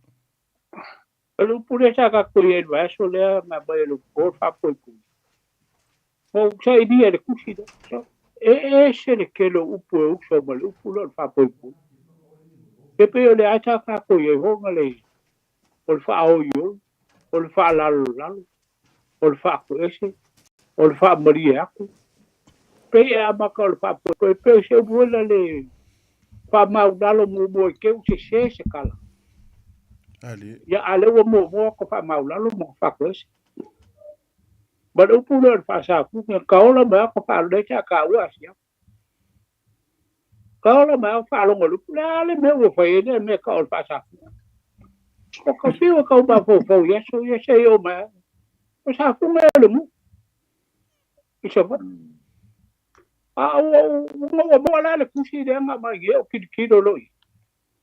o le upu lea sa tatou i ai i le vaiaso lea na aumai e le upu o le faapoipoi. Na ou sailia i le tusi lea. So, e ese le tele o upu e uso ma le upu lea o le faapoipoi. E pei o le a sa tatou i ai foi na le o le faaoioi, o le faalalolalo, o le faatoese, o le faamalie atu. Pei e amata o le faapoipoi, pei o se upu foi lea le faamaulalo muamua i te i ua sese se tala. Ia, a o lea ua muamua ota faamaulalo ma faatoese. Ma le upu lea o le faasafune, ka ola mai ota faalogo sa taua asiago. Ka ola mai ota faalogo i le upu, le a le mea ua fai ai lea mea tau o le faasafune. O ka fiu e tau mafaufau i aso ia se i oo mai lava. O safune o le nuu i Savaii. A ua ua maua la le tusi lea na aumai nei o tilotilo loa i ai.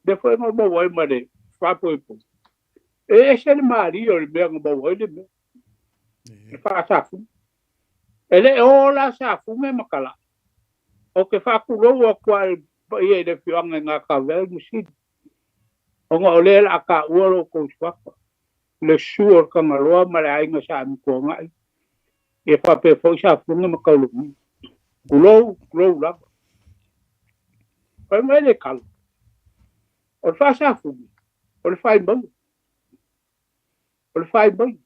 Lea foi na maua ai ma le faapoipoi. E ese le malie o le mea na maua ai le mea. Le faasafune. E le o la safune ma talai. Ou te faatulou atu lava i le paia i le afioaga i Gataveai ma Sili, ona o lea o le a taua lo outou suafa, le susu o le Tagaloa ma le aiga Sa Amituanai, ia faapea foi Safune ma Taulauniu. Tulou, tulou lava. Fai mai le tala, o le faasafune, o le fai maua. O le fai mai.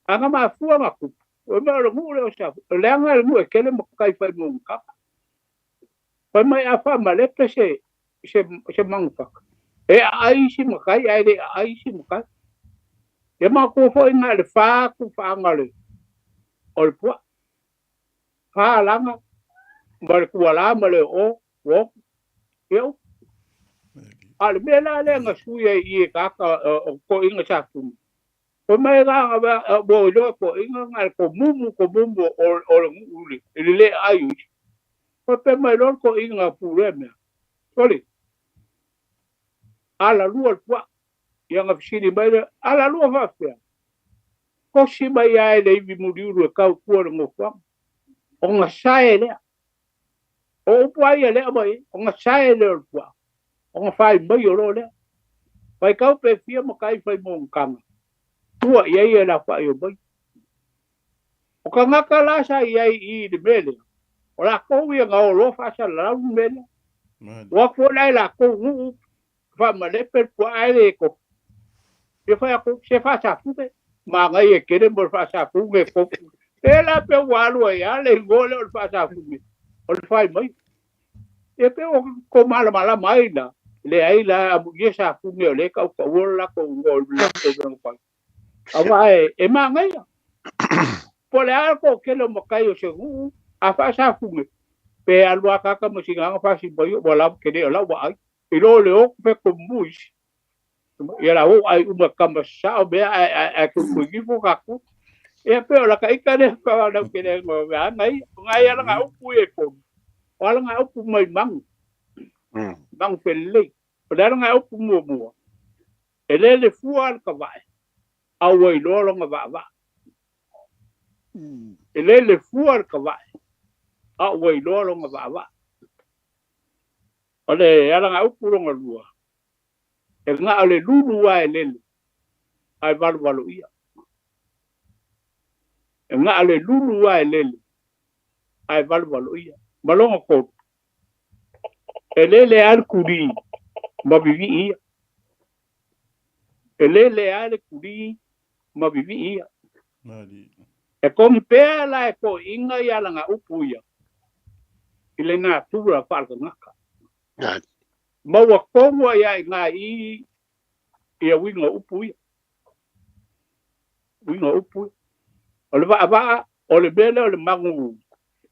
A na mafua na tupu, o mea o le nuu lea o Safune, o leaga le nuu e tele matai fai mau kaka. Fai mai a faamalepe se se se manufaka, e aai isi matai ae le aai isi matai. Ia manatua foi na o le fa atu faaga o le o le puaa. Fa laga ma le tuala ma le oo ua oti. Ia upu. A o le mea la lea na sui ai i i e tagata o toeaiina Safune, fai mai la ua iloa e toeaiina na o le tomumu tomumu o le nuu i le le aai o isi. Faapea mai loa le toeaina na pulea mea, sole, alalua le puaa. Ia na fesili mai lea, alalua faapefea? Kosi mai lava e le ivi muliulu e tau i tua i le nofoaga. Ona sae lea. O upu lava ia lea aumai ai, ona sae lea o le puaa, ona fai mai o loa lea. Faitau pe fia matai fai monotaga, tua i ai e lafaai o mai. O tagata la sa i ai i i le mea lea, o latou ia na o loa faasalalau le mea lea. O atu foi la e latou nuu faamalepe le puaa ae le tofu. Ia fai atu, se faasafune, manaia tele mo le faasafune e tofu. E la pe ua alu ai lava le igoa lea o le faasafune, o le fai mai. Ia pe ua tou malamalama ai la, leai la, amuia safune o lea e tautaua le latou igoa o le latou mea na fai. Aua e manaia. Po o le a le toatele o matai o se nuu, a faasafune, pe alu lava tagata ma sina aga fasi mai, ua lava tele o lau vaai. I lo le o pe komu isi. Ia la o ai uma kama sao mea ae ae ae tupu ifo tatou. Ia pei o laka ita lea ka lau kele ngo mea ngai ngai ala nga upu e ko. O ala nga upu mai mangu. Mangu felelei. O le ala nga upu muamua. E le le fua le ka vae. A ua iloa longa vaavaa. E le le fua le ka vae. A ua iloa longa vaavaa. O le alagaupu lona lua, e na o le lulu lava e lele ae valuvalo ia. E na o le lulu lava e lele ae valuvalo ia. Ma lona tolu, e lele lava le tulī ma vivii ia. E lele lava le tulī ma vivii ia. E kogi pea la e toeaiina ia alagaupu ia i le natura faaletagata. Maua tonu ai lava i ina i ia uiga o upu ia. Uiga o upu ia. O le vaavaa, o le mea lea o le magu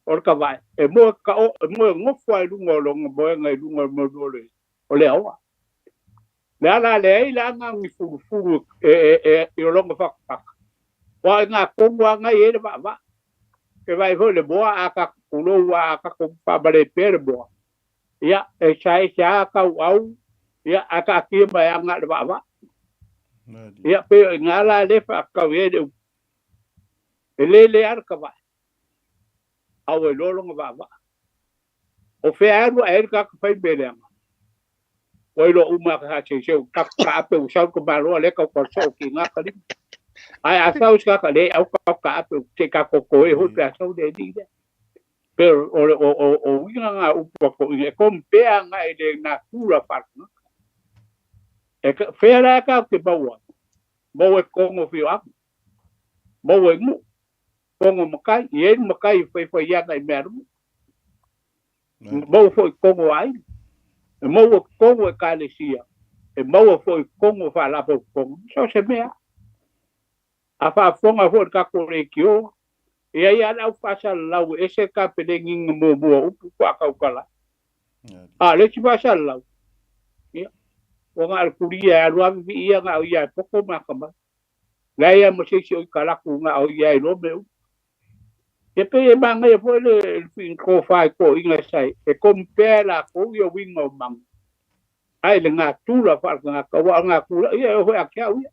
o le kavae, e moe kao, e moe gofo lava i luga o lona moega i luga o le manu o le aoa. Le ala leai la na ni fulufulu e e e i o lona fatafata. Aua o i ina tonu lava na i ai le vaavaa. E vaai foi i le moa a tatou tulou a tatou faamale pea le moa, ia e saese lava tauau ia ae taatia mai lava na o le vaavaa. Ia pei o i ina la lea e faatatau i ai le upu, e lele lava le kavae, a ua iloa lona vaavaa. O fea alu ae ai le tagata fai mea leaga? Ua iloa uma lava sa seuseu tatou taape ua sau le tamaloa lea tau talsoo ki gā ka lima. Ae a sau se tagata leai aua tatou taape se i tatou toe foi pe a sau le alii lea. Pe o le o o o uiga na o upu a toeaiina e compare agai i le natura faaletagata. E fea la tatou te maua ai? Maua i totonu o afioaga, maua i nuu, Kogo matai, i ai le matai e faifai ana i mealuga. E maua foi i totonu o aiga, e maua i totonu o ekalesia, e maua foi i totonu o faalapotopotoga, so o se mea. A faafofoga foi le tatou leitio, e i ai lava le au faasalalau e ese le tapelegiga muamua o upu faatoa tautala ai. A o le isi faasalalau, ia, ua na o le tulia e alu lava vivii ia na o ia e poto ma atamai. Leai lava ma se isi o i talaatu na o ia e iloa mea uma. Ia pei e manaia foi le tofa i toeaiina sa e compare e latou ia uiga o magu ae le natura faaletagata aua o le natura ia e oo foi ia te au ia.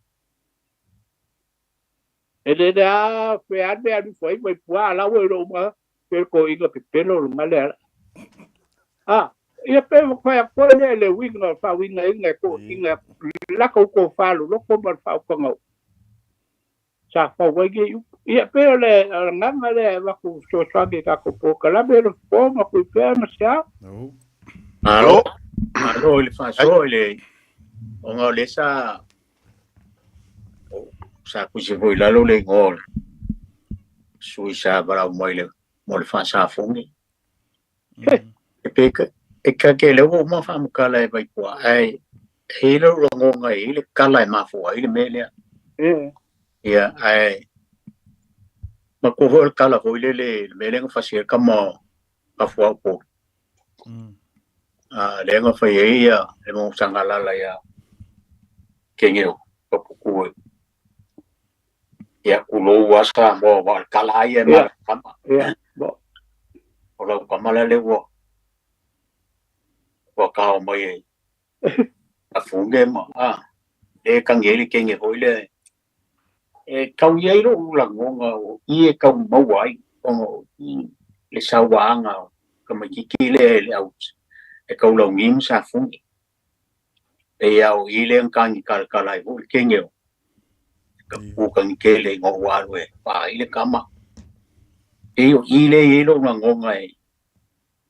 E lele lava fea le mea e alu ifo ai Vaipua a la ua iloa uma pe le toeaina pepelo lona lea. A ia pe ua fai atu foi lea le uiga o le faauigaina e toeaiina latou tofa loloto ma le faautaga sa fau ai nei upu. Ia pei o le agaga lea e avatu fesoasoani i tatou polokalame le po ma Tuipea ma Seao. Malo, malo i le faasoa i le ona o lea sa sa tusi foi i lalo le igoa o le sui sa valaau mai le mo le faasafogi. E pe e ka ke le ua uma faamatala e Vaipua ae e i ai lou lagona e i ai le tala e mafua ai le mea lea. Ia ae matua foi o le tala foi lele le mea lea na fasi ai le tama o Afuaupolu. A lea na fai ai ia le magosaga lala ia Kegeo Papuku e ia tulou lava Samoa aua o le tala lava ia e malamalama. O lau tama la lea ua ua tao mai e afune ma a lea e tagi ai le kege foi lea e tau i ai lou lagona o i e tau maua ai ona o i le sauaga o tamaititi lea e le au e taulauni ma safune. E ia o i lea na tagi talatala ai foi le kege o ka pukagi tele ina ua alu e pā ai le tama. E o i lea e i ai lou lagona e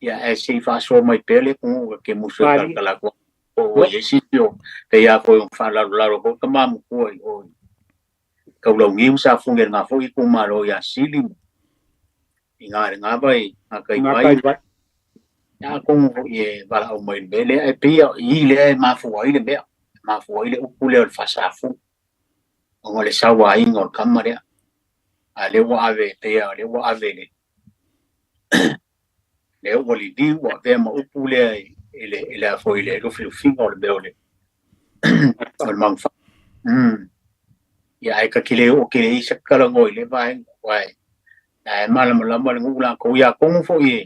ia ae se i faasoa mai pea le atunuu e te musu e talatala atu po ua i ai sisi o pei lava foi ona faalalolalo foi tama matua i o i Taulauniu ma Safune i lena foi itumalo ia Sili ma i na i lena vai gatai vai. Ia atonu foi e valaau mai i le mea lea ae pei o i lea e mafua ai le mea, e mafua ai le upu lea o le faasafua ona o le sauaina o le tama lea. A o lea ua ave pei lava o lea ua ave i le lea ua liliu ua avea ma upu lea i le i le a foi i le lufilufiga o le mea o le o le manufai. Ia ae ta te le oo tele i ai se talanoa i lea vaega aua e e malamalama le nuu latou. Ia atonu foi e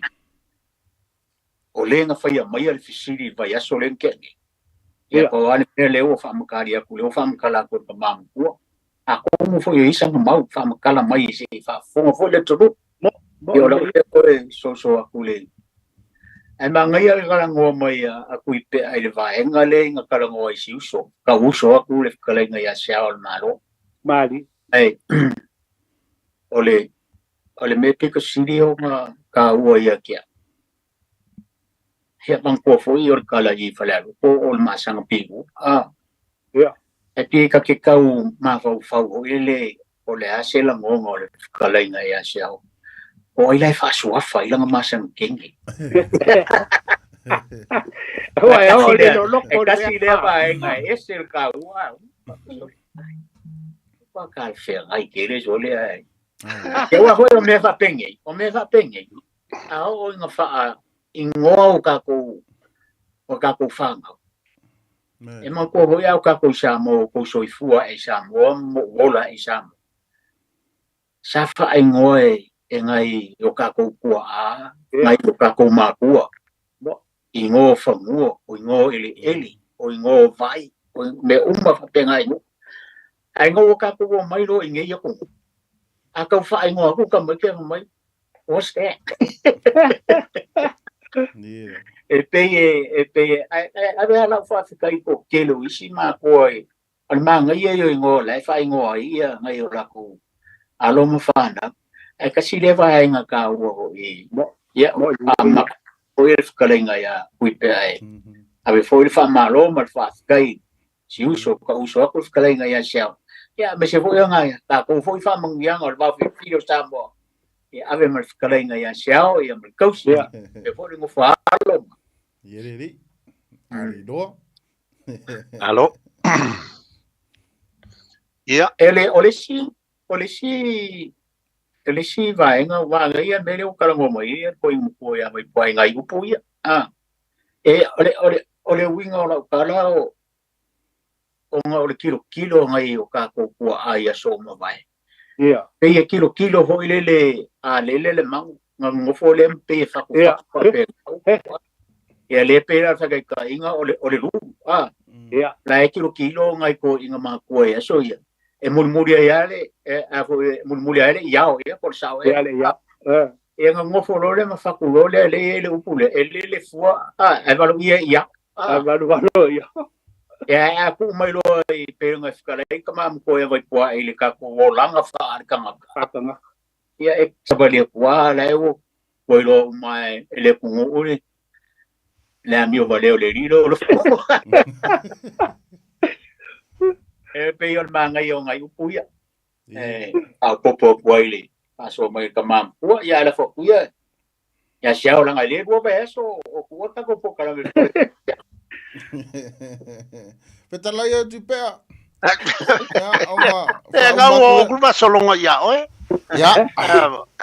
o le na faia maia le fesili i le vaiaso lea na tea nei. Ia pau lava le mea lea ua faamatali atu, lea ua faamatala atu e le tama matua. Atonu foi e i ai sana mau faamatala mai se i faafofoga foi le atunuu. Ia o lau lea toe soso atu le Ae manaia le talanoa mai a Tuipea i le vaega lea ina talanoa ai si uso, tau uso atu le fetalaiga ia Se Ao o le Malo. Mali. Ae o le o le mea pito sili ona taua ia te au, ia manatua foi o le tala i Falealupo o le maasaga piu, a. Ia. Ae pei ta te tau mafaufau foi lele o le a se lagona o le fetalaiga ia Se Ao, o ai la e faasuafa ai lana maasaga kenge. Ua e oo le loloko E tasi lea vaega e ese le taua. Ua talafeagai tele sole ae. Ia ua foi o mea faapenei, o mea faapenei, a oo ina faaigoa o tatou o tatou fanau. E manatua foi a o tatou i Samoa, o tou soifua ae i Samoa ma ou ola ae i Samoa. Sa faaigoa e nai o tatou tuaa, nai o tatou matua, igoa o fanua, o igoa o eleele, o igoa o vai, o mea uma faapena i nuu. Ae ina ua tatou omai loa i nei atunuu, a tau faaigoa atu tamaiti ae fai mai, what's that? E pei e, e pei e, ae, ae ave lava lau faafetai i le tele o isi matua i, o le manaia ia o igoa o la e faaigoa ai ia nai o latou alo ma fanau. Ae tasi lea vaega taua foi, ia, faamata foi le fetalaiga ia Tuipea e ave foi le faamalo ma le faafetai si uso, ka uso atu le fetalaiga ia Seau. Ia, aemaise foi o nai tatou foi faamanuiaga o le vaofilifili o Samoa, ia ave ma le fetalaiga ia Seau, ia ma le tausi, ia foi le nofo a alo. Ia le alii. Ali loa. Alo. Ia. E le, o le isi, o le isi, o le isi vaega, vaega ia mea lea ua talanoa mai ai le toeaina matua ia Vaipoa i nai upu ia. A, e, o le, o le, o le uiga o lau tala o, ona o le tilotilo a nai o tatou tuaa i aso ua mavae. Ia. Pei e tilotilo foi lele a lele le magu, na nonofo lea ma pei e fatufatu faapena. Ia lea pei la o le faataitaiga o le, o le lu, a. Ia. La e tilotilo nai toeaiina matua i aso ia. E mulimuli ai lava le, a foi e mulimuli ai le iao, ia po o le sao ea. Ia le iao. Ia na nonofo loa lea ma fatu loa lea, lea e i ai le upu lea, e lele fua, a, ae valoia e iao. A valuvalo ia. Ia a tuu mai loa i pei ona fetalai ai tama matua ia Vaipuae i le tatou olaga faale-tagata. Faale-tagata. Ia e savali atu lava la e ua iloa uma e le atunuu le amio valea o le alii lea o le E pei o le manaia o nai upu ia. E faaopoopo atu ai le faasoa mai o le tama matua. Ia ae lafo atu ia ia Siao leaga e le lua vaiaso o tuua le tatou polokalame. Fetalai au Tupea. Ia, ona E ngau o oku faasologa ia oe. Ia.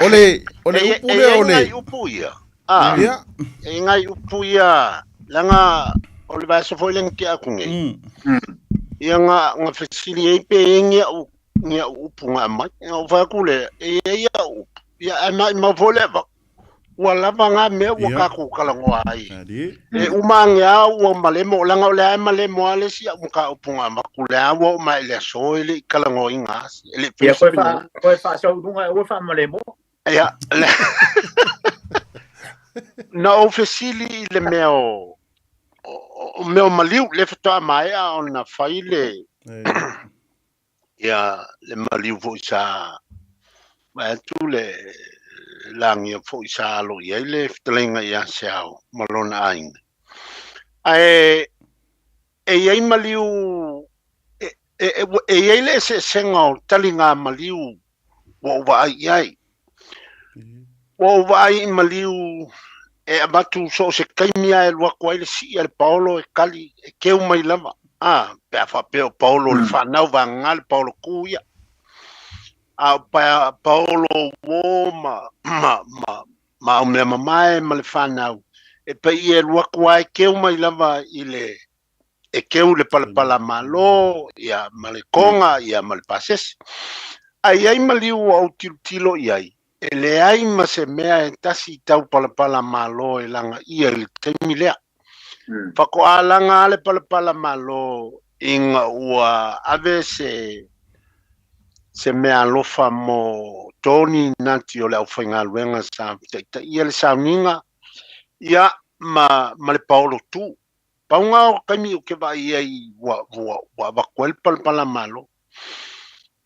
O le o le upu lea o le. E i ai nai upu ia. A. Ia. E i ai nai upu ia leaga o le vaiaso foi lea na tea atu nei. Ia na na fesili ai pe i ai ni au ni au upu na aumai. Na ou fai atu lea, e i ai au upu. Ia ae maumau foi le avatu. Ua lava na mea ua tatou talanoa ai. E uma ane lava ua malemo, leaga o lea e malemo lava le isi au mataupu na avatu, lea ua oo mai i le aso e le i talanoaina lava, e le i faia Ia, se koe finagalo. koe faasau i luga e aua le faamalemo. Ia, na ou fesili i le mea o, o mea o maliu, lea faatoa maea ona fai le, ia le maliu foi sa vaai atu le lagia foi sa alo i ai le fetalaiga ia Seao ma lona aiga. Ae e i ai maliu e, e, e, e i ai le eseesega o taliga maliu ua ou vaai i ai. Ua ou vaai i maliu e avatu so o se taimi lava e alu atu ai le sii a le paolo e kali, e keu mai lava. A, pe a faapea o paolo o le fanau vagana le paolo kū ia. A o pa, paolo uō ma, ma, ma, ma aumea mamae ma le fanau, e pei e alu atu lava e keu mai lava i le, e keu le palapala malo, ia, ma le koga, ia, ma le pasese. Ae i ai maliu ua ou tilotilo i ai, e leai ma se mea e tasi i tau palapala malo e lagaia i le taimi lea. Faatoa laga lava le palapala malo ina ua ave se se mea alofa mo Tony Nati o le aufaigaluega sa taitaia le sauniga, ia, ma, ma le paolo tu. Pau na o taimi ou te vaai ai ua, ua, ua avatu ai le palapala malo.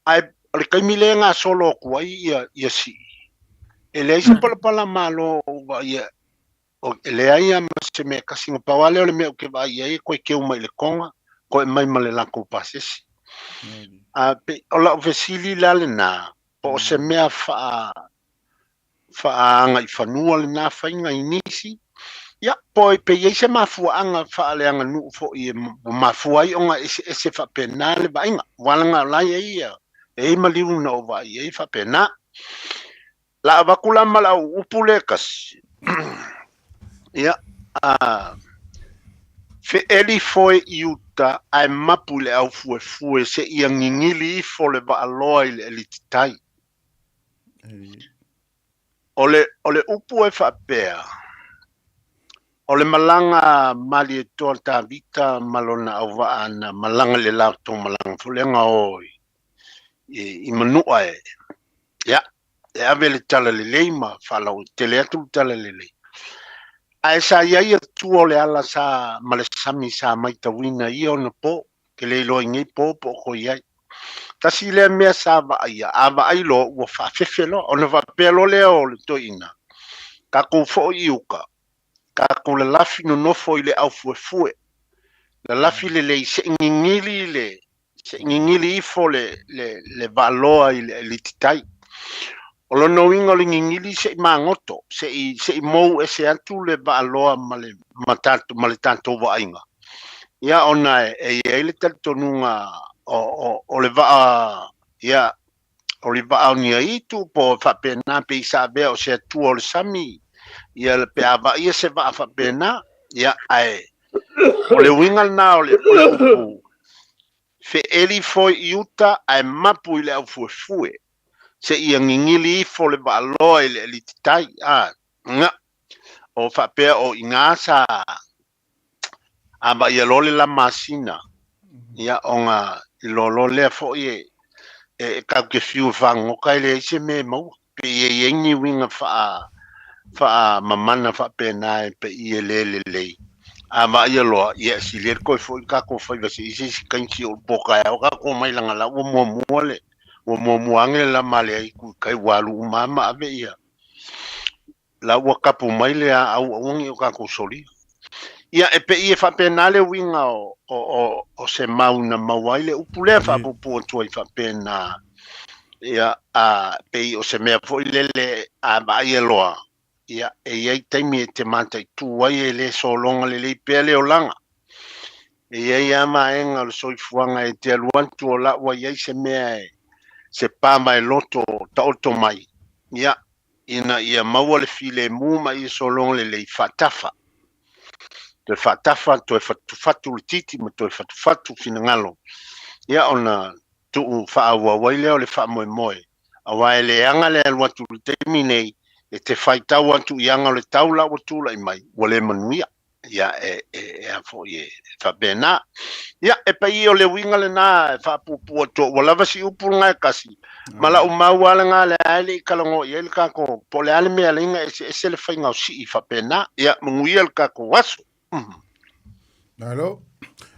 Ae o le taimi lea e gasolo atu ai ia, ia sii, e leai se palapala malo o ou vaai ai, e leai lava ma se mea e tasi. Na pau lava lea o le mea ou te vaai i ai e toe keu mai i le koga, toe aumai ma le latou pasese. A pei o lau fesili la lena, po o se mea faa faaagaifanua lena faiga i nisi, ia, po pe i ai se mafuaaga faaleaganuu foi e ua mafua ai ona eseese faapena le vaaiga. Aua leaga o la e i ai E i ai maliu na ou vaai ai faapena. La avatu la ma lau upu le kasi. Ia, a feeli foe i uta ae mapu i le aufuefue seia gigili ifo le vaaloa i le elititai. O le, o le upu e faapea, o le malaga a Malietoa Tavita ma lona auvaa na malaga i le latou malaga foi lea na o i, i, i Manua e, ia, e ave le talalelei ma faalauaitele atu le talalelei. Ae sa i ai atua o le ala sa ma le sami sa maitauina i ia ona po, ke le iloa i nei po po o toe i ai. Tasi lea mea sa vaaia, a vaai loa ua faafefe loa, ona faapea loa lea o le toeaina, tatou foi i uka, tatou lalafi nonofo i le aufuefue, lalafi lelei se i gigili le, se i gigili ifo le, le, le vaaloa i le alititai. O lona uiga o le gigili se i magoto, se i, se i mou ese atu le vaaloa ma le, ma tatou, ma le tatou vaaiga. Ia ona e, e i ai le talitonuga o, o, o le vaa, ia, o le vaa o Niaitu po o faapena pe i sa avea o se atua o le sami, ia pe a vaaia se vaa faapena, ia ae o le uiga lena o le, o le upu feeli foi i uta ae mapu i le aufuefue seia gigili ifo le vaaloa i le alititai, a, ga, o faapea o i ina sa a vaaia loa le la masina, ia ona iloa loa lea foi e, e tatou te fiu e fagogota e leai se mea e maua. Pe i e i ai ni uiga faa, faamamana faapena e paia e le lelei. A vaaia loa, ia e sili ai le toe foi le tatou faiva se i se isi taimi o le po taeao tatou omai leaga la ua muamua le, ua muamua ane le lama a le aitu i tai ua alu uma lava ma ave ia, la ua tapu mai le aau aua ne i o tatou solia. Ia, e pei e faapena le uiga o, o, o, o se mau na maua ai le upu lea faapuupuu atu ai faapena. Ia, a, pei o se mea foi lele a vaaia loa, ia, e i ai taimi e te mataitu ai e le sologa lelei pea le olaga. E i ai lava vaega o le soifuaga e te alu atu o la ua i ai se mea e, se pavaeloto taoto mai, ia, ina ia maua le filemu ma ia sologa lelei faatafa. Toe faatafa, toe fatufatu le titi ma toe fatufatu finagalo, ia ona tuu faaauau ai lea o le faamoemoe, aua e leaga le alu atu i le taimi nei e te faitau atu i aga o le tau la ua tulai mai, ua le manuia. Ia, e, e, e a foi e faapena. Ia, e pei o le uiga lena e faapuupuu atu ua lava si upu lena e kasi, ma lau mau lava lena lea e le i talanoa i ai le tatou, po o le a le mea e ala ai ona eseese le faiga o sii faapena. Ia, manuia le tatou aso. Malo.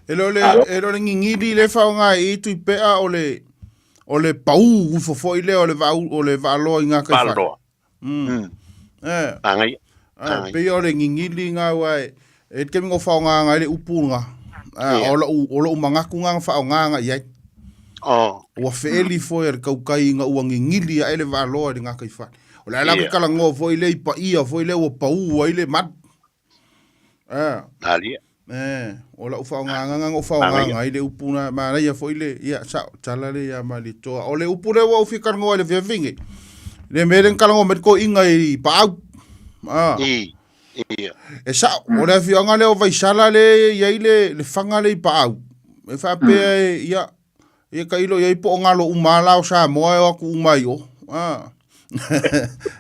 E le o le, e le o le gigili le faaaoga i Tuipea o le, o le pau ifo foi lea o le vaa, o le vaaloa i gata i fale. Vaaloa. Mm. Eh. Manaia. Ah, pei o le gigili ngā ua e, e te mingo whaonga ngai le upu ngā. Ah, Ia. o lou, o lou mangaku ngā whaonga ngā i ai. Oh. Ua feeli foi a le kaukai nga ua gigili a ele vaaloa i le ngā kai whale. O le ala Ia. kala ngoa foi le i paia foi le ua pau ai le manu. Ah. Alia. Eh, o lau whaonga o whaonga i le upu na manaia foi le, ia, sa, tala le ia mali toa. O le upu le ua ufi karangoa i le fiafinge. Le mele karangoa me ko inga i paau. Ah. I, ia. E sa, o le afioaga lea o Vaisala le i ai le, le fanga le i paau. E faapea e, ia, Ia ka ilo iai po o ngalo uma la o Samoa e o atu uma i o. Ah.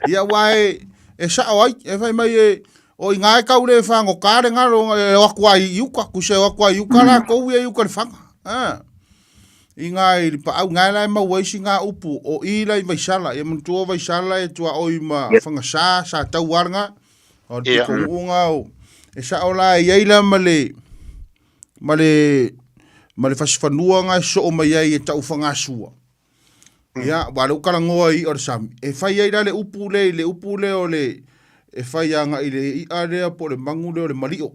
Ia wa e, e sao ai, e fai mai e, o i ngā e kau le whango kāre ngaro e o atu ai i uka, kuse o atu ai i uka la kou ia i uka le whanga. Ah. I ngā i pa au ngā la e mau ai si ngā upu o i la i Vaisala, ia mantua o Vaisala e tua oi ma whanga sa, sa tau aranga, o le piko uunga o, e sao la e iai la ma le, ma le ma le fasifanua nga e soo mai ai e tau whangasua. Ia, wa le ukalangoa i o le sami. E whai ai la le upu le, le upu le o le, e whai anga i le ia lea po le mangu lea o le malio.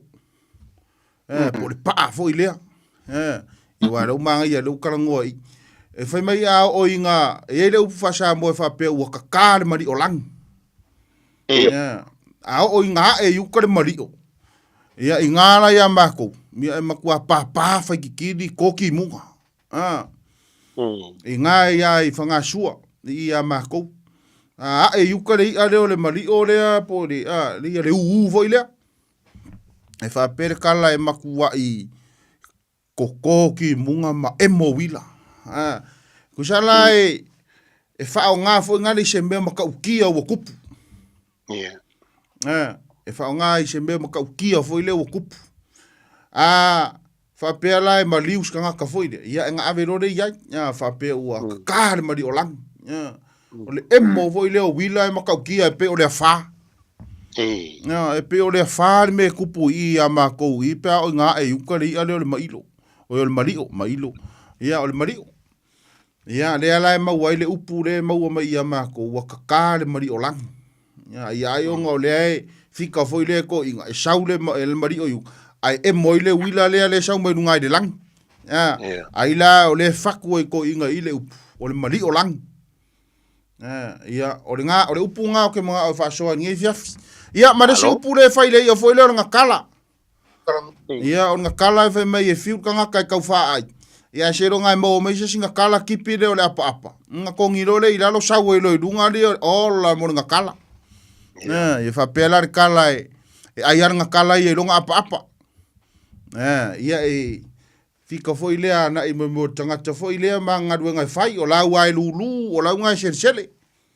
Eh, po le paa foi lea. Eh, i wa le umanga ia le ukalangoa i. E whai mai a o i ngā, e ai le upu whasamoa e whapea ua kaká le malio langi. Ia, a oo i ngā e i uka le malio. Ia, i ngā la ia mākou, ia e makua pāpā whai kikiri, kōki i munga. Ah. I ngā ia i whangasua, i ia mākou. A ae i uka le i'a lea o le mali'o lea po o le a le ia le ū foi lea. E faapea le kala e makua'i koko ki muga ma emo uila. A kusa la e e faaaoga foi ngale i se mea matautia ua tupu. Yeah. A e faaaoga i se mea matautia foi lea ua tupu. A faapea la e maliu se tagata foi lea, ia e gaave loa lea i ai. A faapea ua kakaa le maliu o lagi. A o le emo foi lea o uila e matautia e pei o le afā. A e pei o le afā le mea e tupu i i iā matou i pe a oo ina ae i uka le i'a lea o le mailo. Oi o le mali'o, mailo. Ia o le mali'o. Ia lea la e maua ai le upu lea e maua mai ia matou ua kakaa le mali'o lagi. Ia ia ai ona o lea e fika foi lea toeaiina e sau le le mali'o i uka ae emo ai le uila lea lea e sau mai luga i le lagi. A ai la o lea e fatu ai toeaiina i le upu o le mali'o lagi. Ia, o le, o le upu ngā o ke mga o whaasoa i ngei fiafi. Ia, ma le si upu le whai le ia foi le o le ngakala. Ia, o le ngakala e whai mai e fiu kangaka e kau wha ai. Ia, se ro ngai mau mai se si ngakala kipi le o le apa apa. Nga kongi lo le i lalo sau e lo i lunga li o la mo le ngakala. Ia, ia whapea la le kala e, e ai ara ngakala ia i longa apa apa. Ia, e, Fika foi lea anaʻi moemoe o le tagata foi lea ma galuega e fai, o lau a e lūlū, o lau ga e selesele.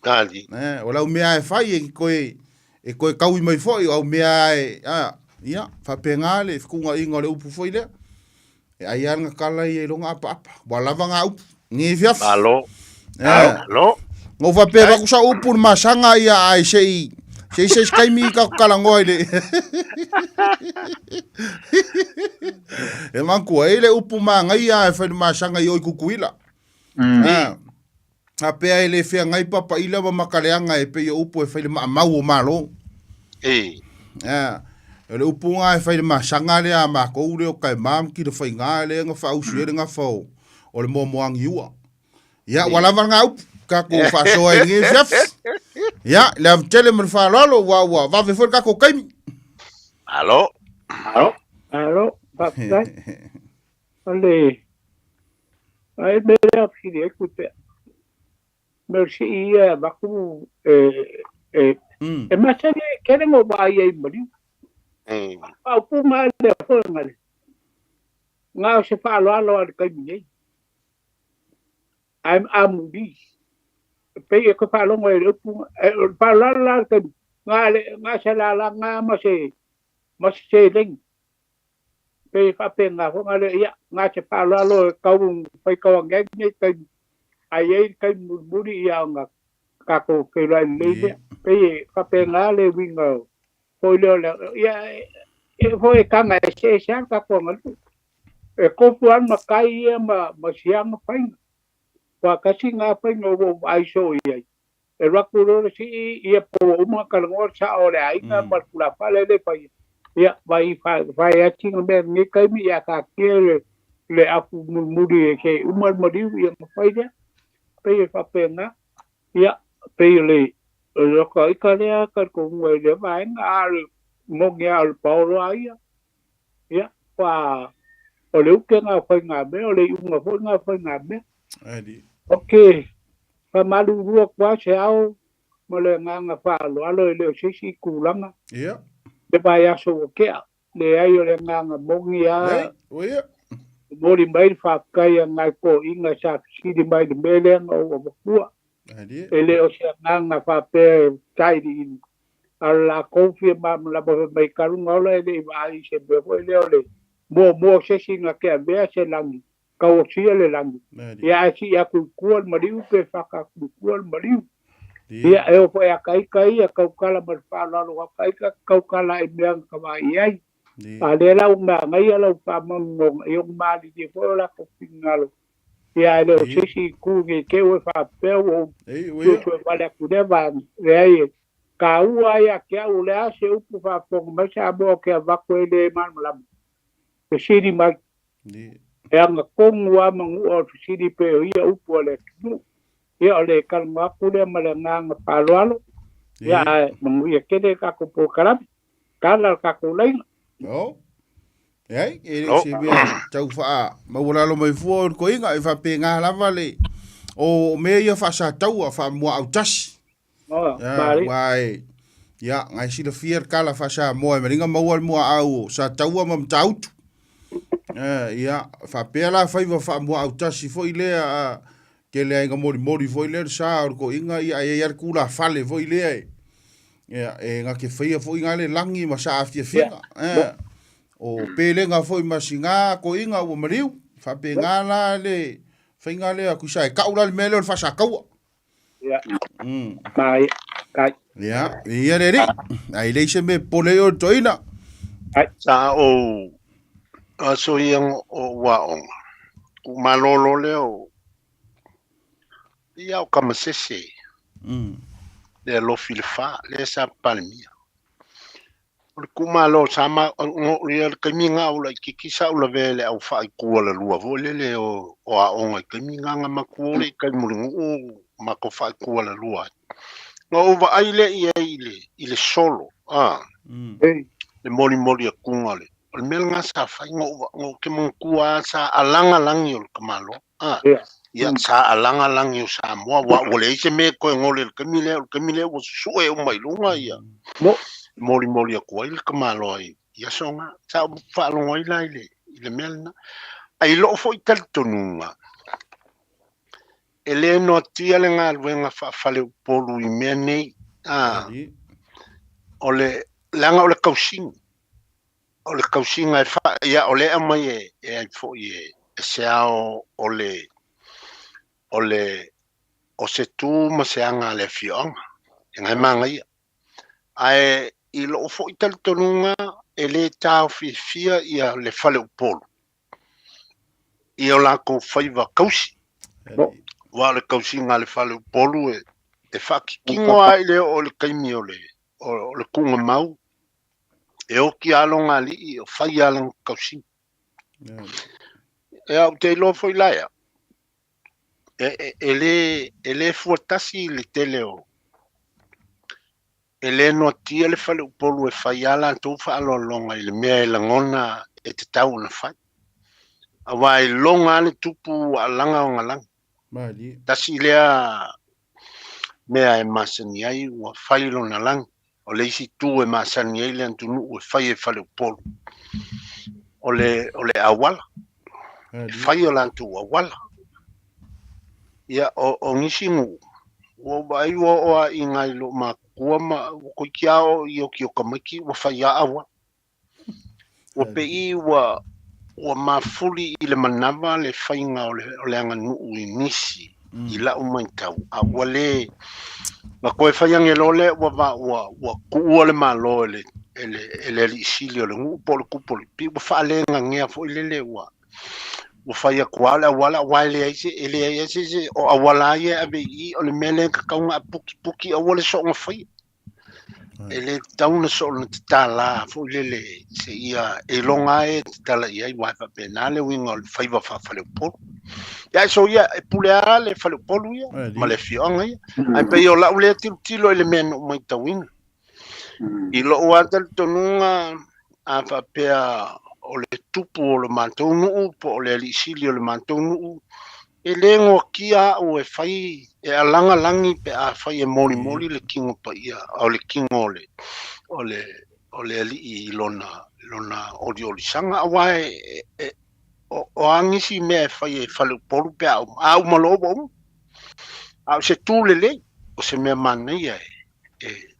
Ali. Eh, o lau mea e fai e koe, e koe kaui mai foi, o au mea e, a, ia, faapena le fekuugaiga o le upu foi lea. E ai lava le gakala ia i loga apaapa. Ua lava ngā upu. Ngi fiafi. Malo. Eh. Malo. Ngou faapea avatu sau upu le masaga ia ae se i se i se isi taimi ka talanoa i le E manatua e i le upu manaia e fai le masaga i o i Tutuila. Ah, faapea e le feagai papaila ma makaleaga e pei o upu e fai le maamau o Malo. E. Ah, o le upu na e fai le masaga lea a matou lea o Taema ma Tilafaiga lea na faausi ai le gafa o o le moamoagiua. Ia, ua lava ngā upu, kākou faasoa i lenei afiafi. Ia, le ava tele ma le faaaloalo, ua, ua vave foi le kākou taimi. Malo. Malo. Malo, faafetai. O le, ai mea lea fesili ai ku pea. Mea o le sii ia e avatu e, e, e masani ai kele ngo vaai ai maliu. Faaupu ma lea foi ngale. Nga o se faaaloalo a le taimi nei. Ae amuli. E pei e koe faalogo ai i le upu, e, o le faaaloalo la le taimi, nga le, nga se lalaga ma se, ma se seleni. Pei e faapena foi nga le, ia, nga se faaaloalo e tau fai tauageagi nei taimi, ae i ai le taimi mulimuli ia ona tatou feiloai lelei lea. Pei e faapena le uiga o, foi lea o le, ia, e foi e taga eseese lava le tatou aganuu. E tofu lava le matai ia ma, ma siaga faiga. Ua tasi ngā faiga ua ou vaai soo i ai. E alu atu loa le sii, ia po ua uma ona talanoa le sao o le aiga ma le tulafale lea e faia. Ia, vai fai ati nga mea i lenei taimi, ia taatia le, le afu mulimuli e se i uma le maliu, ia ona fai lea. Pei e faapena. Ia, pei o le, o le lota ika lea talitonuga i lea vaega, a o le moni lava o le paolo lava ia. Ia, ua, o le uke na o faigamea, o le iuga foi na o faigamea. Ok, faamalulu atu lava se ao ma le agaga faaaloalo e le o se isi tulaga. Ia. Le vaiaso ua tea, leai o le agaga moni lava. Ia. Momoli mai le faafetai a nai toeaiina sa fesili mai i le mea lea na ou avatua. E le o se agaga faapea e tailiili, a o le latou fia malamalama fai mai talu ona ola e le i vaai i se mea foi lea o le muamua o se isi na te avea se lagi, tauosia le lagi, ia ae sii atu i tua le maliu pe faka atu i tua le maliu. Ia, e oo foi a taita ia, tautala ma le faaaloalo a taita, tautala i mea na ka vaai i ai. A lea la ua manaia lau faamaununoga, ia ua malilie foi o latou finagalo Ia, e le o se isi itu nei te i ua faapea ua ou suesue vale atu i lea vaega. Leai, e taua lava ia te au, o le a se upu faafofoga mai Samoa ou te avatu e le malamalama, fesili mai. E agatonu lava manua o le fesili pei o ia upu a le atunuu. Ia, o le talanoa atu lea ma le agaga faaaloalo. Ia, ae manuia tele le tatou polokalame. Tala le tatou laina. Leai, e le o se mea tau faamaualalo mai fua o le toeaina, e faapena lava le o mea ia faasataua faamuaautasi. Aua e, ia, na e silafia le tala faa-Samoa e maliga maua le muaau o Sataua ma Matautu. Ia, faapea la faiva faamuaautasi foi lea, a tele ai na molimoli foi lea le sa o le toeaina, ia, ae i ai lava le tulafale foi lea e, ia, e na te faia foi na le lagi ma saafiafiga. O pelega foi ma sina toeaina ua maliu. Faapena la le faiga lea, tusa e tau la le mea lea o le faasataua. Ia. Mai, kai. Ia, ia le alii. Ai leai se mea e popole ai oe le toeaina. Ai. Sa ou aso ia o ou aoga, ku malolo lea o ia o Kamasese. Lea lofi le fa, lea sa Palemia. O le kumalo sa ma ngo ia le taimi nga o laitiiti sa ou lavea i le au faaitualalua foi lele o o aoga i taimi na na matua le i tai Mulinuu matou faaitualalua ai. Na ou vaai lea i ai i le i le solo a le molimoli atuga o le o le mea lena sa fai na ou na ou te manatua lava sa alaga lagi o le tamaloa a ia sa alaga lagi o Samoa aua ua leai se mea e toe gole i le taimi lea o le taimi lea ua susue uma i luga ia molimoli atu ai le tamaloa i aso na. Sa ou faalogo ai la i le i le mea lena. Ae i lou foi talitonuga, e le noatia le galuega faafaleupolu i mea nei, a o le leaga o le tausiga. O le tausiga e fa, ia o lea e aumai e, e ai foi e, e se ao o le, o le, o se tu ma se aga a le afioaga, e gae magaia. Ae i lou foi talitonuga e le taofiofia ia le faleupolu i o latou faiva tausi. Aua o le tausiga a le faleupolu e, e faakikino lava i le oo i le taimi o le, o le tuugamau, e oti lava lona alii o fai lava lana tausiga. Ia, ou te iloa foi la ea, e, e, e, le, e le fuatasi le tele o, e le noatia le faleupolu e fai a latou faaaloaloga i le mea e lagona e tatau ona fai. Aua e loga lava le tupu ua alaga ona lagi. Tasi lea mea e masani ai ua fai lona lagi. O le isi tu e masani ai le atunuu e fai e faleupolu, o le, o le auala. E fai o latou auala. Ia, o, o nisi nuu, ua ou vaai ua oo lava i nai loomatutua ma ua toeitiiti lava oo i okioka maiki ua fai lava auala. Ua pei ua ua mafuli i le manava le faiga o le, o le aganuu i nisi i lau matau, a ua le na toe fai age loa lea ua va ua ua tuua le Malo e le e le e le alii sili o le nuu po o le tupu o le pei ua faalegagea foi lele ua ua fai atu lava le auala aua e leai se e leai lava se se o auala lava ia e ave i i o le mea lea e tatau ona aputiputi aua le soona faia. E le tatau ona soona tatala foi lele seia e iloga lava e tatala i ai, aua e faapena le uiga o le faiva faafaleupolu. Ia ae soia e pule lava le faleupolu ia ma le afioaga ia. Ae pei o lau lea tilotilo i le mea na ou matauina. I lou lava talitonuga a faapea o le tupu o le matou nuu po o le alii sili o le matou nuu, E le noatia au e fai, e alaga lagi pe a fai e molimoli le tino paia, o le tino o le, o le, o le alii i lona, lona oliolisaga, aua e, e, o, o a nisi mea e fai e faleupolu pe a uma, a uma loa ua uma. A o se tu lelei, o se mea manaia e, e,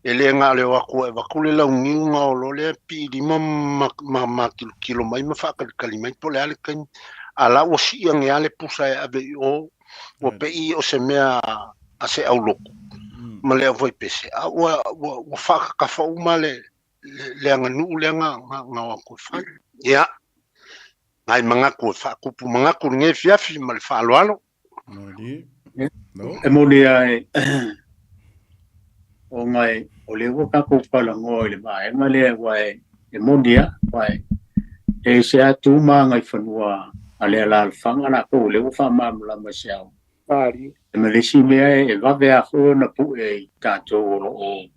e le na o le o atu e avatu le launiu ona o loa lea pii lima ma, ma, ma tilotilo mai ma faatalitali mai po o le a le taimi. A la ua sii ane lava le pusa e ave i o, ua pei o se mea a se aulotu ma le aufaipese, a ua, ua, ua faatatafa uma le, le, le aganuu lea na, na, na o atu e fai. Ia, nai manatu e faatupu manatu i lenei afiafi ma le faaaloalo. E moni lava e ona o lea ua tatou talanoa i le vaega lea aua e moni lava aua e ese lava tu ma agaifanua a le alaalafaga latou o lea ua faamalamalama i se ao. E ma le isi mea e vave lava foi ona pue i tatou o lo o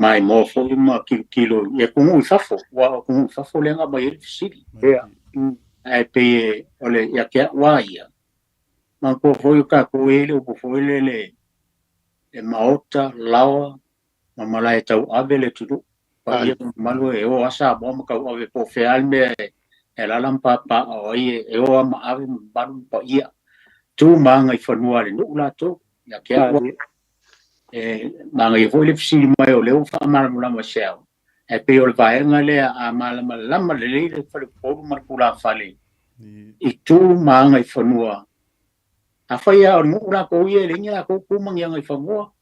Maimoa foi ma kilokilo i atunuu i fafo, aua o atunuu i fafo lea na aumai ai le fesili. Ae pei e o le ia te a'u lava ia, manatua foi o tatou e i ai le upu foi lele, e maota, laoa ma malae tauave le atunuu. Paia ma mamalu e o lava Samoa ma tauave po o fea lava le mea e alaala ma papaaao ai, e o lava ma ave mamalu ma paia, tu ma agaifanua a le nuu latou. Ia te a'u lava e manaia foi le fesili mai o lea ua faamalamalama i se ao, ae pei o le vaega lea a malamalama lelei le faleupolu ma le tulafale i tu ma agaifanua. Afai lava o le nuu latou ia e leai ni latou tu ma ni agaifanua,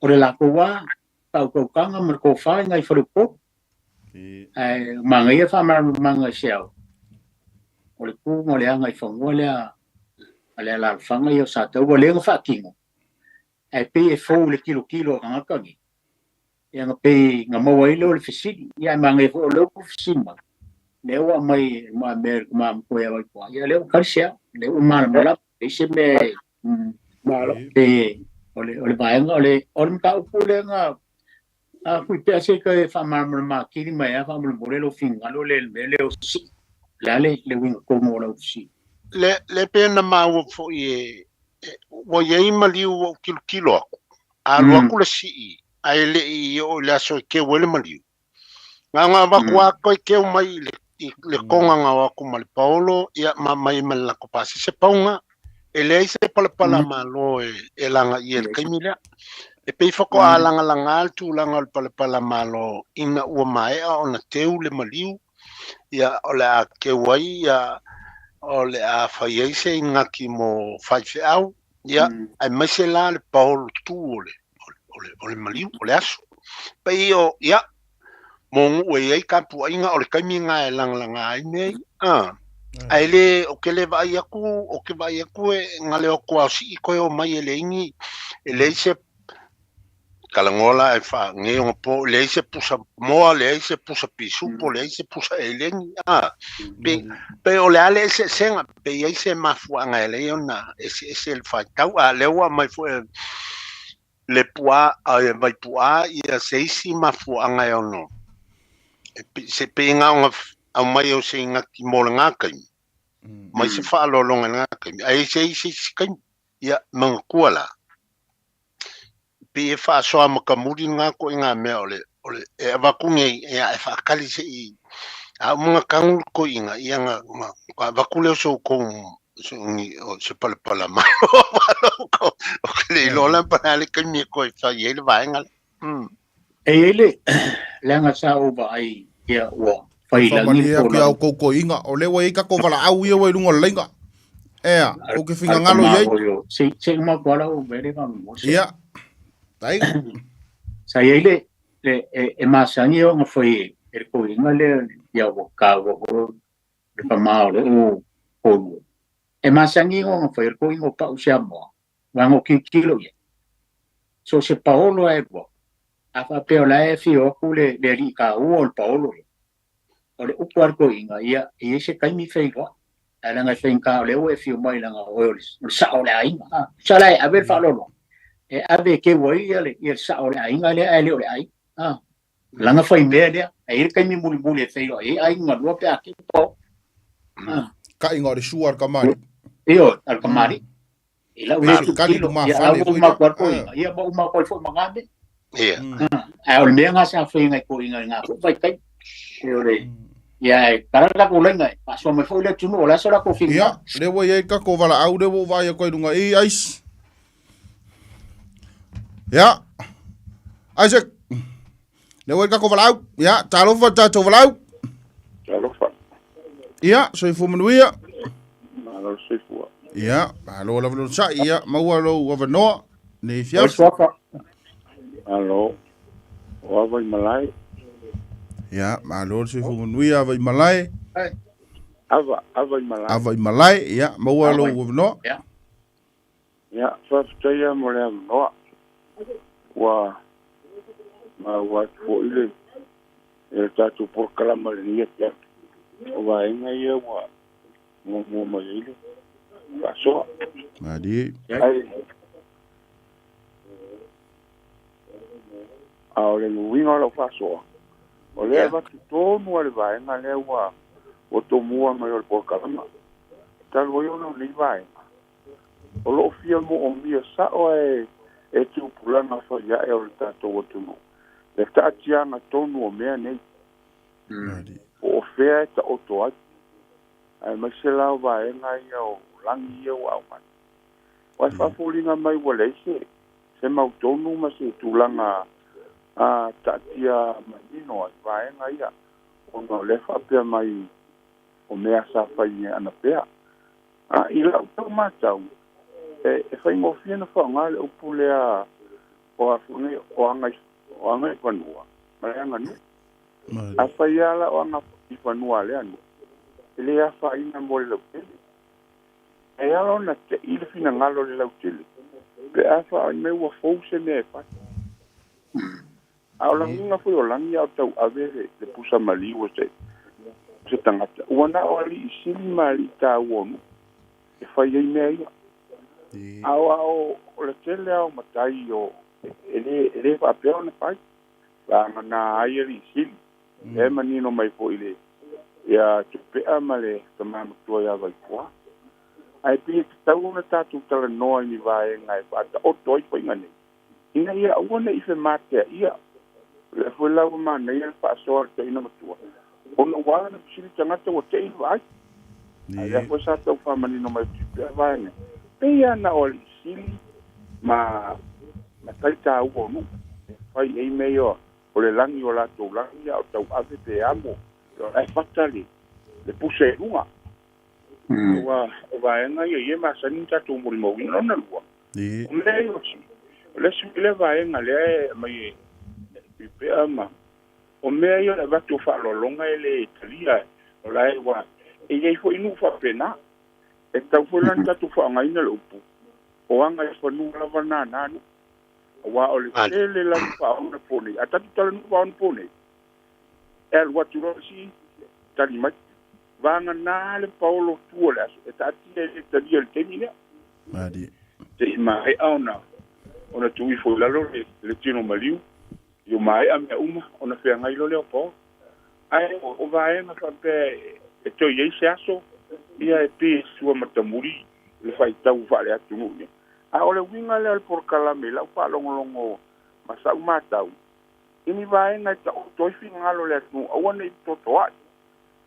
o le latou lava faautautaga ma le tofa i nai faleupolu. Ae manaia faamalamalamaga i se ao, o le tu ma le agaifanua lea a le alaalafaga ia o Sataua lea na faatino, ae pei e fou i le tilotilo a tagata nei, ia na pei na maua ai lea o le fesili. Ia ae manaia foi o lea ua fesili mai, lea ua aumai e lumamea e le tama matua ia Vaitoa, ia lea ua tali se ao, lea ua malamalama, leai se mea e pei o le o le vaega o le o le mataupu lea na a Fuipea se i toe faamalamalama atili mai lava faamolemole lou finagalo lea i le mea lea o sii. O le a le le uiga tonu o lau fesili? Le le pei ona maua foi e ua i ai maliu ua ou tilotilo aku, a alu aku le sii ae le i oo i le aso e keu ai le maliu. Na ona avatu lava toe keu mai i le i le togaga o aku ma le paolo, ia ma aumai ai ma le latou pasese. Pauga, e leai se palapala malo e lagaia i le taimi lea. E pei faatoa lagalaga le tulaga o le palapala malo ina ua maea ona teu le maliu, ia o le a keu ai, ia o le a fai ai se inigati mo faifeau, ia aemaise la le paolo tu o le o le maliu, o le aso. Pei o, ia, mo nuu e i ai tapuaiga, o le taimi lena e lagalaga ai mea ia. Ae le, ou te le vaai atu, ou te vaai atu e na le o atu lava o sii toe omai e leai ni, e leai se talanoa la e faa nei ona po, leai se pusa moa, leai se pusa pisupo, leai se pusa eleni, a. Pe, pe o le a le eseesega, pe i ai se mafuaaga e ala ai ona eseese le faitau, a lea ua aumai foi e le puaa, e Vaipuaa ia se isi mafuaaga e ono, e se pei na ona aumai o se igati mo lena taimi, mai se faaaloaloga i lena taimi, ae i se isi isi taimi, ia manatua la, pei e faasoa matamuli lena ituaiga mea o le, o le, e avatu nei, ia e faatali se i, a uma ona tanu le toeaina, ia na, na avatu lea o se outou, se, ni, o se palapala malo, ou te le iloa la po o le a le taimi e toe fai ai le vaega lea. E i ai le leaga sa ou vaai ia ua fai i lagi Faamalie po atu iā lau. outou toeaiga, o lea ua i ai tatou valaau ia ua i luga o le laina. Ea, kou te finagalo i ai. Se se uma atu lava lau mea lea faamolemole. Ia, tai. Sa i ai le le e, e masani ona fai e le toeaina lea ia ua taua foi le tama o lou toalua. E masani ona fai e le toeaina o Pau Samoa, leaga o tilotilo ia. So se paolo lava e lua, a faapea o la e afio atu le, le alii taua o le paolo lea, o le upu a le toeaina, ia, e i ai se taimi feiloai, ae leaga e faigata o lea ua e afio mai leaga o oe o le, o le sao o le aiga. A, tusa la e ave le faaaloalo, e ave e keu ai ia le, ia le sao o le aiga lea ae le o le aiga. A, lana faimea lea, ae i ai le taimi mulimuli e feiloai ai aiga lua pe a keu paolo. A. Kaiga o le sua a le kamali'i. Ioe, a le kamali'i. I lau lea Kali tilotilo, luma ia, fale la ua foi uma lea. atu lava le toeaina, ia ma uma atu ai foi ma na mea. Ia. Ae o le mea lena sa fai e nai toeaiina i na foi vaitaimi. E o le, ia, e tala le tatou laina, e faasoa mai foi le atunuu, o le a so latou Ia, finagalo. lea ua i ai le tatou valaau lea ua ou vaai atu ai i luga i, Ice. Ia, Isaac, lea ua i ai le tatou valaau. Ia, talofa le tatou valaau. Talofa. Ia, soifua manuia. Malo le soifua. Ia, malo lava le onosai. Ia, maua lou avanoa nei afiafi. Suafa. Malo. O Ava i Malae. Ia, malo le soifua manuia Ava i Malae. Ava, Ava i Malae. Ava i Malae, ia, maua lou avanoa. Ia. Ia, faafetai lava mo le avanoa. Ua maua atu foi le le tatou polokalama i lenei afiafi. O vaega ia ua muamua mai ai le faasoa. Malie. Ae A o le uiga o lau faasoa, o lea avatu tonu a le vaega lea ua tomua mai o le polokalama. Talu ai ona o nei vaega, o loo fia moomia sao e tupulaga faiae o le tatou atunuu le taatiaga tonu o mea nei. Po o fea e taoto ai, aemaise la o vaega ia o lagi ia ua aumai. Ua e faafoliga mai ua leai se mautonu ma se tulaga taatia manino ai vaega ia, ona o lea faapea mai o mea sa fai anapea. A i lau tau matau, e faigofie na faaaoga le upu lea o afune o aga i fanua ma le aganuu. Afai lava la o aga i fanua a le aganuu, e le afaina mo le lautele. E ala ona tei le finagalo o le lautele, pe a faaai mai ua fou se mea e fai. A o lagiga foi o lagi a o tauave le pusa maliu o se tagata. Ua na o alii sili ma alii taua o nuu e fai ai mea ia. A o le tele ao matai o e le faapea ona fai. Lagana ai alii sili. E manino mai foi le ia tupea ma le tamamatua ia Vaipua. Ae pei e tatau ona tatou talanoa i ni vaega e faataoto ai faiga nei, ina ia aua ne i femateaia. O lea foi la ua manaia le faasoa a le toeaina matua, ona ua ala na fesili tagata ua tei le vaai. A lea foi sa tau faamanino mai tupea vaega. Pei lava na o alii sili ma matai taua o nuu e fai ai mea ia o le lagi o latou lagi a o tauave pe amo ae fata le pusa i luga. Ua o vaega ia ia masani na tatou molimauina lona lua. O mea ia o si o le isi lea vaega lea e aumai e pipea ma o mea ia o le avatu o faaaloaloga e le talia o la e ua e i ai foi nuu faapena. E tatau foi la ona tatou faaaogaina le upu o aga i fanua lava nana nuu. Aua o le tele lava faaona po nei. A tatou talanoa faaona po nei, e alu atu loa si tali mai. Vagana le paolo tua o le aso e taatia e le talia i le taimi lea. Se'i maea ona tuifo i lalo le tino maliu, io maea mea uma ona feagai loa lea o paolo. Ae o vaega faapea e toe i ai se aso, ia e pei e sua matamuli le faitau faale-atunuu ia. A o le uiga lea o le polokalame i lau faalogologo ma sa'u matau, i ni vaega e taoto ai finagalo o le atunuu aua ne i totoa'i.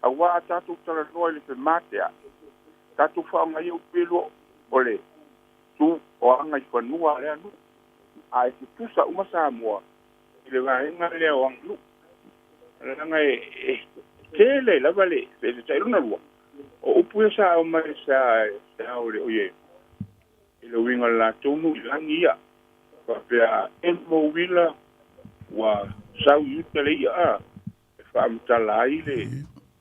Auā a tatou talanoa i le fematea'i, tatou faaaogaia upu ia lua o le tu o aga i fanua a le aganuu. A e tutusa uma Samoa i le vaega lea o aganuu. Leaga e tele lava le feeseeseai. Lona lua, o upu ia sa aumai sa ao le oie i le uiga o le latou nuu i lagi ia. Faapea e mauila ua sau i uta le ia a e faamatala ai le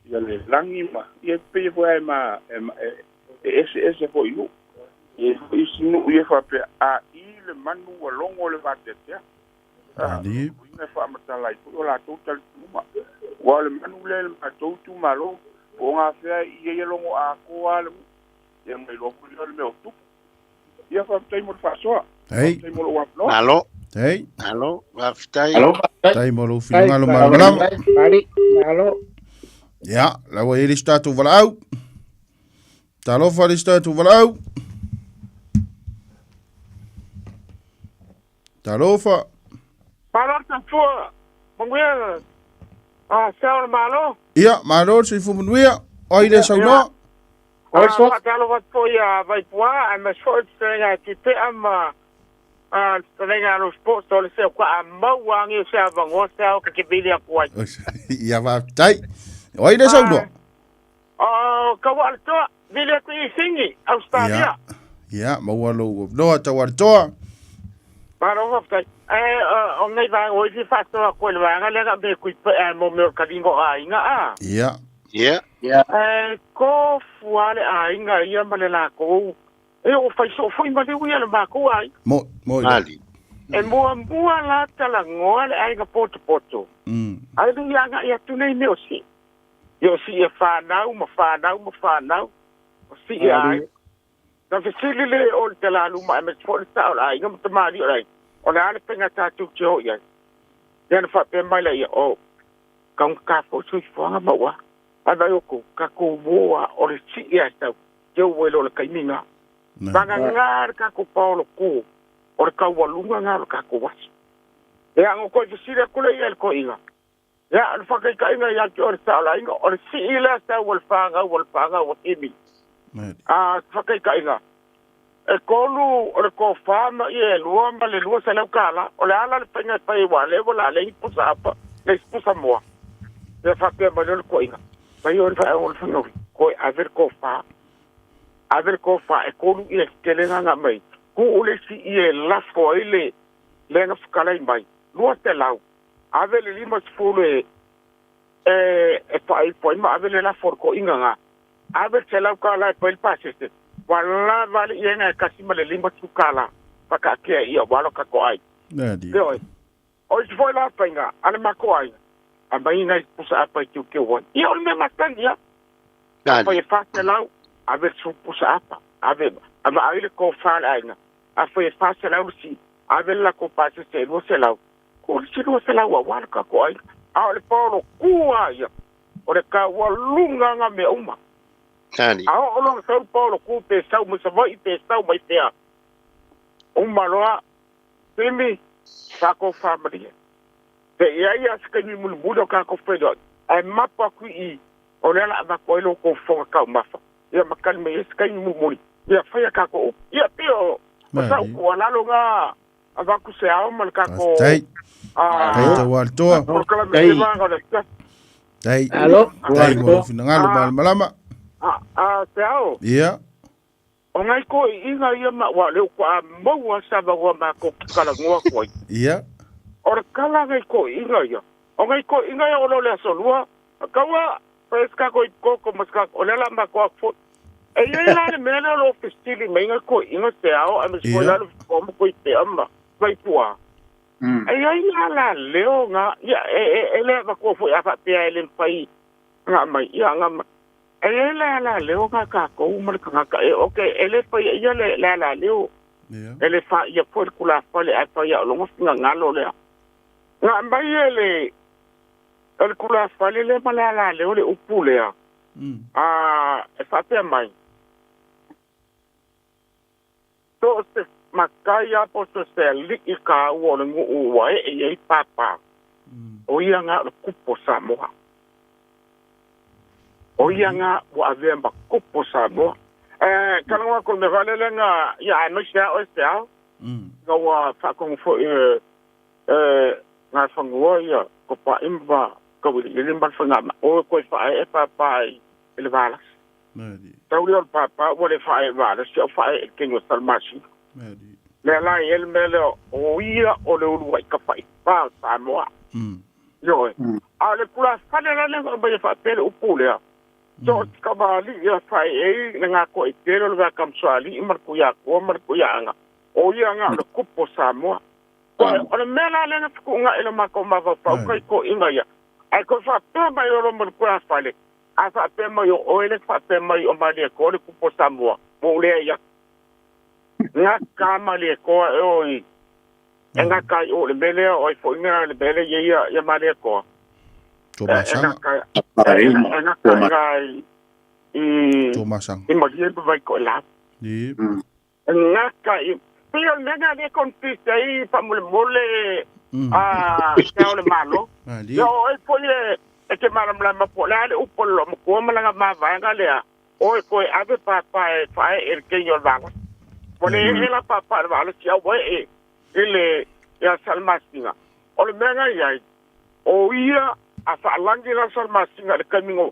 ia le lagi ma ia pei foi e ma e ese foi nuu. Ia foi isi nuu ia faapea a i le manu ua logo le vateatea. Uiga e faamatala ai foi o latou talitonuga. Ua o le manu lea i le matou itumalo, po o gafea i ia logo atoa le nuu. Ia ona iloa foi lea o le mea o tupu. Ia faafetai mo le faasoa. Faafetai mo lou avanoa. Malo. Hei. Malo, faafetai. Tai mo lou finagalo malamalama. Malo. Ia, la ua i ai le isi tatou valaau. Talofa le isi tatou valaau. Talofa. Malo le soifua, manuia se ao o le Malo. Ia, malo le soifua manuia. O ai le saunoa? Faatalofa atu foi ia Vaipua, aemaise foi le fetalaiga a Tuipea ma le fetalaiga a Lo Sports o le se o ka maua angi o se avanoa se ao ke te vili atu ai. Ia, faafetai. O ai le saunoa? O Taualetoa, vili atu i Sini, Australia. Ia, maua lou avanoa Taualetoa. Malo faafetai. O nei vaega ua i faasoa atu ai le vaega lea na me kui pe mo mea o le taliga o aiga a. Ia. Ia. E tofu lava le aiga ia ma le latou. E oo fai soo foi ma liu ia le matou aiga. Mo, mo. Ali. E muamua la talanoa le aiga potopoto. Ae le i agai atu nei mea o sii. Ia o sii e whanau ma whanau ma whanau. O sii ai. Na fesili le o le talaluma e me foi le sao le aiga ma tamali o le aiga. O le a le faiga tatou te o i ai. Ia na faapea mai lea, o, kaugata foi le soifuaga ma ua. Ae vaai outou, tatou uo lava, o le sii lava e sau, teu ai loa i le taimi lena. Vagana le tatou paolo tu, o le taualuga lena o le tatou aso. Ia, ona toe fesili atu lea i le toeaina, ia, o le faataitaiga ia te oe le sao o le aiga, o le sii lea sau a le fanau a le fanau a Simi. A, faataitaiga, e tolu o le tofa ma ia e lua ma le $200, o le a la le faiga e fai ai aua o lea ua laalei ni pusa apa, le isi pusa moa. Ia faapea mai loa le toeaina, fai oe le faaiuga o le faiga, toe ave le tofa. Ave le tofa e tolu ia tetele gaga mai, tuu le isi ie e lafo ai le lea na fetalai mai, 200, ave le 50 e e faaifo ai ma ave le lafo o le toeaina na, ave le $100 e fai le pasese, ua lava le iega e tasi ma le $50 faataatia ia ua alo tatou aiga. Ioe. O isi foi la faiga a le matou aiga, aumai nai pusa apa e teuteu ai. Ia o le mea masani lava. Afai e 400, ave le 10 pusa apa, ave, vaai le tofa a le aiga. Afai e 400 le sii, ave le latou pasese e 200, tuu le isi 200 aua le tatou aiga. A o le paolo ku lava ia, o le taualuga lena mea uma. A oo loa ina sau le paolo ku pe sau mai Savaii pe sau mai fea, uma loa Simi, tatou faamalie. Se i ai lava se taimi mulimuli o tatou feiloai, ae mapu atu i i, o lea o le a avatu ai lo outou fofoga taumafa, ia ma tali mai ai se taimi mulimuli, ia fai a tatou upu. Ia, e pei o sau tuualalo lena, avatu se ao ma le tatou Faafetai. Faafetai Taualetoa. polokalame i le vaega o le afiafi. Faafetai. Alo. Faafetai mo lou finagalo malamalama. Se ao. Ia. O nai toeaiina ia ma aua o lea faatoa maua se avanoa matou te talanoa atu ai. Ia. O le tala a nai toeaiina ia, o nai toeaiina ia o lo o le Aso Lua, taua fai se tatou iputoto ma se tatou, o lea o le a matou atu foi. E i ai la le mea lea o lo o fesili mai nai toeaiina se ao aemaise foi la le Fofoga ma Toipea ma Vaituā. E i ai la la leo na, ia e le avatua foi a faapea e le mafai ona aumai, ia ona aumai. E i ai le alaleo na tatou ma le tagata e ok e le faia ia le le alaleo e le faia foi le tulafale ae faia o lona finagalo lea. Na aumai e le e le tulafale lea ma le alaleo le upu lea a e faapea mai, So o se matai lava po o se alii taua o le nuu ua ee i ai pāpā, o ia na o le tupu o Samoa. O ia na ua avea ma tupu o Samoa. E talanoa atu i le mea foi lele na, ia aemaise lava oe Feao, ina ua faatonu foi e Nafanua ia Kopa'i ma Tauiliili ma le faigamalo, o e toe faaee pāpā i le Valasi. Tau lea o le pāpā ua le faaee Valasi a ua faaee i le keinu o Salamasina. Lea la e i ai le mea lea o ia o le uluai tafaifā o Samoa. Ioe. A o le tulafale la lea na aumai e faapea le upu lea, so o se tamalii a faaee ai le gatoaitele o le Veakamusualii ma le Tuiatua ma le Tuiaaga, o ia na o le tupu o Samoa. O le mea la lea na fetuunai i le matou mafaufau kai toeaiina ia, ae toe faapea mai loa ma le tulafale, A faapea mai o oe le faapea mai o Malietoa le tupu o Samoa, ua ou leai atu. Gata Malietoa e o i, e gata ai o le mea lea o ai foi na le mea lea i ai ia Malietoa. Tuamasaga. E gata i i Tuamasaga. I Malie ma Vaitoelau. I. E gata i, pei o le mea na lea confuse ai faamolemole a se Ao o le Malo. Ia o oe foi e te malamalama po o le a le upu a le loomatua ma lana mavaega lea, o e toe ave pāpā e faaee i le teine o le Valasi. Ua le ee la pāpā i le Valasi a ua ee i le ia Salamasina. O le mea na i ai, o ia a faalagi la Salamasina i le taimi na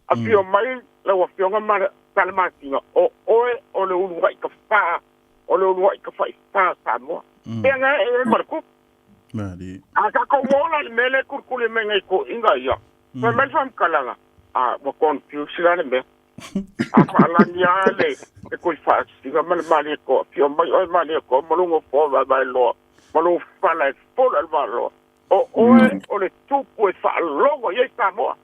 afio mai lau Afioga ma Salamasina, o oe o le uluai tafā, o le uluai tafaifā o Samoa. Pea na ee ai ma le tupu. A tatou ola i le mea lea e kulikuli mai nei toeaiina ia, fai mai le faamatalaga, a ua confuse la le mea. A faalagi lava le Tuifaasisina ma le Malietoa, afio mai oe Malietoa ma lou nofoa vaevae loa ma lou fala e fola i le valoa. O oe o le tupu e faalogo i ai Samoa.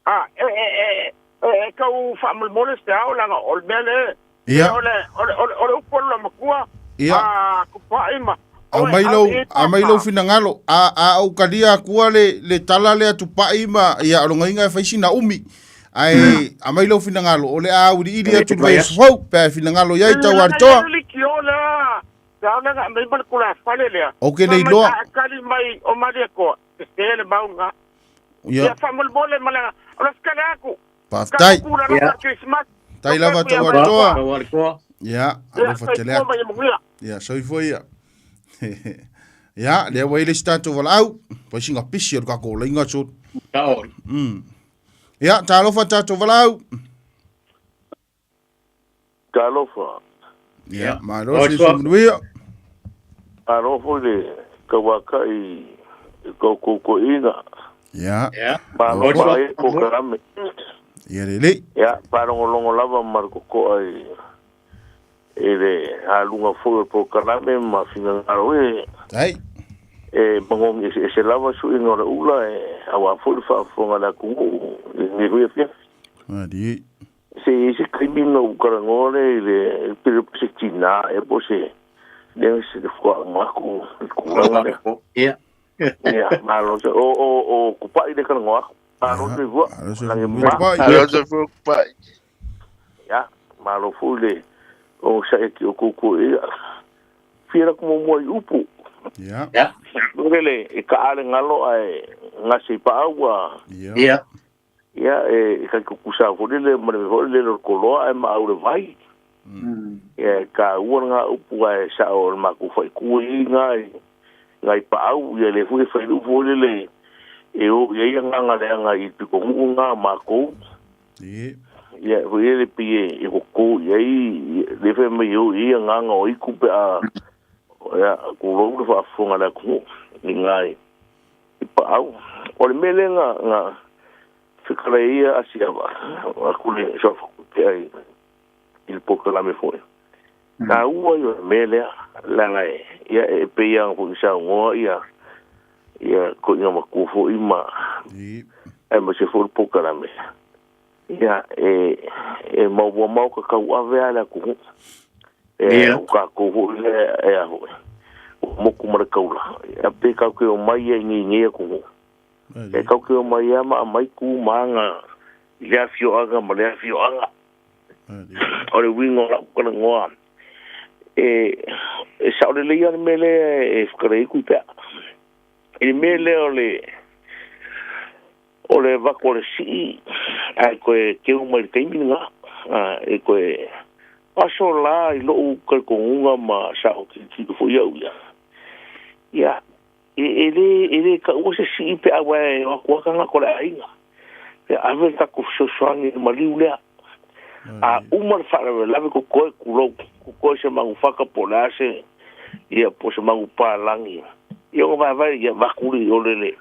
A, e, e, e, e, e tau faamolemole se ao leaga o le mea lea, Ia. o le, o le, o le, o le upu a le loomatua, Ia. a Tupuai ma, Aumai lou, aumai lou finagalo. A, a ou talia atua le, le tala lea tupai ma, ia, o logaiga e fai sina umi. Ae, aumai lou finagalo, o le a auiliili atu i le vaiaso fou, pe a e finagalo i ai Taualitoa. Ou te le iloa. Ia. Faafetai. Tai lava Taualitoa. Ia, alofa tele atu. Ia, soifua ia. Ia, lea ua i le isi tatou valaau. Fai sina pisi o le tatou laina so. Ia, talofa tatou valaau. Talofa. Ia, malo soifua manuia. Malo foi le tauakai i kou toeaiina. Ia. Malo vaaia i polokalame. Ia lelei. Ia, faalogologo lava ma le totoa i i le aluga foi o le polokalame ma finagalo e Ai. E magogi eseese lava suiga o le ula e aua foi le faafofoga a le atunuu i lenei foi afiafi. Malie. Se i ai se taimi na ou talanoa lea i le pe le o se tina ea po o se lea se fuauma atu i le tulaga lea. Ia. Ia, malo se o o o Tupai le talanoa atu. Malo soifua. Lagi ma. Malo soifua Tupai. Ia, malo foi le onosai atu i o tou ia. Fia alu atu muamua i upu. Ia. Ia. Lele e kaa le galo ae gase i paau ua. Ia. Ia, e tai tutusa foi lele ma le mea foi lele o le koloa ae maau le vai. Ia, e taua lena upu ae sao o le matou faaitu i nai nai paau, ia lea foi e fai le upu foi lele e o i ai agaga leaga i le pitonuu lena o matou. Ia, foi lele pei e toto i ai, lea fai mai e o i ai agaga o aitu pe a, ia, tulou le faafofoga a le atunuu i nai i paau. O le mea lea na, na fetalai ia Asiava, aku le soafakutea i, i le polokalame foi. Taua ia o le mea lea, leaga e, ia, e pei lava foi ona saunoa ia, ia toeaiina matua foi ma, aemaise foi le polokalame. Ia, e, e maua mau ka tauave lava le atunuu. E, o tatou foi lea, e a foi, ua motu ma le taula. Ia, pe tatou te omai ai i nei atunuu. E tatou te omai lava ma aumai tu ma aga i lea afioaga ma lea afioaga. O le uiga o lau talanoa, e, e sao lelei lava le mea lea e fetalai ai Tuipea. I le mea lea o le, O le avatu o le sii ae toe keu mai le taimi lena, e toe aso la i lou talitonuga ma sa ou tilotilo foi au ia, ia, e le, e le taua se sii pe a aua e o atu lava tagata o le aiga, e ave le tatou fesoasoani i le maliu lea. A uma le faalavelave totoe, tulou, totoe se manufata po o le a se, ia, po o se manupalagi, ia ona vaevae, ia, vaku le, o le, le,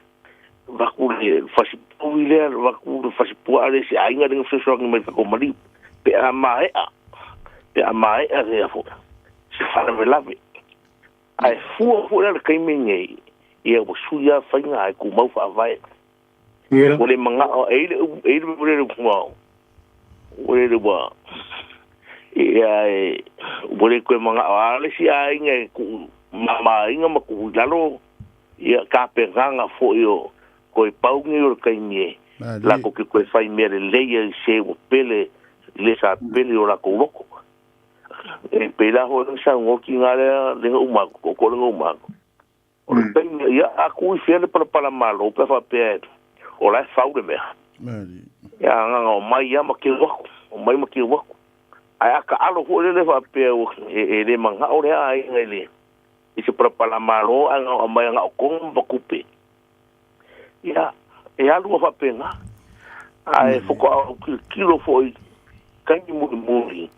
Vaku le fasipovi lea, vaku le fasipuaa lea i se aiga lea na fesoasoani mai i le tatou maliu. Pe a maea, pe a maea lea foi, se faalavelave. Ae fua foi la le taimi lenei, ia ua sui lava faiga ae tumau faavae. Ua le manao, e i le, e i le mea lea ua, ua le ua, ia e, ua le toe manao lava le isi aiga e tuu mamaina ma tuu i lalo Ia tapenaga foi o toe pau nei o le taimi e latou te toe fai mea lelei ai se ua pele le sa pele o latou loto. E pei la foi ona saunoa tina lea le na uma atu, toatoa le na uma atu. O le taimi, ia a tuu i fea le palapala malo pe a faapea o la e fau le mea. Ia na ona omai lava ma keu atu, omai ma keu atu. Ae a taalo foi lele faapea e le manao lea aiga i le i se palapala malo ae na o aumai na o koga ma tupe. Ia, e alu a faapena. Ae faatoa ou tilotilo foi i taimi mulimuli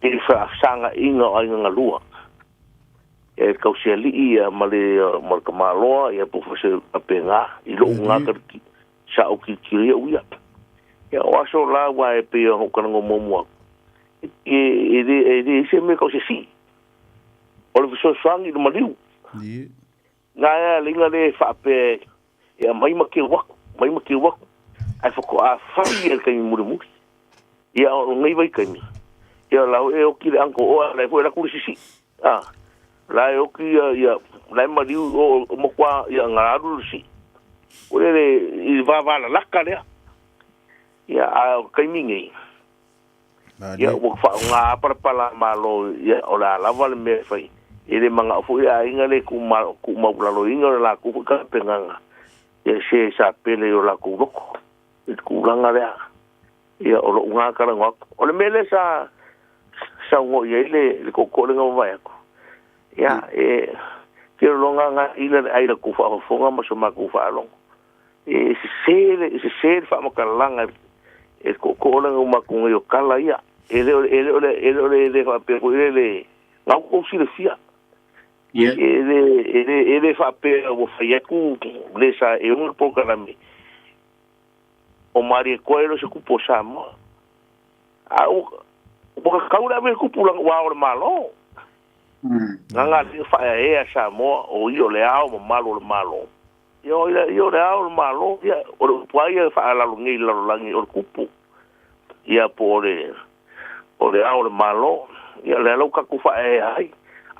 i le fesaagaiga o aiga galua. Ia, e tausialii ia ma le ma le tamaloa ia po o se faapena i lou na sa ou tilotilo ai au ia. Ia, o aso la aua e pei ona ou talanoa muamua atu, e le e leai se mea tau se sii. O le fesoasoani i le maliu. Na ea le iga lea e faapea e aumai ma keu aku, aumai ma keu aku, ae faatoa fai ia i le taimi mulimuli. Ia o lenei vaitaimi, ia o la e oti le uncle oe, o la e foi e alu atu le isi sii. A, La e oki ia ia la e maliu o o makuā ia gaalu le si'i. O le le i le vavalalaka lea. Ia a o le taimi nei, ia ua faaaoga lava palapala a Malo ia o le a lava le mea e fai. E le manao foi le aiga lea e tuumaualaloina o le latou foi tapenaga ia se sa pele i o latou loto i le tulaga lea. Ia o lou na talanoa atu. O le mea lea sa saunoa i ai le le tootoo lea na mavae atu, ia e tele loa na ila le ai i la tou faafofoga ma so matou faalogo. E sese le e sese le faamatalaga e le tootoo lea na uma atu nei o tala ia. E le o e le o le e le o le le faapea foi le le na tou silafia. E le e le e le faapea ua fai atu le sa e ona le polokalame O Malietoa e le o se tupu o Samoa. A ua tatau le ave i le tupu leaga ua ao o le Malo. Na nga alii faaeaea Samoa o ia o le ao mamalu o le Malo. Ia o ia o le ao o le Malo, ia o le upu lava ia e faalalo nei i le lalolagi o le tupu. Ia po o le o le ao o le Malo. Ia o lea la ua tatou faaeaea ai.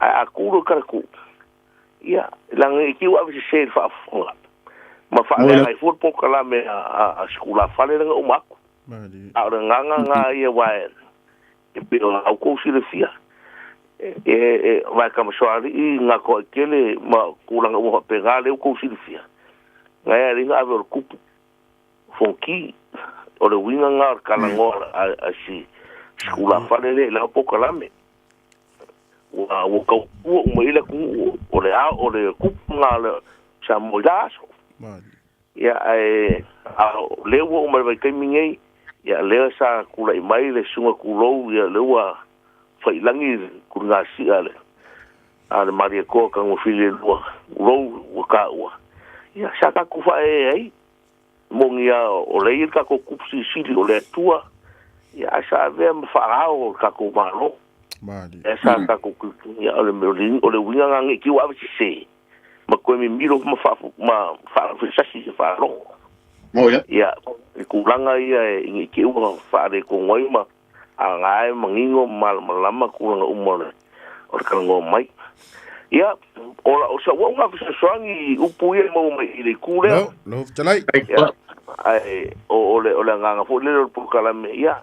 Ae a tu loa i talatuu, Ia, leaga ne i te i ua avesese i le faafofoga ma faaleaga ai fua le polokalame a si tulafale lea na uma atu. A o le agaga lena ia aua e pei ona outou silafia, e aua e Tamasoalii, Gatoaitele ma tulaga uma faapena lea ua outou silafia, na e alii na ave o le tupu Fonoti, o le uiga lena o le talanoa a si tulafale lea i lana polokalame. Ua ua tautua uma i ai le atunuu o le ao o le tupu lena o le Samoa i la aso. Ia ae a o lea ua oo mai i le vaitaimi nei, ia lea sa tulai mai le Susuga Tulou, ia lea ua faiilagi le tuligasia a le a le Malietoa Tagofilelua Tulou ua taua, ia sa tatou faaeaea ai. Moni lava o lea e i ai le tatou tupu silisili o le Atua, ia ae sa avea ma faaao o le tatou Malo. Lea sa tatou tuituia, o le o le uiga lena ne i te i ua ave sese ma toe mimilo ma faalafesasi i se faalogo. Ia, i tulaga ia ne i te i ua faaletonu ai ma a e manino ma malamalama tulaga uma o le talanoa mai. Ia, o la, o sau au na fesoasoani i upu ia e maua mai i le itu lea. Lau, lau fetalai. Ia, ae o, o le, o le agaga foi lea o le polokalame, ia,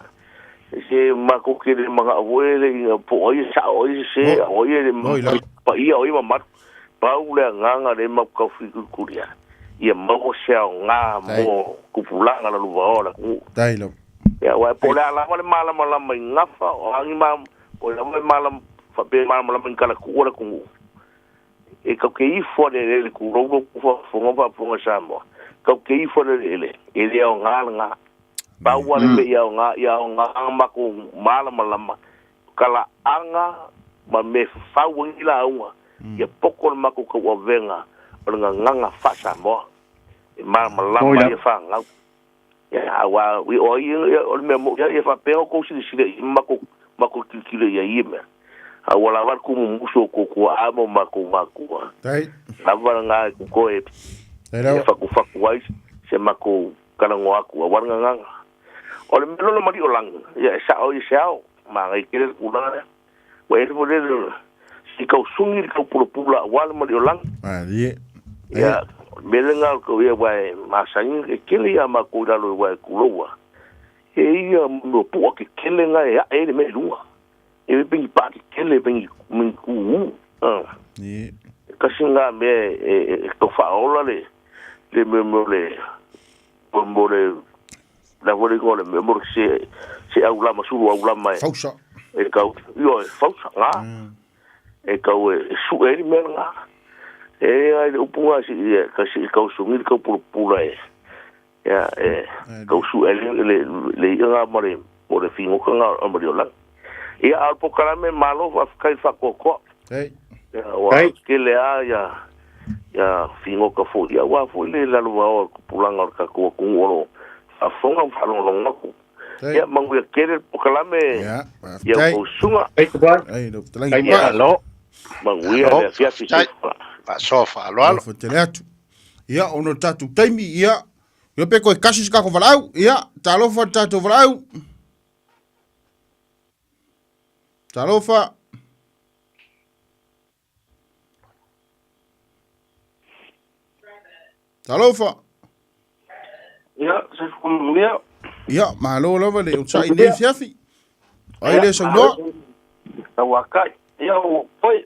se matou te le manao foi le ina po o ai e sao, o ai e sese, o ai e paia, o ai e mamalu. Pau le agaga lea matou tau fikuikulia, ia maua se aoga mo tupulaga lalovaoa o le atunuu. Tai lava. Ia, aua po o le a lava le malamalama i gafa, o a ni ma, po o le lava le malam, faapea e malamalama i ni talatuu o le atunuu, e tatou te ifo lava i le eleele, tulou lou faafofoga ma faafofoga a Samoa, tatou te ifo lava i le eleele, e le aoga lena. Pau lava le mea ia aoga, ia aoga matou malamalama, talaaga ma mea e fafau ai ni lauga, ia poto le matou tauavega o le gagana faa-Samoa, e malamalama ai fanau. Ia, aua o ai, o le mea moni lava, ia faapea outou silasila i ai ma matou tilotilo i ai i ia mea. A ua lava le tumumusu o outou tuaa ma o matou matua. Lava lena e totoe e fatufatu ai se matou talanoa atu aua le gagana. O le mea lona maliolagi, ia e sao ia se ao, manaia tele le tulaga lea. Ua ese foi le se i tausuni le taupulapula aua le maliolagi. Ia, o le mea lena o le ia aua e masani e tele ia matou i lalo aua e tuloua. E ia mo pu'a tetele na e a'e ai le mea i luga. E pei ni paa tetele pei ni ni tūū. E tasi lena mea e tau faaola le le mea mo le mo le le a foi le igoa o le mea mo le se se aulama sulu aulama e Fausa. e tau ioe fausa na e tau e su'e ai le mea lena. E ai le upu lena se i se i tau suni le tau pulapula e ia e tau su'e ai le le le i'a lena ma le mo le figota lena o le maliolagi. Ia a o le polokalame malo faafetai le faatoatoa. Ia ua tele lava ia ia figota foi ia aua foi le lalovaoa o le tupulaga o le tatou atunuu o lo o faafofoga ma faalogologo atu. Ia manuia tele le polokalame i a outou susuga. Ia, manuia le afiafi. Soifua. Faasoa faaaloalo. Tele atu. Ia, ona o le tatou taimi, ia, ia pe toe kasi se tatou valaau. Ia, talofa le tatou valaau. Talofa. Talofa. Ia, soifua manuia. Ia, malo lava le onosai i lenei afiafi. O ai lea e saunoa? Tauakai. Ia, o Poi.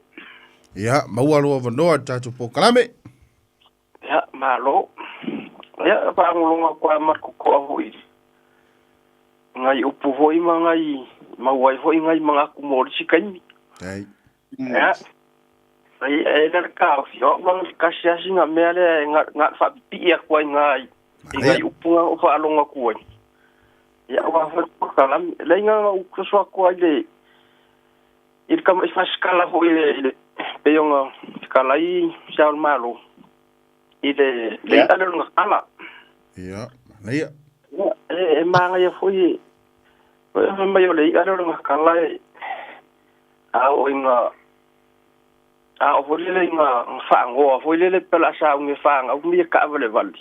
Ia, maua lou avanoa i le tatou polokalame. Ia, malo. Ia, faalogologo atu lava ma le totoa foi i nai upu foi ma nai maua ai foi nai manatu mo le isi taimi. Ia, ai e le taofi, o au lava le tasi lava sina mea lea e na na faapipii atu ai i ina i nai upu na ou faalogo atu ai. Ia, aua foi le polokalame. Leai na ona ou soso atu ai i le i le tamai faasikala foi i le pei ona sikala ai Se Ao o le Malo i le le i'a lea o le Gatala. Ia, manaia. Ia, e manaia foi e fai mai o le i'a lea o le Gatala e a oo ina a oo foi lele ina faanoa foi lele pe o le a sauni e fanau ma ia taavalevale.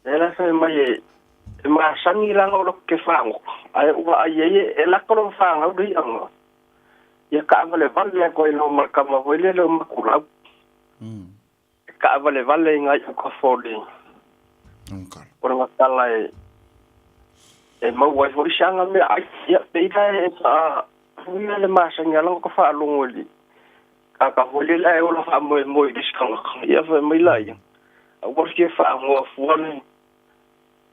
Lea la fai mai e masani la ona o ke fagota, ae ou vaai ai e lako lona fanau le i'a ia taavalevale atu ai loa ma le tama foi lele o Matulau. E taavalevale i nai autafa o le o le gatala e maua ai foi se aga meaai. Ia pei la e faa foi le masani ala ona faalogo i le tagata foi lele ae ola faamoemoe i le isi tagata. Ia fai mai laia, aua le fia faanoa fua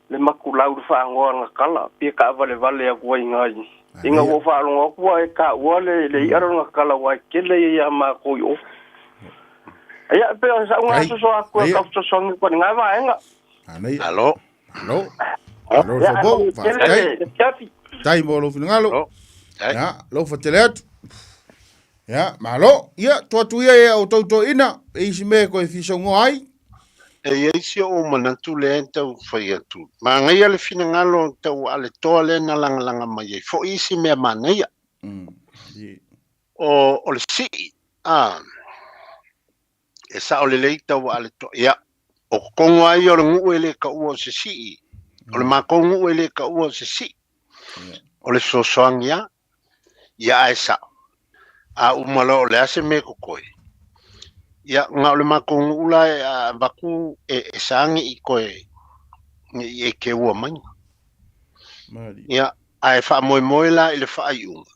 le matulau i le faanoa a le gatala, pei e taavalevale atu ai i ina ina ua ou faalogo atu ua e taua le i'a lea o le gatala aua e tele ia ia matou i o. Ia, pei o sau lena soso atu e tau fesoasoani atu ai i lena vaega. Malo. Malo. Malo le faaopoopo. Faafetai. Tai mo lou finagalo. Ia, alofa tele atu. Ia, malo. Ia, tuu atu ia ia outou toeaiina, e isi mea e toe fia saunoa ai. E i ai si ou manatu lea e tau fai atu. Manaia le finagalo tau aaletoa lea na lagalaga mai ai foi isi mea manaia. O le sii, a, e sao lelei tau aaletoa. Ia, o totonu lava ia o le nuu e le taua o se sii. O le matou nuu e le taua o se sii. O le fesoasoani lava. Ia ae sao. A uma loa o le a se mea e totoe. Ia, na o le matou nuu la e avatu e sa ne i toe, ne i e keua maiga. Ia, ae faamoemoe la i le faaiuga.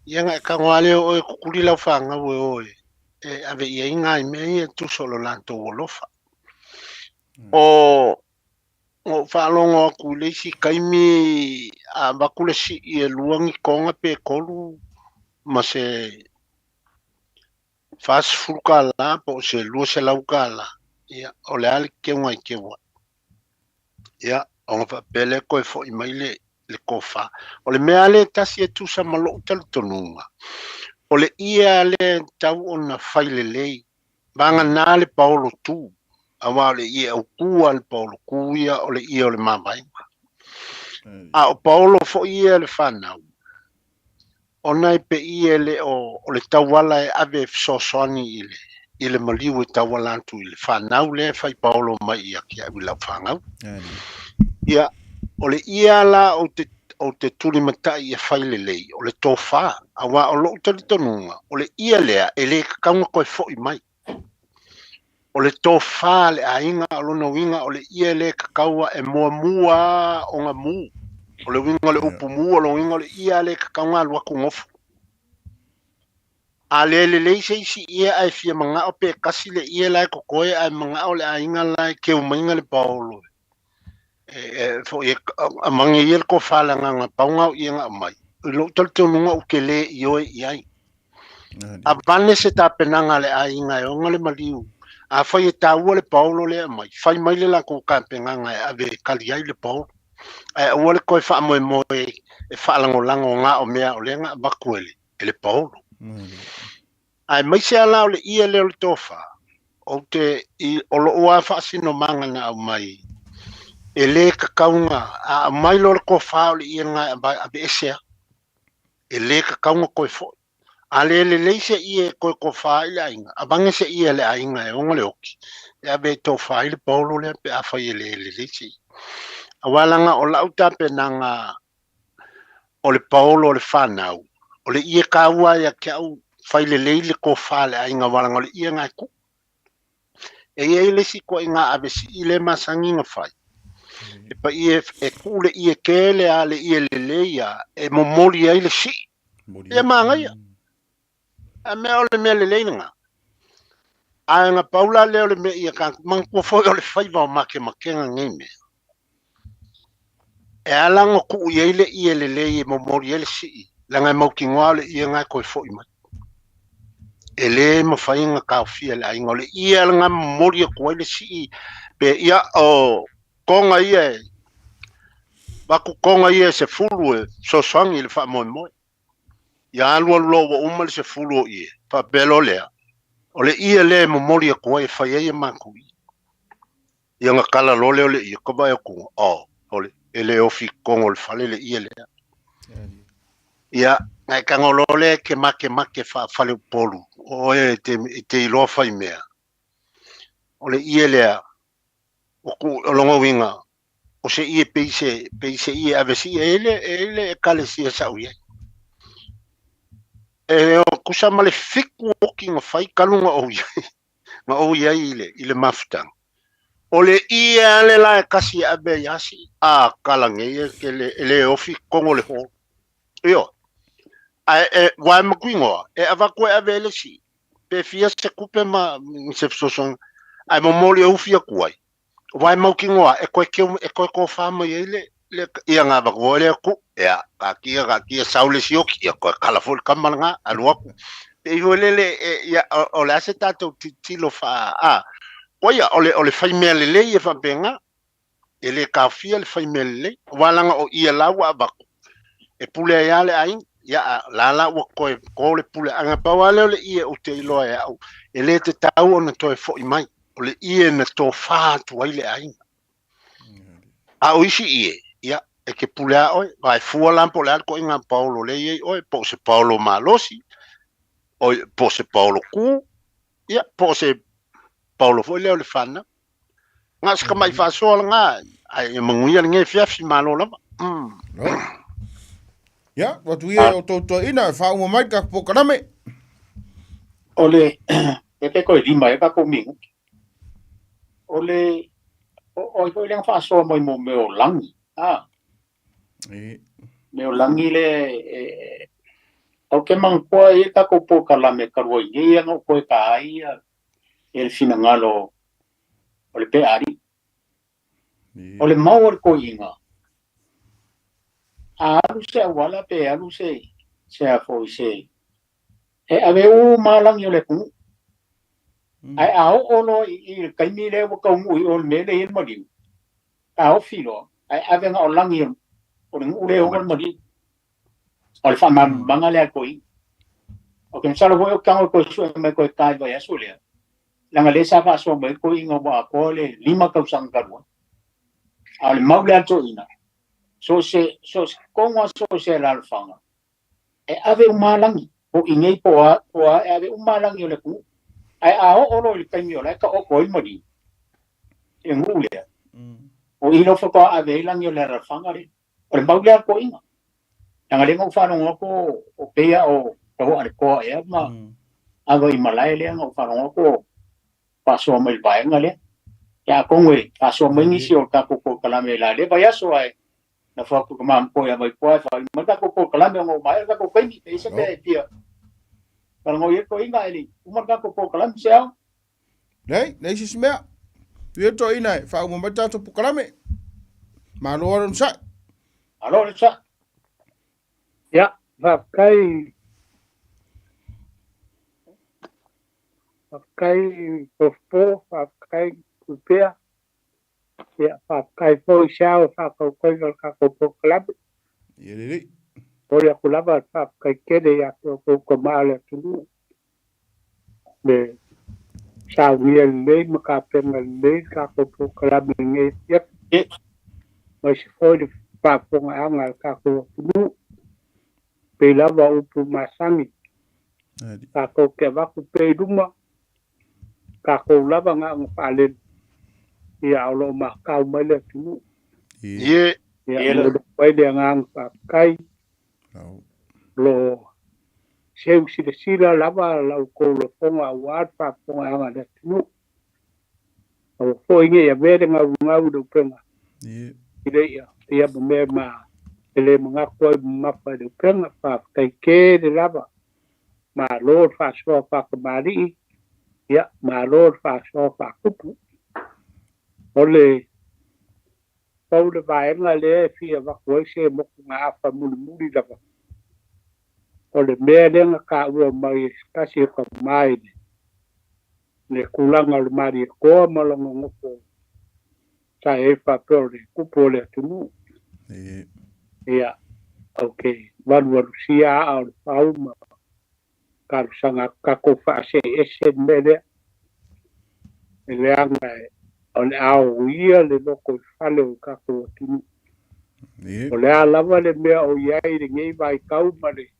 Ia na e tago lava lea o oe e kukuli lau fanau e o e ave i ai nai mea ia e tusa o lo latou alofa. O Na ou faalogo atu i le isi taimi a avatu le sii e lua ni toga pe tolu ma se $40 po o se $200, ia, o le a le keuga e keu ai? Ia, ona faapea lea toe foi mai le tofa. O le mea lava lea e tasi e tusa ma lou talitonuga, o le ie lava lea e tatau ona fai lelei Vagana le paolo tu, aua o le ie autu a le paolo tu ia o le ie o le mavaega. A o paolo foi ia le fanau, ona e pei e le o o le tauala e ave e fesoasoani i le i le maliu e tauala atu i le fanau lea e fai paolo mai ia te au i lau fanau. Ia, o le ie lava la ou te ou te tulimatai e fai lelei, o le tofa, aua o lou talitonuga, o le ie lea e le tatau ona toe foi mai. O le tofa a le aiga, o lona uiga o le ie lea e tatau e muamua ona mu. O le uiga o le upu mu, o lona uiga o le ie lava lea e tatau ona alu atu nofo. A le lelei se isi ie ae fia manao pe tasi le ie la e totoe ae manao le aiga la e keu maiga le paolo e foi e amange ia le tofa le agaga pau na o ie na aumai. I lou talitonuga ou te le ioe i ai. Avane se tapenaga a le aiga e ona le maliu. Afai e taua le paolo lea e aumai, fai mai le latou tapenaga e ave e kali ai le paolo. Ae aua le toe faamoemoe e faalagolago na o mea o lea na avatu e le e le paolo. Aemaise lava la o le ie lea o le tofa, ou te, i, o lou lava faasinomaga na aumai, e le tatau na, a aumai loa le tofa o le ie lena e aveese lava. E le tatau na toe foi. A le lelei se ie e toe tofa ai le aiga, avane se ie a le aiga e ona le oti, e ave e tofa ai le paolo lea pe afai e le lelei se ie. Aua leaga o lau tapenaga o le paolo o le fanau, o le ie taua ia te au fai lelei le tofa a le aiga aua leaga o le ie na e tuu. E i ai le isi ituaiga avesii lea e masani ona fai. E paia e tuu le ie kele a le ie lelei a e momoli ai le sii. Ia manaia. A mea o le mea lelei lena. Ae na pau la lea o le mea ia ka manatua foi o le faiva o makemakega nei mea. E ala ona tuu i ai le ie lelei e momoli ai le sii, leaga e mautinoa o le ie lena e toe foi mai. E le mafai ona taofia e le aiga. O le ie lena e momoli atu ai le sii, pe ia o toga ia e avatu toga ia e 10 e fesoasoani i le faamoemoe. Ia alu alu loa ua uma le 10 o ie, faapea loa lea, o le ie lea e momoli atu ai e fai ai e matou ie. Ia ona tala loa lea o le ie, ka vaai atu, oh, ole, e le ofi i totonu o le fale le ie lea. Ia, na e tago loa lea e te makemake faafaleupolu, o oe e te, e te iloa fai mea. O le ie lea, o, ku, o lona uiga, o se ie pei se, pei se ie ave si e le, e le ekalesia sa ou i ai. E tusa ma le 7 oki na fai talu na ou i ai, na ou i ai i le, i le mafutaga. O le ie lava le la e kasi e ave ai asi, a kala nei e ke le, e le ofi i totonu o le hall. Ioe. Ae e, ua e matuigoa, e avatu e ave e le isi, pe fia se tupe ma se fesoasoani, ae momoli e ufi atu ai. Aua e mautinoa e toe keu, e toe tofa mai ai le, le, ia nga avatu foi lea ku, ia, taatia, taatia, sau le isi oki, ia toe kala foi le tama lena, alu atu. Pei foi lele, e, ia, o, o le a se tatou tilotilo faa, a, koia, o le, o le fai mea lelei e faapena, e le taofia le fai mea lelei, aua leaga o ia la ua avatu, e pule ai lava le aiga, ia, a la la ua toe to le puleaga. Pau lava lea o le ie ou te iloa e au, e le tatau ona toe foi mai, o le ie na tofa atu ai le aiga. A o isi ie, ia, e te pule lava oe, aua e fua la po o le a le ituaiga paolo lea e i ai oe, po o se paolo malosi, o, po o se paolo kū, ia, po o se paolo foi lea o le fanau. Na o se tama'i faasoa lena, ae ia manuia lenei afiafi, malo lava. Ia, ua atu ia i o tou toeaiina e faauma mai le tatou polokalame. O le, e pe toe 5 ea tatou minute. O le, o ai foi lea na faasoa mai mo mea o lagi, a? Mea o lagi lea e, ou te manatua e i ai le tatou polokalame talu ai nei na ou toe ta ai e le finagalo o le peaali. O le mau o le toeaina, a alu se auala pe alu se, se a foi se, e ave uma lagi o le atunuu. Ae a oo loa i le taimi lea ua taunuu i o i le mea lea e i ai le maliu, taofi loa, ae ave na o lagi o le nuu lea e ona le maliu. O le faamalamalamaga lea a le toeaina. Ou te masalo foi o tago toe sue mai toe ta i le vaiaso lea, leaga lea sa faasoa mai ai le toeaina ua atoa le 5 tausaga talu ai. A o le mau lea a le toeaina, so o se, so o se tonu lava so o se alaalafaga, e ave uma lava lagi, po o i nei po o a, po o a, e ave uma lava lagi o le atunuu. Ae a oo loa i le taimi o la e taoto ai le maliu, e nuu lea, o i lea faatoa ave ai lagi o le alaalafaga lea. O le mau lea a le toeaina. Leaga lea na ou faalogo atu o pei lava o Tauaaletoa ea ma Ava i malae lea na ou faalogo atu o faasoa mai i le vaega lea. Ia atonu e faasoa mai nisi o le tatou polokalame i la lea vaiaso ae lafo atu i le tama matua ia Vaitoa e faaali mai le tatou polokalame ona ua maea le tatou taimi. Pe i ai se mea e fia talanoa i ai le toeaina ae le i uma le tatou polokalame se ao. Leai, leai se isi mea. Tuia toeaina e faauma mai le tatou polokalame. Malo lava le onosai. Malo le onosai. Ia, faafetai. Faafetai Fofo, faafetai Tupea. Ia, faafetai foi i se ao e faatautaiga o le tatou polokalame. Ia lelei. Momoli atu lava le faafetai tele ia te outou tama o le atunuu. Le saunia lelei ma tapena lelei le tatou polokalame i lenei afiafi, aemaise foi le faafofogaaga a le tatou atunuu. Pei lava o upu masani, tatou te avatu pea i luma, tatou lava na ona faalele, ia a o lo o matau mai le atunuu. Ia momoli atu ai le agaga faafetai o lo o seu silasila lava la outou lafoga aua le faafofogaaga a le atunuu. Aua foi nei avea le gaugau i le upega i le i'a ia ma mea ma e lē manatu ai mamafa i le upega. Faafetai tele lava. Malo le faasoa faakamali'i, ia malo le faasoa faatupu. O le pau le vaega lea e fia avatu ai se motugaafa mulimuli lava, o le mea lea na taua mai e se tasi o tamā i le le tulaga o le Malietoa ma lona nofo sa i ai faapea o le tupu o le atunuu. Ia, ou te valuvalusia aa o le fau ma talosaga atu tatou faasee ese le mea lea, e leaga o le a oia le lotoifale o le tatou atunuu. O le a lava le mea o i ai i lenei vaitau ma le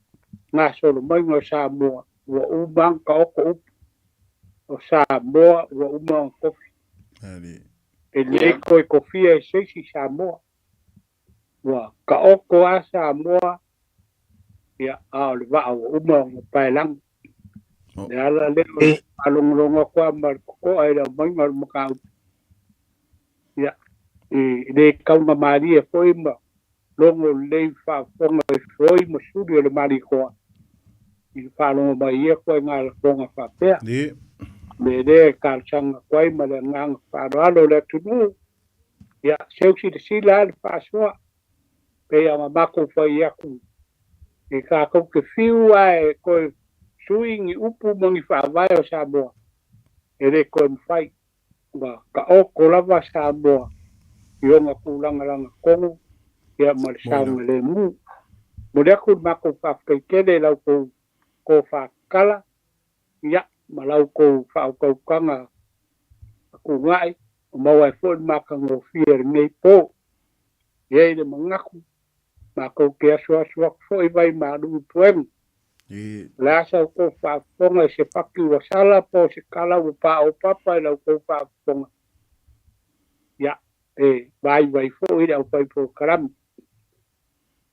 gasolo maiga o Samoa, ua uma ona taoto upu o Samoa, ua uma ona tofi. E lē toe tofia e se isi Samoa, ua taoto a Samoa, ia a o le vaa ua uma ona paelagi. Le ala lea o le faalogologo atu a ma le toto'a i le aumaiga o le mataupu, ia e lē taugamalie foi ma logo lelei faafofoga i foi ma suli o le Malietoa i le faalogo mai ia koe lafoga faapea. Me lea e talosaga atu ai ma le agaga faaaloalo o le atunuu, ia seu silasila a le faasoa pei ona matou fai atu e tatou te fiu ae toe sui ni upu ma ni faavae o Samoa, e lē toe mafai, ua taoto lava Samoa i ona tulaga lagatonu ia ma le saogalemu. Momoli atu le matou faafetai tele i la outou tofatatala, ia ma la outou faautautaga atuga'i o maua ai foi le matagofie i lenei po. E ai le manatu matou te asuasu atu foi vai malu i puega. O le a sa outou faafofoga i se faki ua sala po o se tala ua paopapa i la outou faafofoga, ia e vaivai foi le aufai polokalame.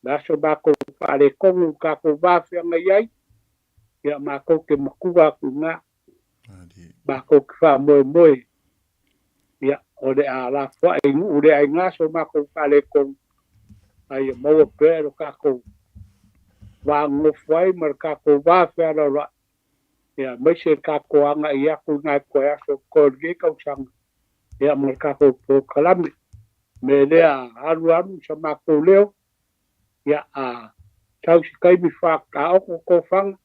Le aso matou faaletonu i tatou va feagai ai, ia matou te matua atu iga, matou te faamoemoe, ia o le a lafoai i nuu le aiga so matou faaletonu, a ia maua pea lo tatou vagofo ai ma le tatou va fealoaloai, ia aemaise le tatou aga'i atu i nai toe aso totoe o lenei tausaga, ia ma le tatou polokalame. Me lea alu alu sa matou leo, ia a sau se taimi faataoto tofaga,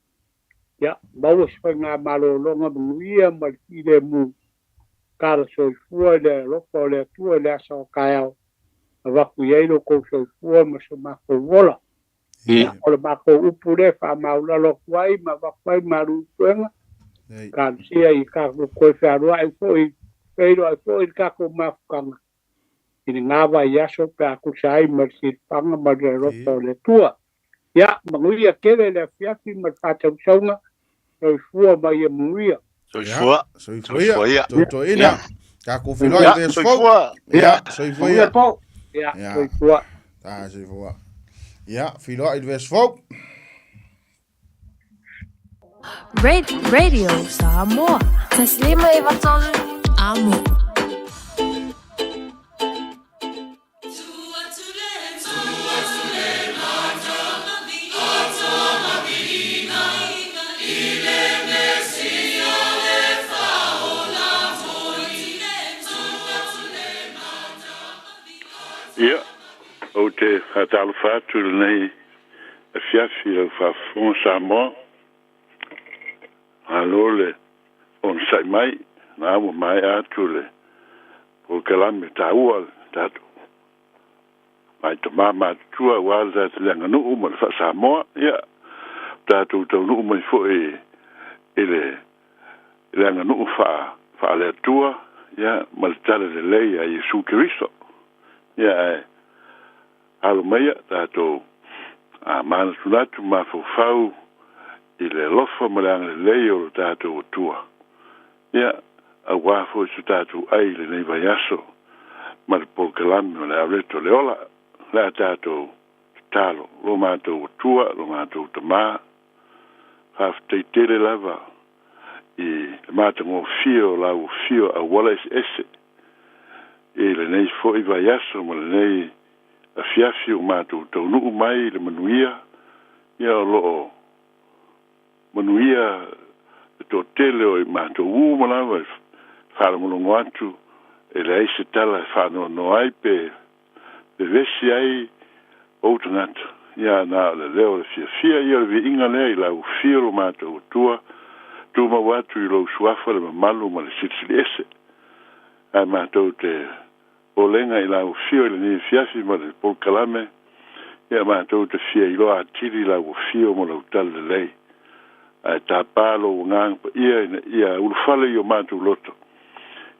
ia maua se faigamalologa manuia ma le filemu. Tala soifua i le alofa o le Atua i le asa o taeao, avatu i ai lo kou soifua ma so matou ola. Ia, o le matou upu lea faamaulalo atu ai ma avatu ai malu i puega, talosia i tatou toe fealuai foi, feiloai foi i le tatou mafutaga i le gavaiaso pe a tusa ai ma le silafaga ma le alofa o le Atua. Ia, manuia tele le afiafi ma le faatausauga. Soifua ma ia manuia. Soifua. Soifua ia. Totoina. Tatou feiloai i le aso fou. Soifua. Ia, soifua ia. Ia, soifua. Ta soifua. Ia, feiloai i le aso fou. Radio Samoa. 153 Amo. Ia, ou te faatalofa atu i lenei afiafi i lau faafofoga Samoa. Malo le onosai mai, na ua maea atu le polokalame taua le tatou nai tamā matutua aua le tatou le aganuu ma le faasamoa. Ia, tatou taunuu mai foi i le i le aganuu faa faale-Atua, ia, ma le tala lelei a Iesu Keriso. Ia, ae alo maia tatou a manatunatu mafaufau i le alofa ma le agalelei o lo tatou Atua. Ia, auā foi so tatou ai i lenei vaiaso ma le polokalame o le Aoleto le Ola. O le a tatou tatalo, lo matou Atua, lo matou Tamā, faafetai tele lava i le matagofie o lau afio auala eseese. i lenei fo'i vaiaso ma lenei afiafi ua matou taunu'u mai i le manuia, ia o lo'o manuia le to'atele o i matou uma lava e faalogologo atu e leai se tala e faanoanoa ai pe vevesi ai ou tagata, ia na o le leo o le fiafia ia o le viiga lea i lau afio lo matou Atua, tumau atu i lou suafa le mamalu ma le silisili ese. Ae matou te polega i lau afio i lenei afiafi ma le polokalame, ia matou te fia iloa atili lau afio ma lau talalelei. Ae tāpā lou agaga paia ina ia ulufale i o matou loto,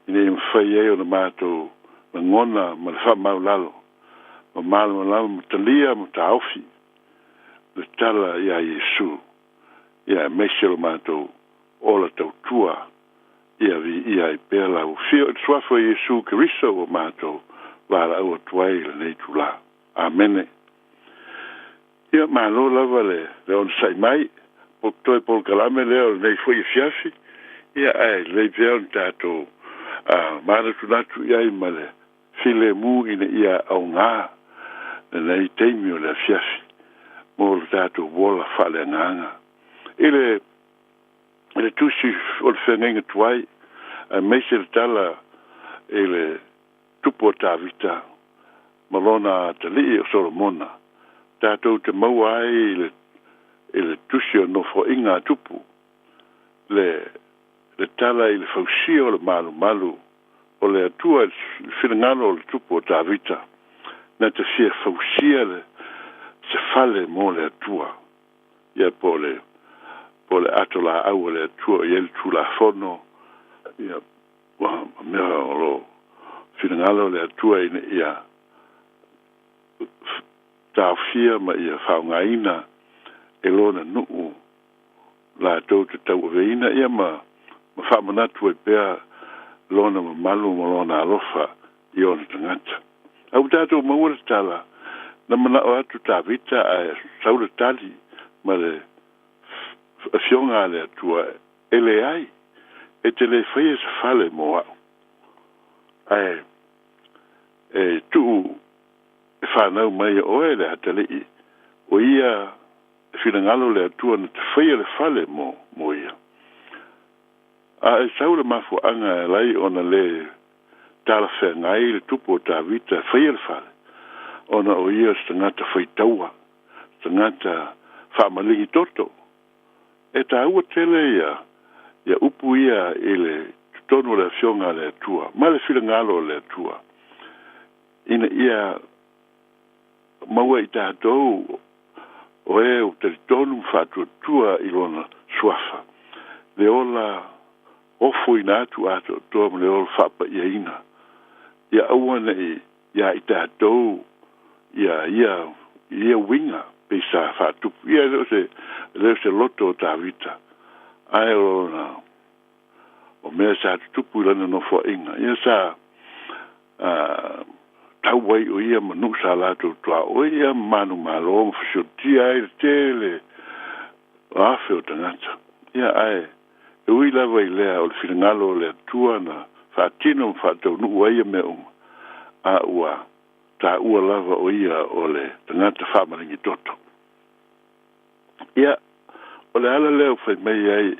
ina ia mafai ai ona matou lagona ma le faamaulalo, ma malamalama ma talia ma taofi le tala iā Iesu, ia aemaise lo matou ola tautua, ia viia ai pea lau afio i le suafa o Iesu Keriso ua matou valaau atu ai i lenei itulā. Amene. Ia, malo lava le le onosai mai, po toe polokalame lea o lenei foi afiafi, ia ae lelei pea ona tatou manatunatu i ai ma le filemu ina ia augā lenei taimi o le afiafi mo lo tatou ola faaleagaga. I le i le tusi o le feagaiga tuai, aemaise le tala i le tupu o Tavita ma lona atalii o Solomona, tatou te maua ai i le i le tusi o Nofoaiga a Tupu le le tala i le fausia o le malumalu o le Atua i le finagalo o le tupu o Tavita, na te fia fausia le se fale mo le Atua, ia po o le po o le ato laau a le Atua o i ai le Tulafono, ia ma mea o lo finagalo o le Atua ina ia taofia ma ia faaaogaina e lona nuu latou te tauaveina ia ma ma faamanatu ai pea lona mamalu ma lona alofa i ona tagata. A ua tatou maua le tala, na manao atu Tavita ae sau le tali ma le Afioga a le Atua, E leai, e te lē faia se fale mo a'u, ae e tuu e fanau mai e oe le atalii, o ia e finagalo le Atua na te faia le fale mo mo ia. A e sau le mafuaaga e ala ai ona lē talafeagai le tupu o Tavita e faia le fale, ona o ia o se tagata faitaua, se tagata faamaligi toto. E tāua tele ia ia upu ia i le totonu o le Afioga a le Atua ma le finagalo o le Atua, ina ia maua i tatou o e ua talitonu ma faatuatua i Lona suafa, le ola ofoina atu atoatoa ma le ola faapaiaina, ia aua ne i iā i tatou ia ia ia uiga pei sa faatupu. Ia, e le o se, e le o se loto o Tavita, ae o lona, o mea sa tutupu i lana nofoaiga, ia sa tau ai o ia ma nuu sa latou tuaoi ia ma manumalo ma fasiotia ai le tele o afe o tagata. Ia, ae e ui lava i lea o le finagalo o le Atua na faatino ma faataunuu ai ia mea uma, a ua taua lava o ia o le tagata faamaligi toto. Ia, o le ala lea ua fai mai ai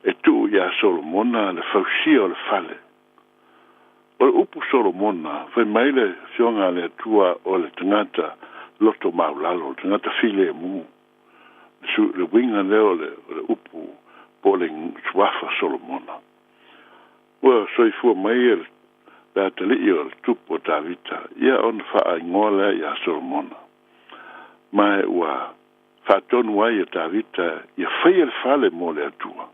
e tuu iā Solomona le fausia o le fale. O le upu Solomona, fai mai le Afioga a le Atua o le tagata loto maulalo, o le tagata filemu. Le su, le uiga lea o le, o le upu po o le suafa Solomona. Ua soifua mai le, le atalii o le tupu o Tavita, ia ona faaigoa lea iā Solomona. Ma ua faatonu ai e Tavita ia faia le fale mo le Atua.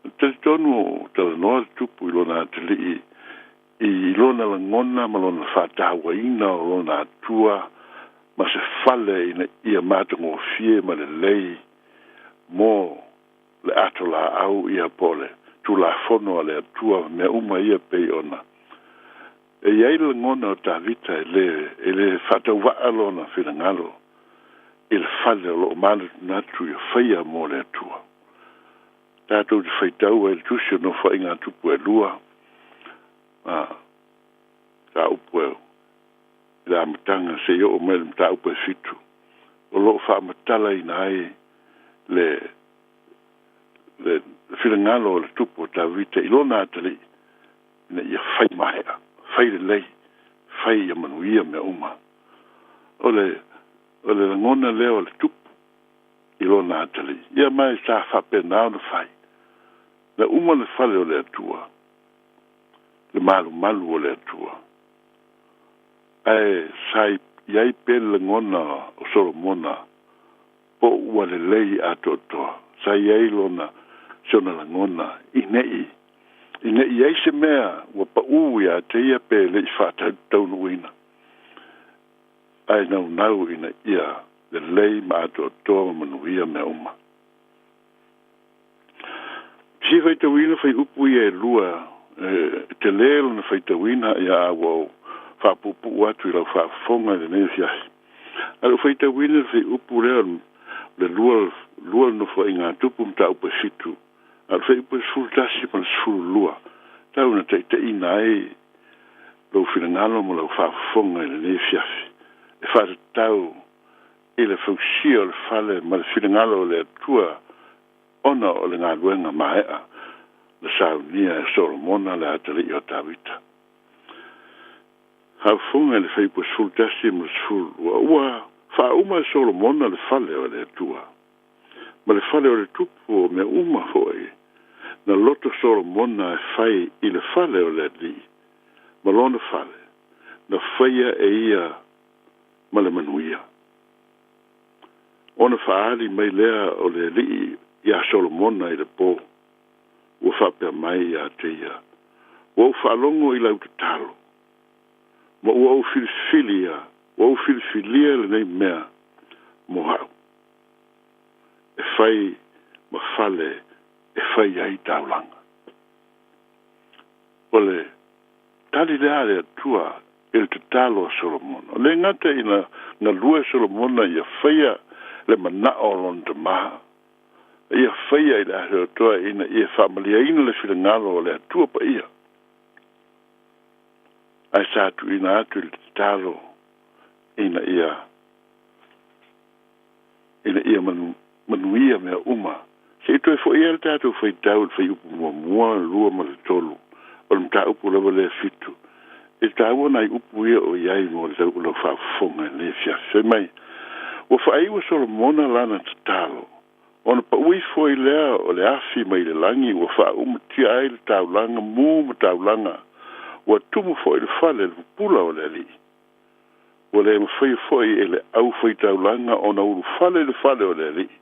E talitonu talanoa le tupu i lona atalii i lona lagona ma lona faatauaina o lona Atua ma se fale ina ia matagofie ma lelei mo le ato laau ia po o le Tulafono a le Atua ma mea uma ia pei ona e i ai le lagona o Tavita e lē e lē faatauvaa lona finagalo i le fale o loo manatunatu ia faia mo le Atua. Tatou te faitau ai i le Tusi o Nofoaiga a Tupu e lua, a. Mataupu e i le amataga seia oo mai i le Mataupu e fitu, o lo o faamatalaina ai le le finagalo o le Tupu o Tavita i lona atalii ina ia fai maea, fai lelei, fai ia manuia mea uma. O le o le lagona lea o le Tupu i lona atalii, ia ma e sa faapena ona fai. Na uma le fale o le Atua, le malumalu o le Atua, ae sa i ai pea le lagona o Solomona po o ua lelei atoatoa. Sa i ai lona si ona lagona i ne i i ne i i ai se mea ua paū ia te ia pe le i faataunuuina, ae naunau ina ia lelei ma atoatoa ma manuia mea uma. Fia faitauina fuaiupu ia e lua, e tele lona faitauina, ia a ua ou faapuupuu atu i lau faafofoga i lenei afiafi. Ae ou faitauina le fuaiupu lea o le lua, lua le Nofoaiga a Tupu mataupu e fitu, a o le fuaiupu e 11 ma le 12, tau ina taitaiina ai lou finagalo ma lau faafofoga i lenei afiafi, e faatatau i le fausia o le fale ma le finagalo o le Atua ona o le galuega maea na saunia e Solomona le atalii o Tavita. Faafofoga i le fuaiupu 11 ma le 12, Ua faauma e Solomona le fale o le Atua, ma le fale o le tupu o mea uma foi na loto Solomona e fai i le fale o le Alii ma lona fale, na faia e ia ma le manuia. Ona faaali mai lea o le Alii iā Solomona i le po, ua faapea mai ia te ia, Ua ou faalogo i lau tatalo, ma ua ou filifilia, ua ou filifilia lenei mea mo au, e fai ma fale e fai ai taulaga. O le tali lea a le Atua i le tatalo a Solomona. E le gata ina galue Solomona ia faia le manao o lona tamā, a ia faia i le atoatoa ina ia faamaliaina le finagalo o le Atua Paia, ae sa tuuina atu i le tatalo ina ia ina ia manuia mea uma. Se i toe foi ea le tatou faitau i le fuaiupu muamua, lua ma le tolu o le mataupu lava lea fitu. E taua nai upu ia o i ai mo le lau faafofoga i lenei afiafi. Fai mai, Ua faaiu e Solomona lana tatalo, ona pau ifo ai lea o le afi mai le lagi ua faaumatia ai le taulaga mu ma taulaga, ua tumu foi le fale i le pupula o le Alii. Ua le mafaia foi e le aufaitaulaga ona ulufale i le fale o le Alii,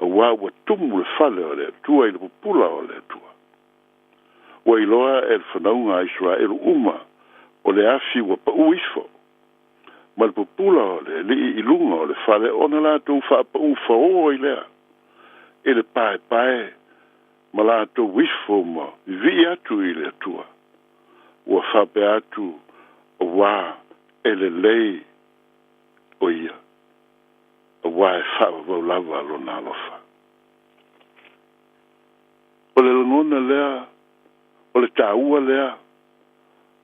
auā ua tumu le fale o le Atua i le pupula o le Atua. Ua iloa e le fanauga a Isaraelu uma o le afi ua paū ifo ma le pupula o le Alii i luga o le fale ona latou faapaū faō ai lea i le paepae ma latou ifo ma vivii atu i le Atua. Ua faapea atu, auā e lelei o ia, auā e faavavau lava lona alofa. O le lagona lea, o le taua lea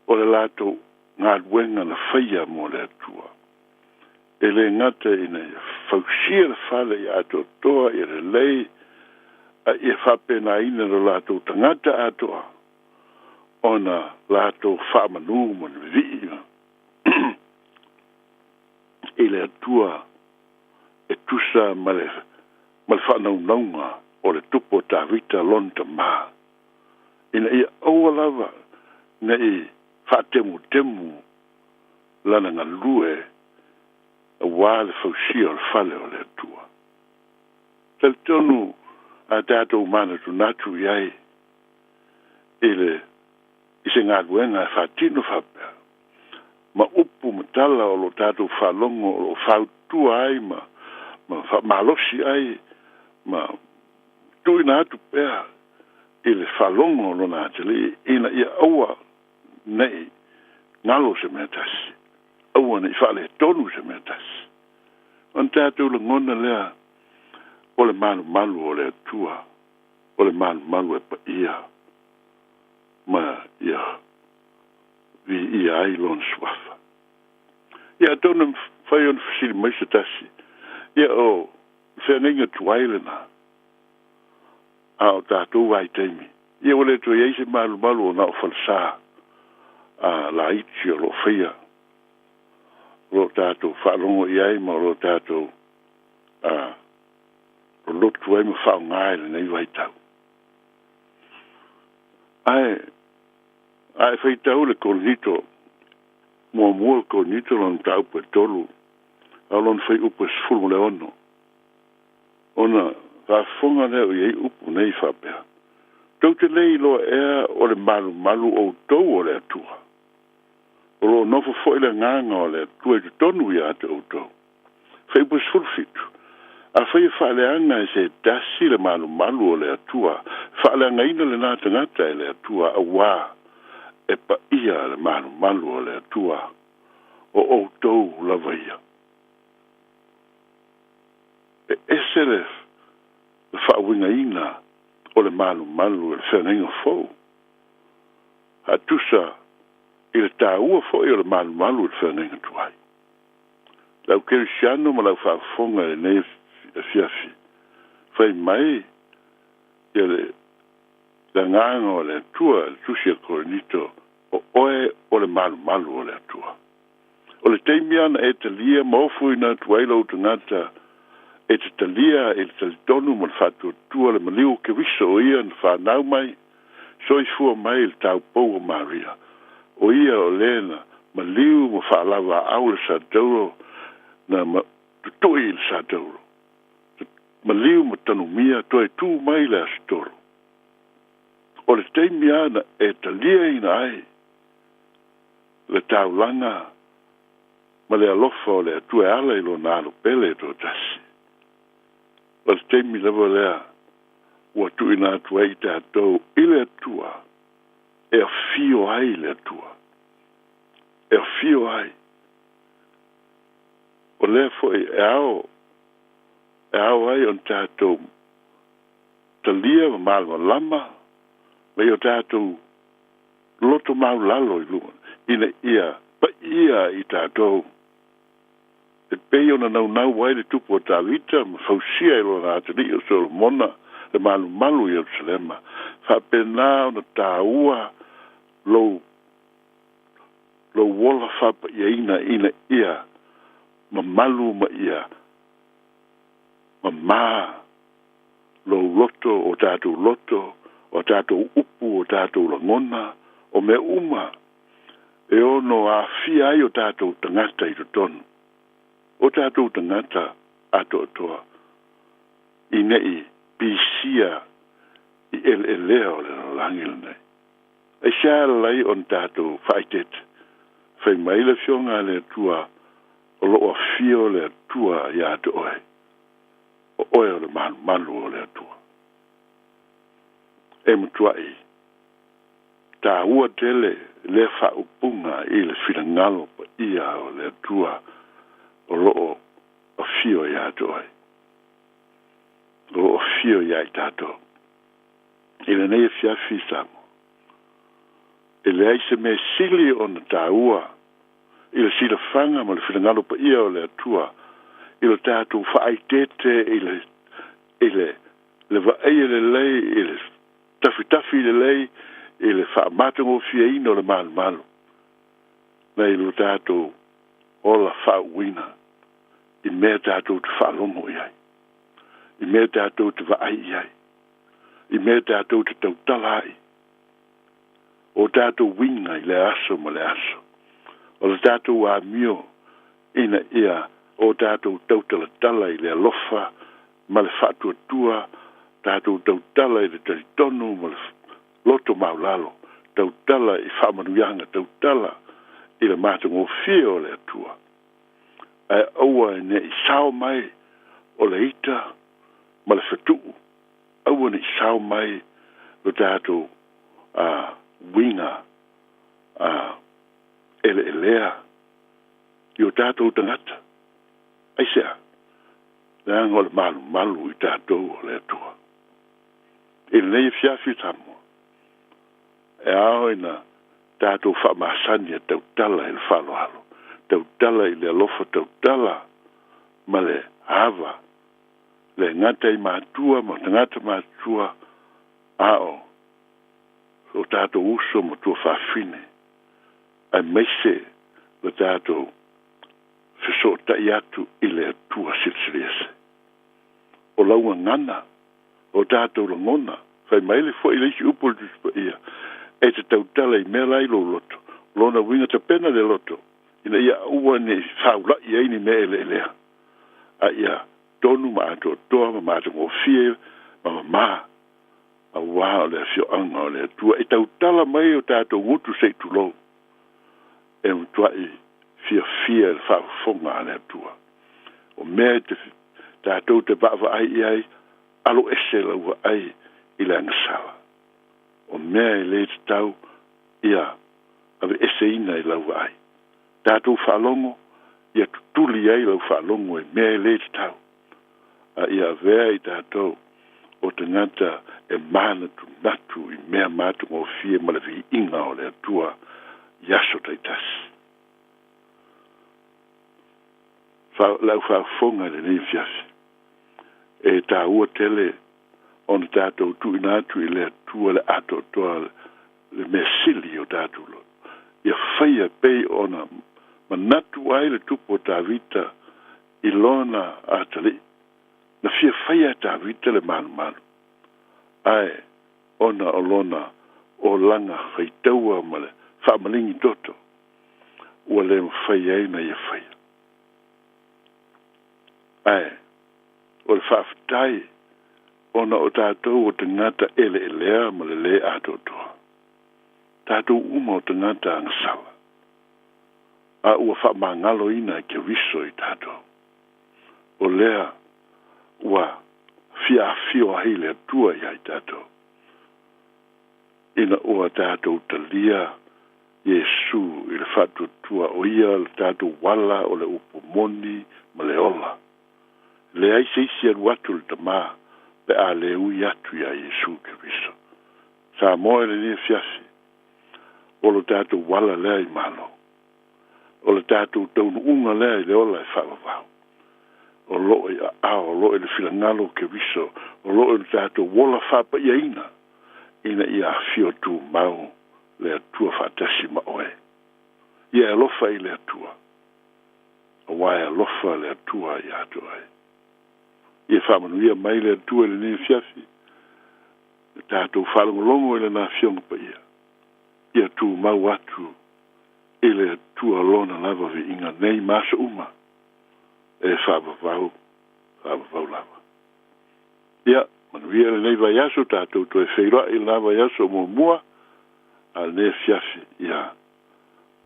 o le latou galuega na faia mo le Atua. E le gata ina ia fausia le fale ia atoatoa, ia lelei, a ia faapenaina lo latou tagata atoa ona latou faamanu ma le vivii i le Atua e tusa ma le ma le faanaunauga o le Tupu o Tavita lona tamā, ina ia aua lava ne i faatemutemu lana galue auā le fausia o le fale o le Atua. Talitonu a tatou manatunatu i ai i le i se galuega e faatino faapea, ma upu ma tala o lo tatou faalogo o lo o fautua ai ma ma faamalosi ai ma tuuina atu pea i le faalogo o lona atalii ina ia aua ne i galo se mea tasi, aua ne i faaletonu se mea tasi. Ona tatou lagona lea o le malumalu o le Atua, o le malumalu e paia ma ia Viia ai Lona Suafa. Ia, atonu e mafai ona fesili mai se tasi, Ia, o le feagaiga tuai lena, a o tatou vaitaimi, ia ua le toe i ai se malumalu o na o falesa a laiti o lo o faia, o lo o tatou faalogo i ai ma o lo o tatou a lolotu ai ma faaaoga i lenei vaitau. Ae a e faitau le Korinito, muamua Korinito lona mataupu e tolu, a o lona fuaiupu e 16, ona faafofoga lea o i ai upu nei faapea, Tou te le iloa ea o le malumalu outou o le Atua, o lo o nofo foi le Agaga o le Atua i totonu ia te outou. Fuaiupu 17, Afai e faaleaga e se tasi le malumalu o le Atua, e faaleagaina lena tagata e le Atua, auā e paia le malumalu o le Atua, o outou lava ia. E ese le faauigaina o le malumalu e le feagaiga fou, faatusa i le taua foi o le malumalu i le feagaiga tuai. Lau kerisiano ma lau faafofoga i lenei afiafi, fai mai ia le agaga o le Atua i le Tusi a Korinito, O oe o le malumalu o le Atua. O le taimi lava na e talia ma ofoina atu ai lou tagata e te talia i le talitonu ma le faatuatua le maliu o Keriso o ia na fanau mai, soifua mai i le taupou o Maria, o ia o le na maliu ma faalavaau le satauro na tutui i le satauro, maliu ma tanumia toe tu mai i le aso tolu. O le taimi lava na e taliaina ai le taulaga ma le alofa o le Atua e ala i Lona Alo pele e toatasi. O le taimi lava lea ua tuuina atu ai i tatou i le Atua e afio ai le Atua, e afio ai. O lea foi e ao, e ao ai ona tatou talia ma malamalama ma i o tatou loto maulalo i luga, ina ia paia i tatou, e pei ona naunau ai le tupu o Tavita ma fausia i lona atalii o Solomona le malumalu i Ierusalema, faapena ona taua lou lou ola faapaiaina ina ia mamalu ma ia mamā lou loto, o tatou loto, o a tatou upu, o tatou lagona, o mea uma e ono aafia ai o tatou tagata i totonu, o tatou tagata atoatoa, i neʻi pisia i ʻeleʻelea o le lalolagi lenei. Aisea alai ona tatou faaeteete? Fai mai le Afioga a le Atua, O lo o afio le Atua iā te oe. O oe o le malumalu o le Atua. E matuaʻi tāua tele lea faaupuga i le finagalo paia o le Atua o lo o afio iā te oe, o lo o afio iā i tatou. I lenei afiafi Samoa, e leai se mea sili ona tāua i le silafaga ma le finagalo paia o le Atua i lo tatou faaeteete i le i le le vaaia lelei i le tafitafi lelei i le faamatagofieina o le malumalu nai lo tatou ola faauuina i mea tatou te faalogo i ai, i mea tatou te vaai i ai, i mea tatou te tautala ai. O tatou uiga i le aso ma le aso, o le tatou amio ina ia o tatou tautalatala i le alofa ma le faatuatua, tatou tautala i le talitonu ma le loto maulalo, tautala i faamanuiaga, tautala i le matagofie o le Atua. Ae aua ne i sao mai o le ita ma le fetuu, aua ne i sao mai lo tatou uiga eleelea i o tatou tagata. Aisea? Leaga o le malumalu i tatou o le Atua. I lenei afiafi Samoa, e ao ina Tatou faamasani e tautala i le faaaloalo, tautala i le alofa, tautala ma le ava, le gata i matua ma tagata matutua, a o o tatou uso ma tuafafine, aemaise le tatou fesootai atu i le Atua Silisiliese. O lau gagana, o tatou lagona, fai mai le foi le isi upu o le Tusi Paia, e te tautala i mea la i lou loto, o lona uiga tapena le loto, ina ia aua ne i faula'i ai ni mea eleelea, a ia tonu ma atoatoa ma matagofie ma mamā, auā o le afioaga o le Atua e tautala mai o tatou gutu se i tulou, e matua'i fiafia i le faafofoga a le Atua. O mea e te tatou te vaavaai i ai, alo ese lau vaai i le agasala. O mea e lē tatau ia aveeseina i lau vaai. Tatou faalogo, ia tutuli ai lau faalogo i mea e lē tatau, a ia avea i tatou o tagata e manatunatu i mea matagofie ma le viiga o le Atua i aso taitasi. Fa, lau faafofoga i lenei afiafi, e tāua tele ona tatou tuuina atu i le Atua le atoatoa le mea sili o tatou loto, ia faia pei ona manatu ai le tupu o Tavita i lona atalii. Na fia faia e Tavita le malumalu, ae ona o lona olaga faitaua ma le faamaligi toto, ua le mafai ai ona ia faia. Ae o le faafetai ona o tatou o tagata eleelea ma le lē atoatoa, tatou uma o tagata agasala, a ua faamagaloina e Keriso i tatou. O lea ua fia afio ai le Atua iā i tatou, ina ua tatou talia Iesu i le faatuatua o ia le tatou uala o le upu moni ma le ola. Leai se isi alu atu le Tama pe a le ui atu iā Iesu Keriso. Samoa i lenei afiafi, o lo tatou uala lea i Malo. O le tatou taunuuga lea i le ola e faavavau. O loo i aao, o loo i le finagalo o Keriso, o loo i lo tatou ola faapaiaina ina ia afio tumau le Atua faatasi ma oe. Ia e alofa i le Atua, auā e alofa le Atua iā te oe. Ia faamanuia mai le Atua i lenei afiafi, le tatou faalogologo i Lana Afioga Paia, ia tumau atu i le Atua Lona lava viiga nei ma aso uma, e faavavau, faavavau lava. Ia, manuia lenei vaiaso, tatou toe feiloai i lena vaiaso o muamua, a o lenei afiafi, ia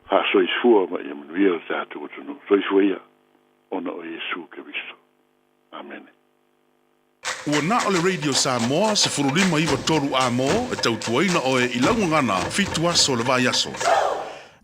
faasoifua ma ia manuia le tatou atunuu. Soifua ia, ona o Iesu Keriso. Amene. Ua na o le Radio Samoa 15 9 3 A mo e tautuaina oe i lau gagana fitu aso o le vaiaso.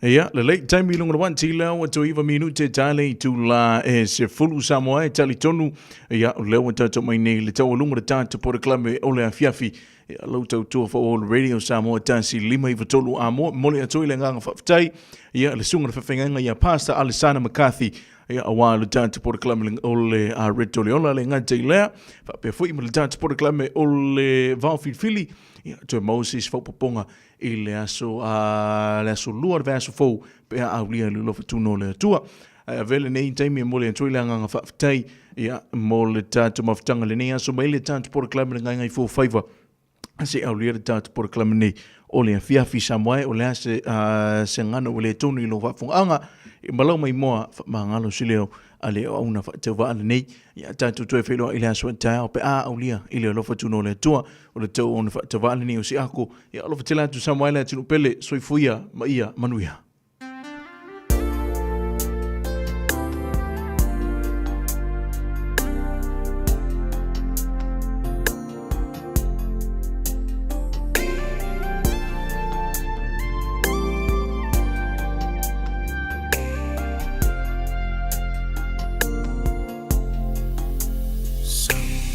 Ia, lelei, taimi i luga o le 1 lea ua toe 9 minute ta le itula e 10 Samoa e talitonu. Ia, o lea ua tatou mai nei le taualuga o le tatou polokalame o le afiafi. Ia, lau tautua faaauau le Radio Samoa 1 5 9 3 A mo, momoli atu ai le agaga faafetai. Ia, le susuga i le faafeagaiga ia Pastor Alessana McCarthy, ia, aua le tatou polokalame o le Red Ole Ola le gata i lea. Faapea foi ma le tatou polokalame o le Vao Filifili. Ia, toe maua se isi faaopoopoga i le aso a le aso lua o le vaiaso fou pe a aulia i le alofa tuno o le Atua. Ae avea lenei taimi e momoli atu ai le agaga faafetai ia mo le tatou mafutaga lenei aso mai le tatou polokalame le Gagaifo Faiva se aulia le tatou polokalame nei o le afiafi Samoa e o le a se, se gagana ua le tonu i lou faafofogaaga i malau mai moa faamagalo se leo a le auauna faatauvaa lenei. Ia tatou toe feiloai i le aso a taeao pe a aulia i le alofa tuno o le Atua o le tau ona faatauvaa lenei o si ako. Ia alofa tele atu Samoa e le atunuu pele, soifua ia ma ia manuia.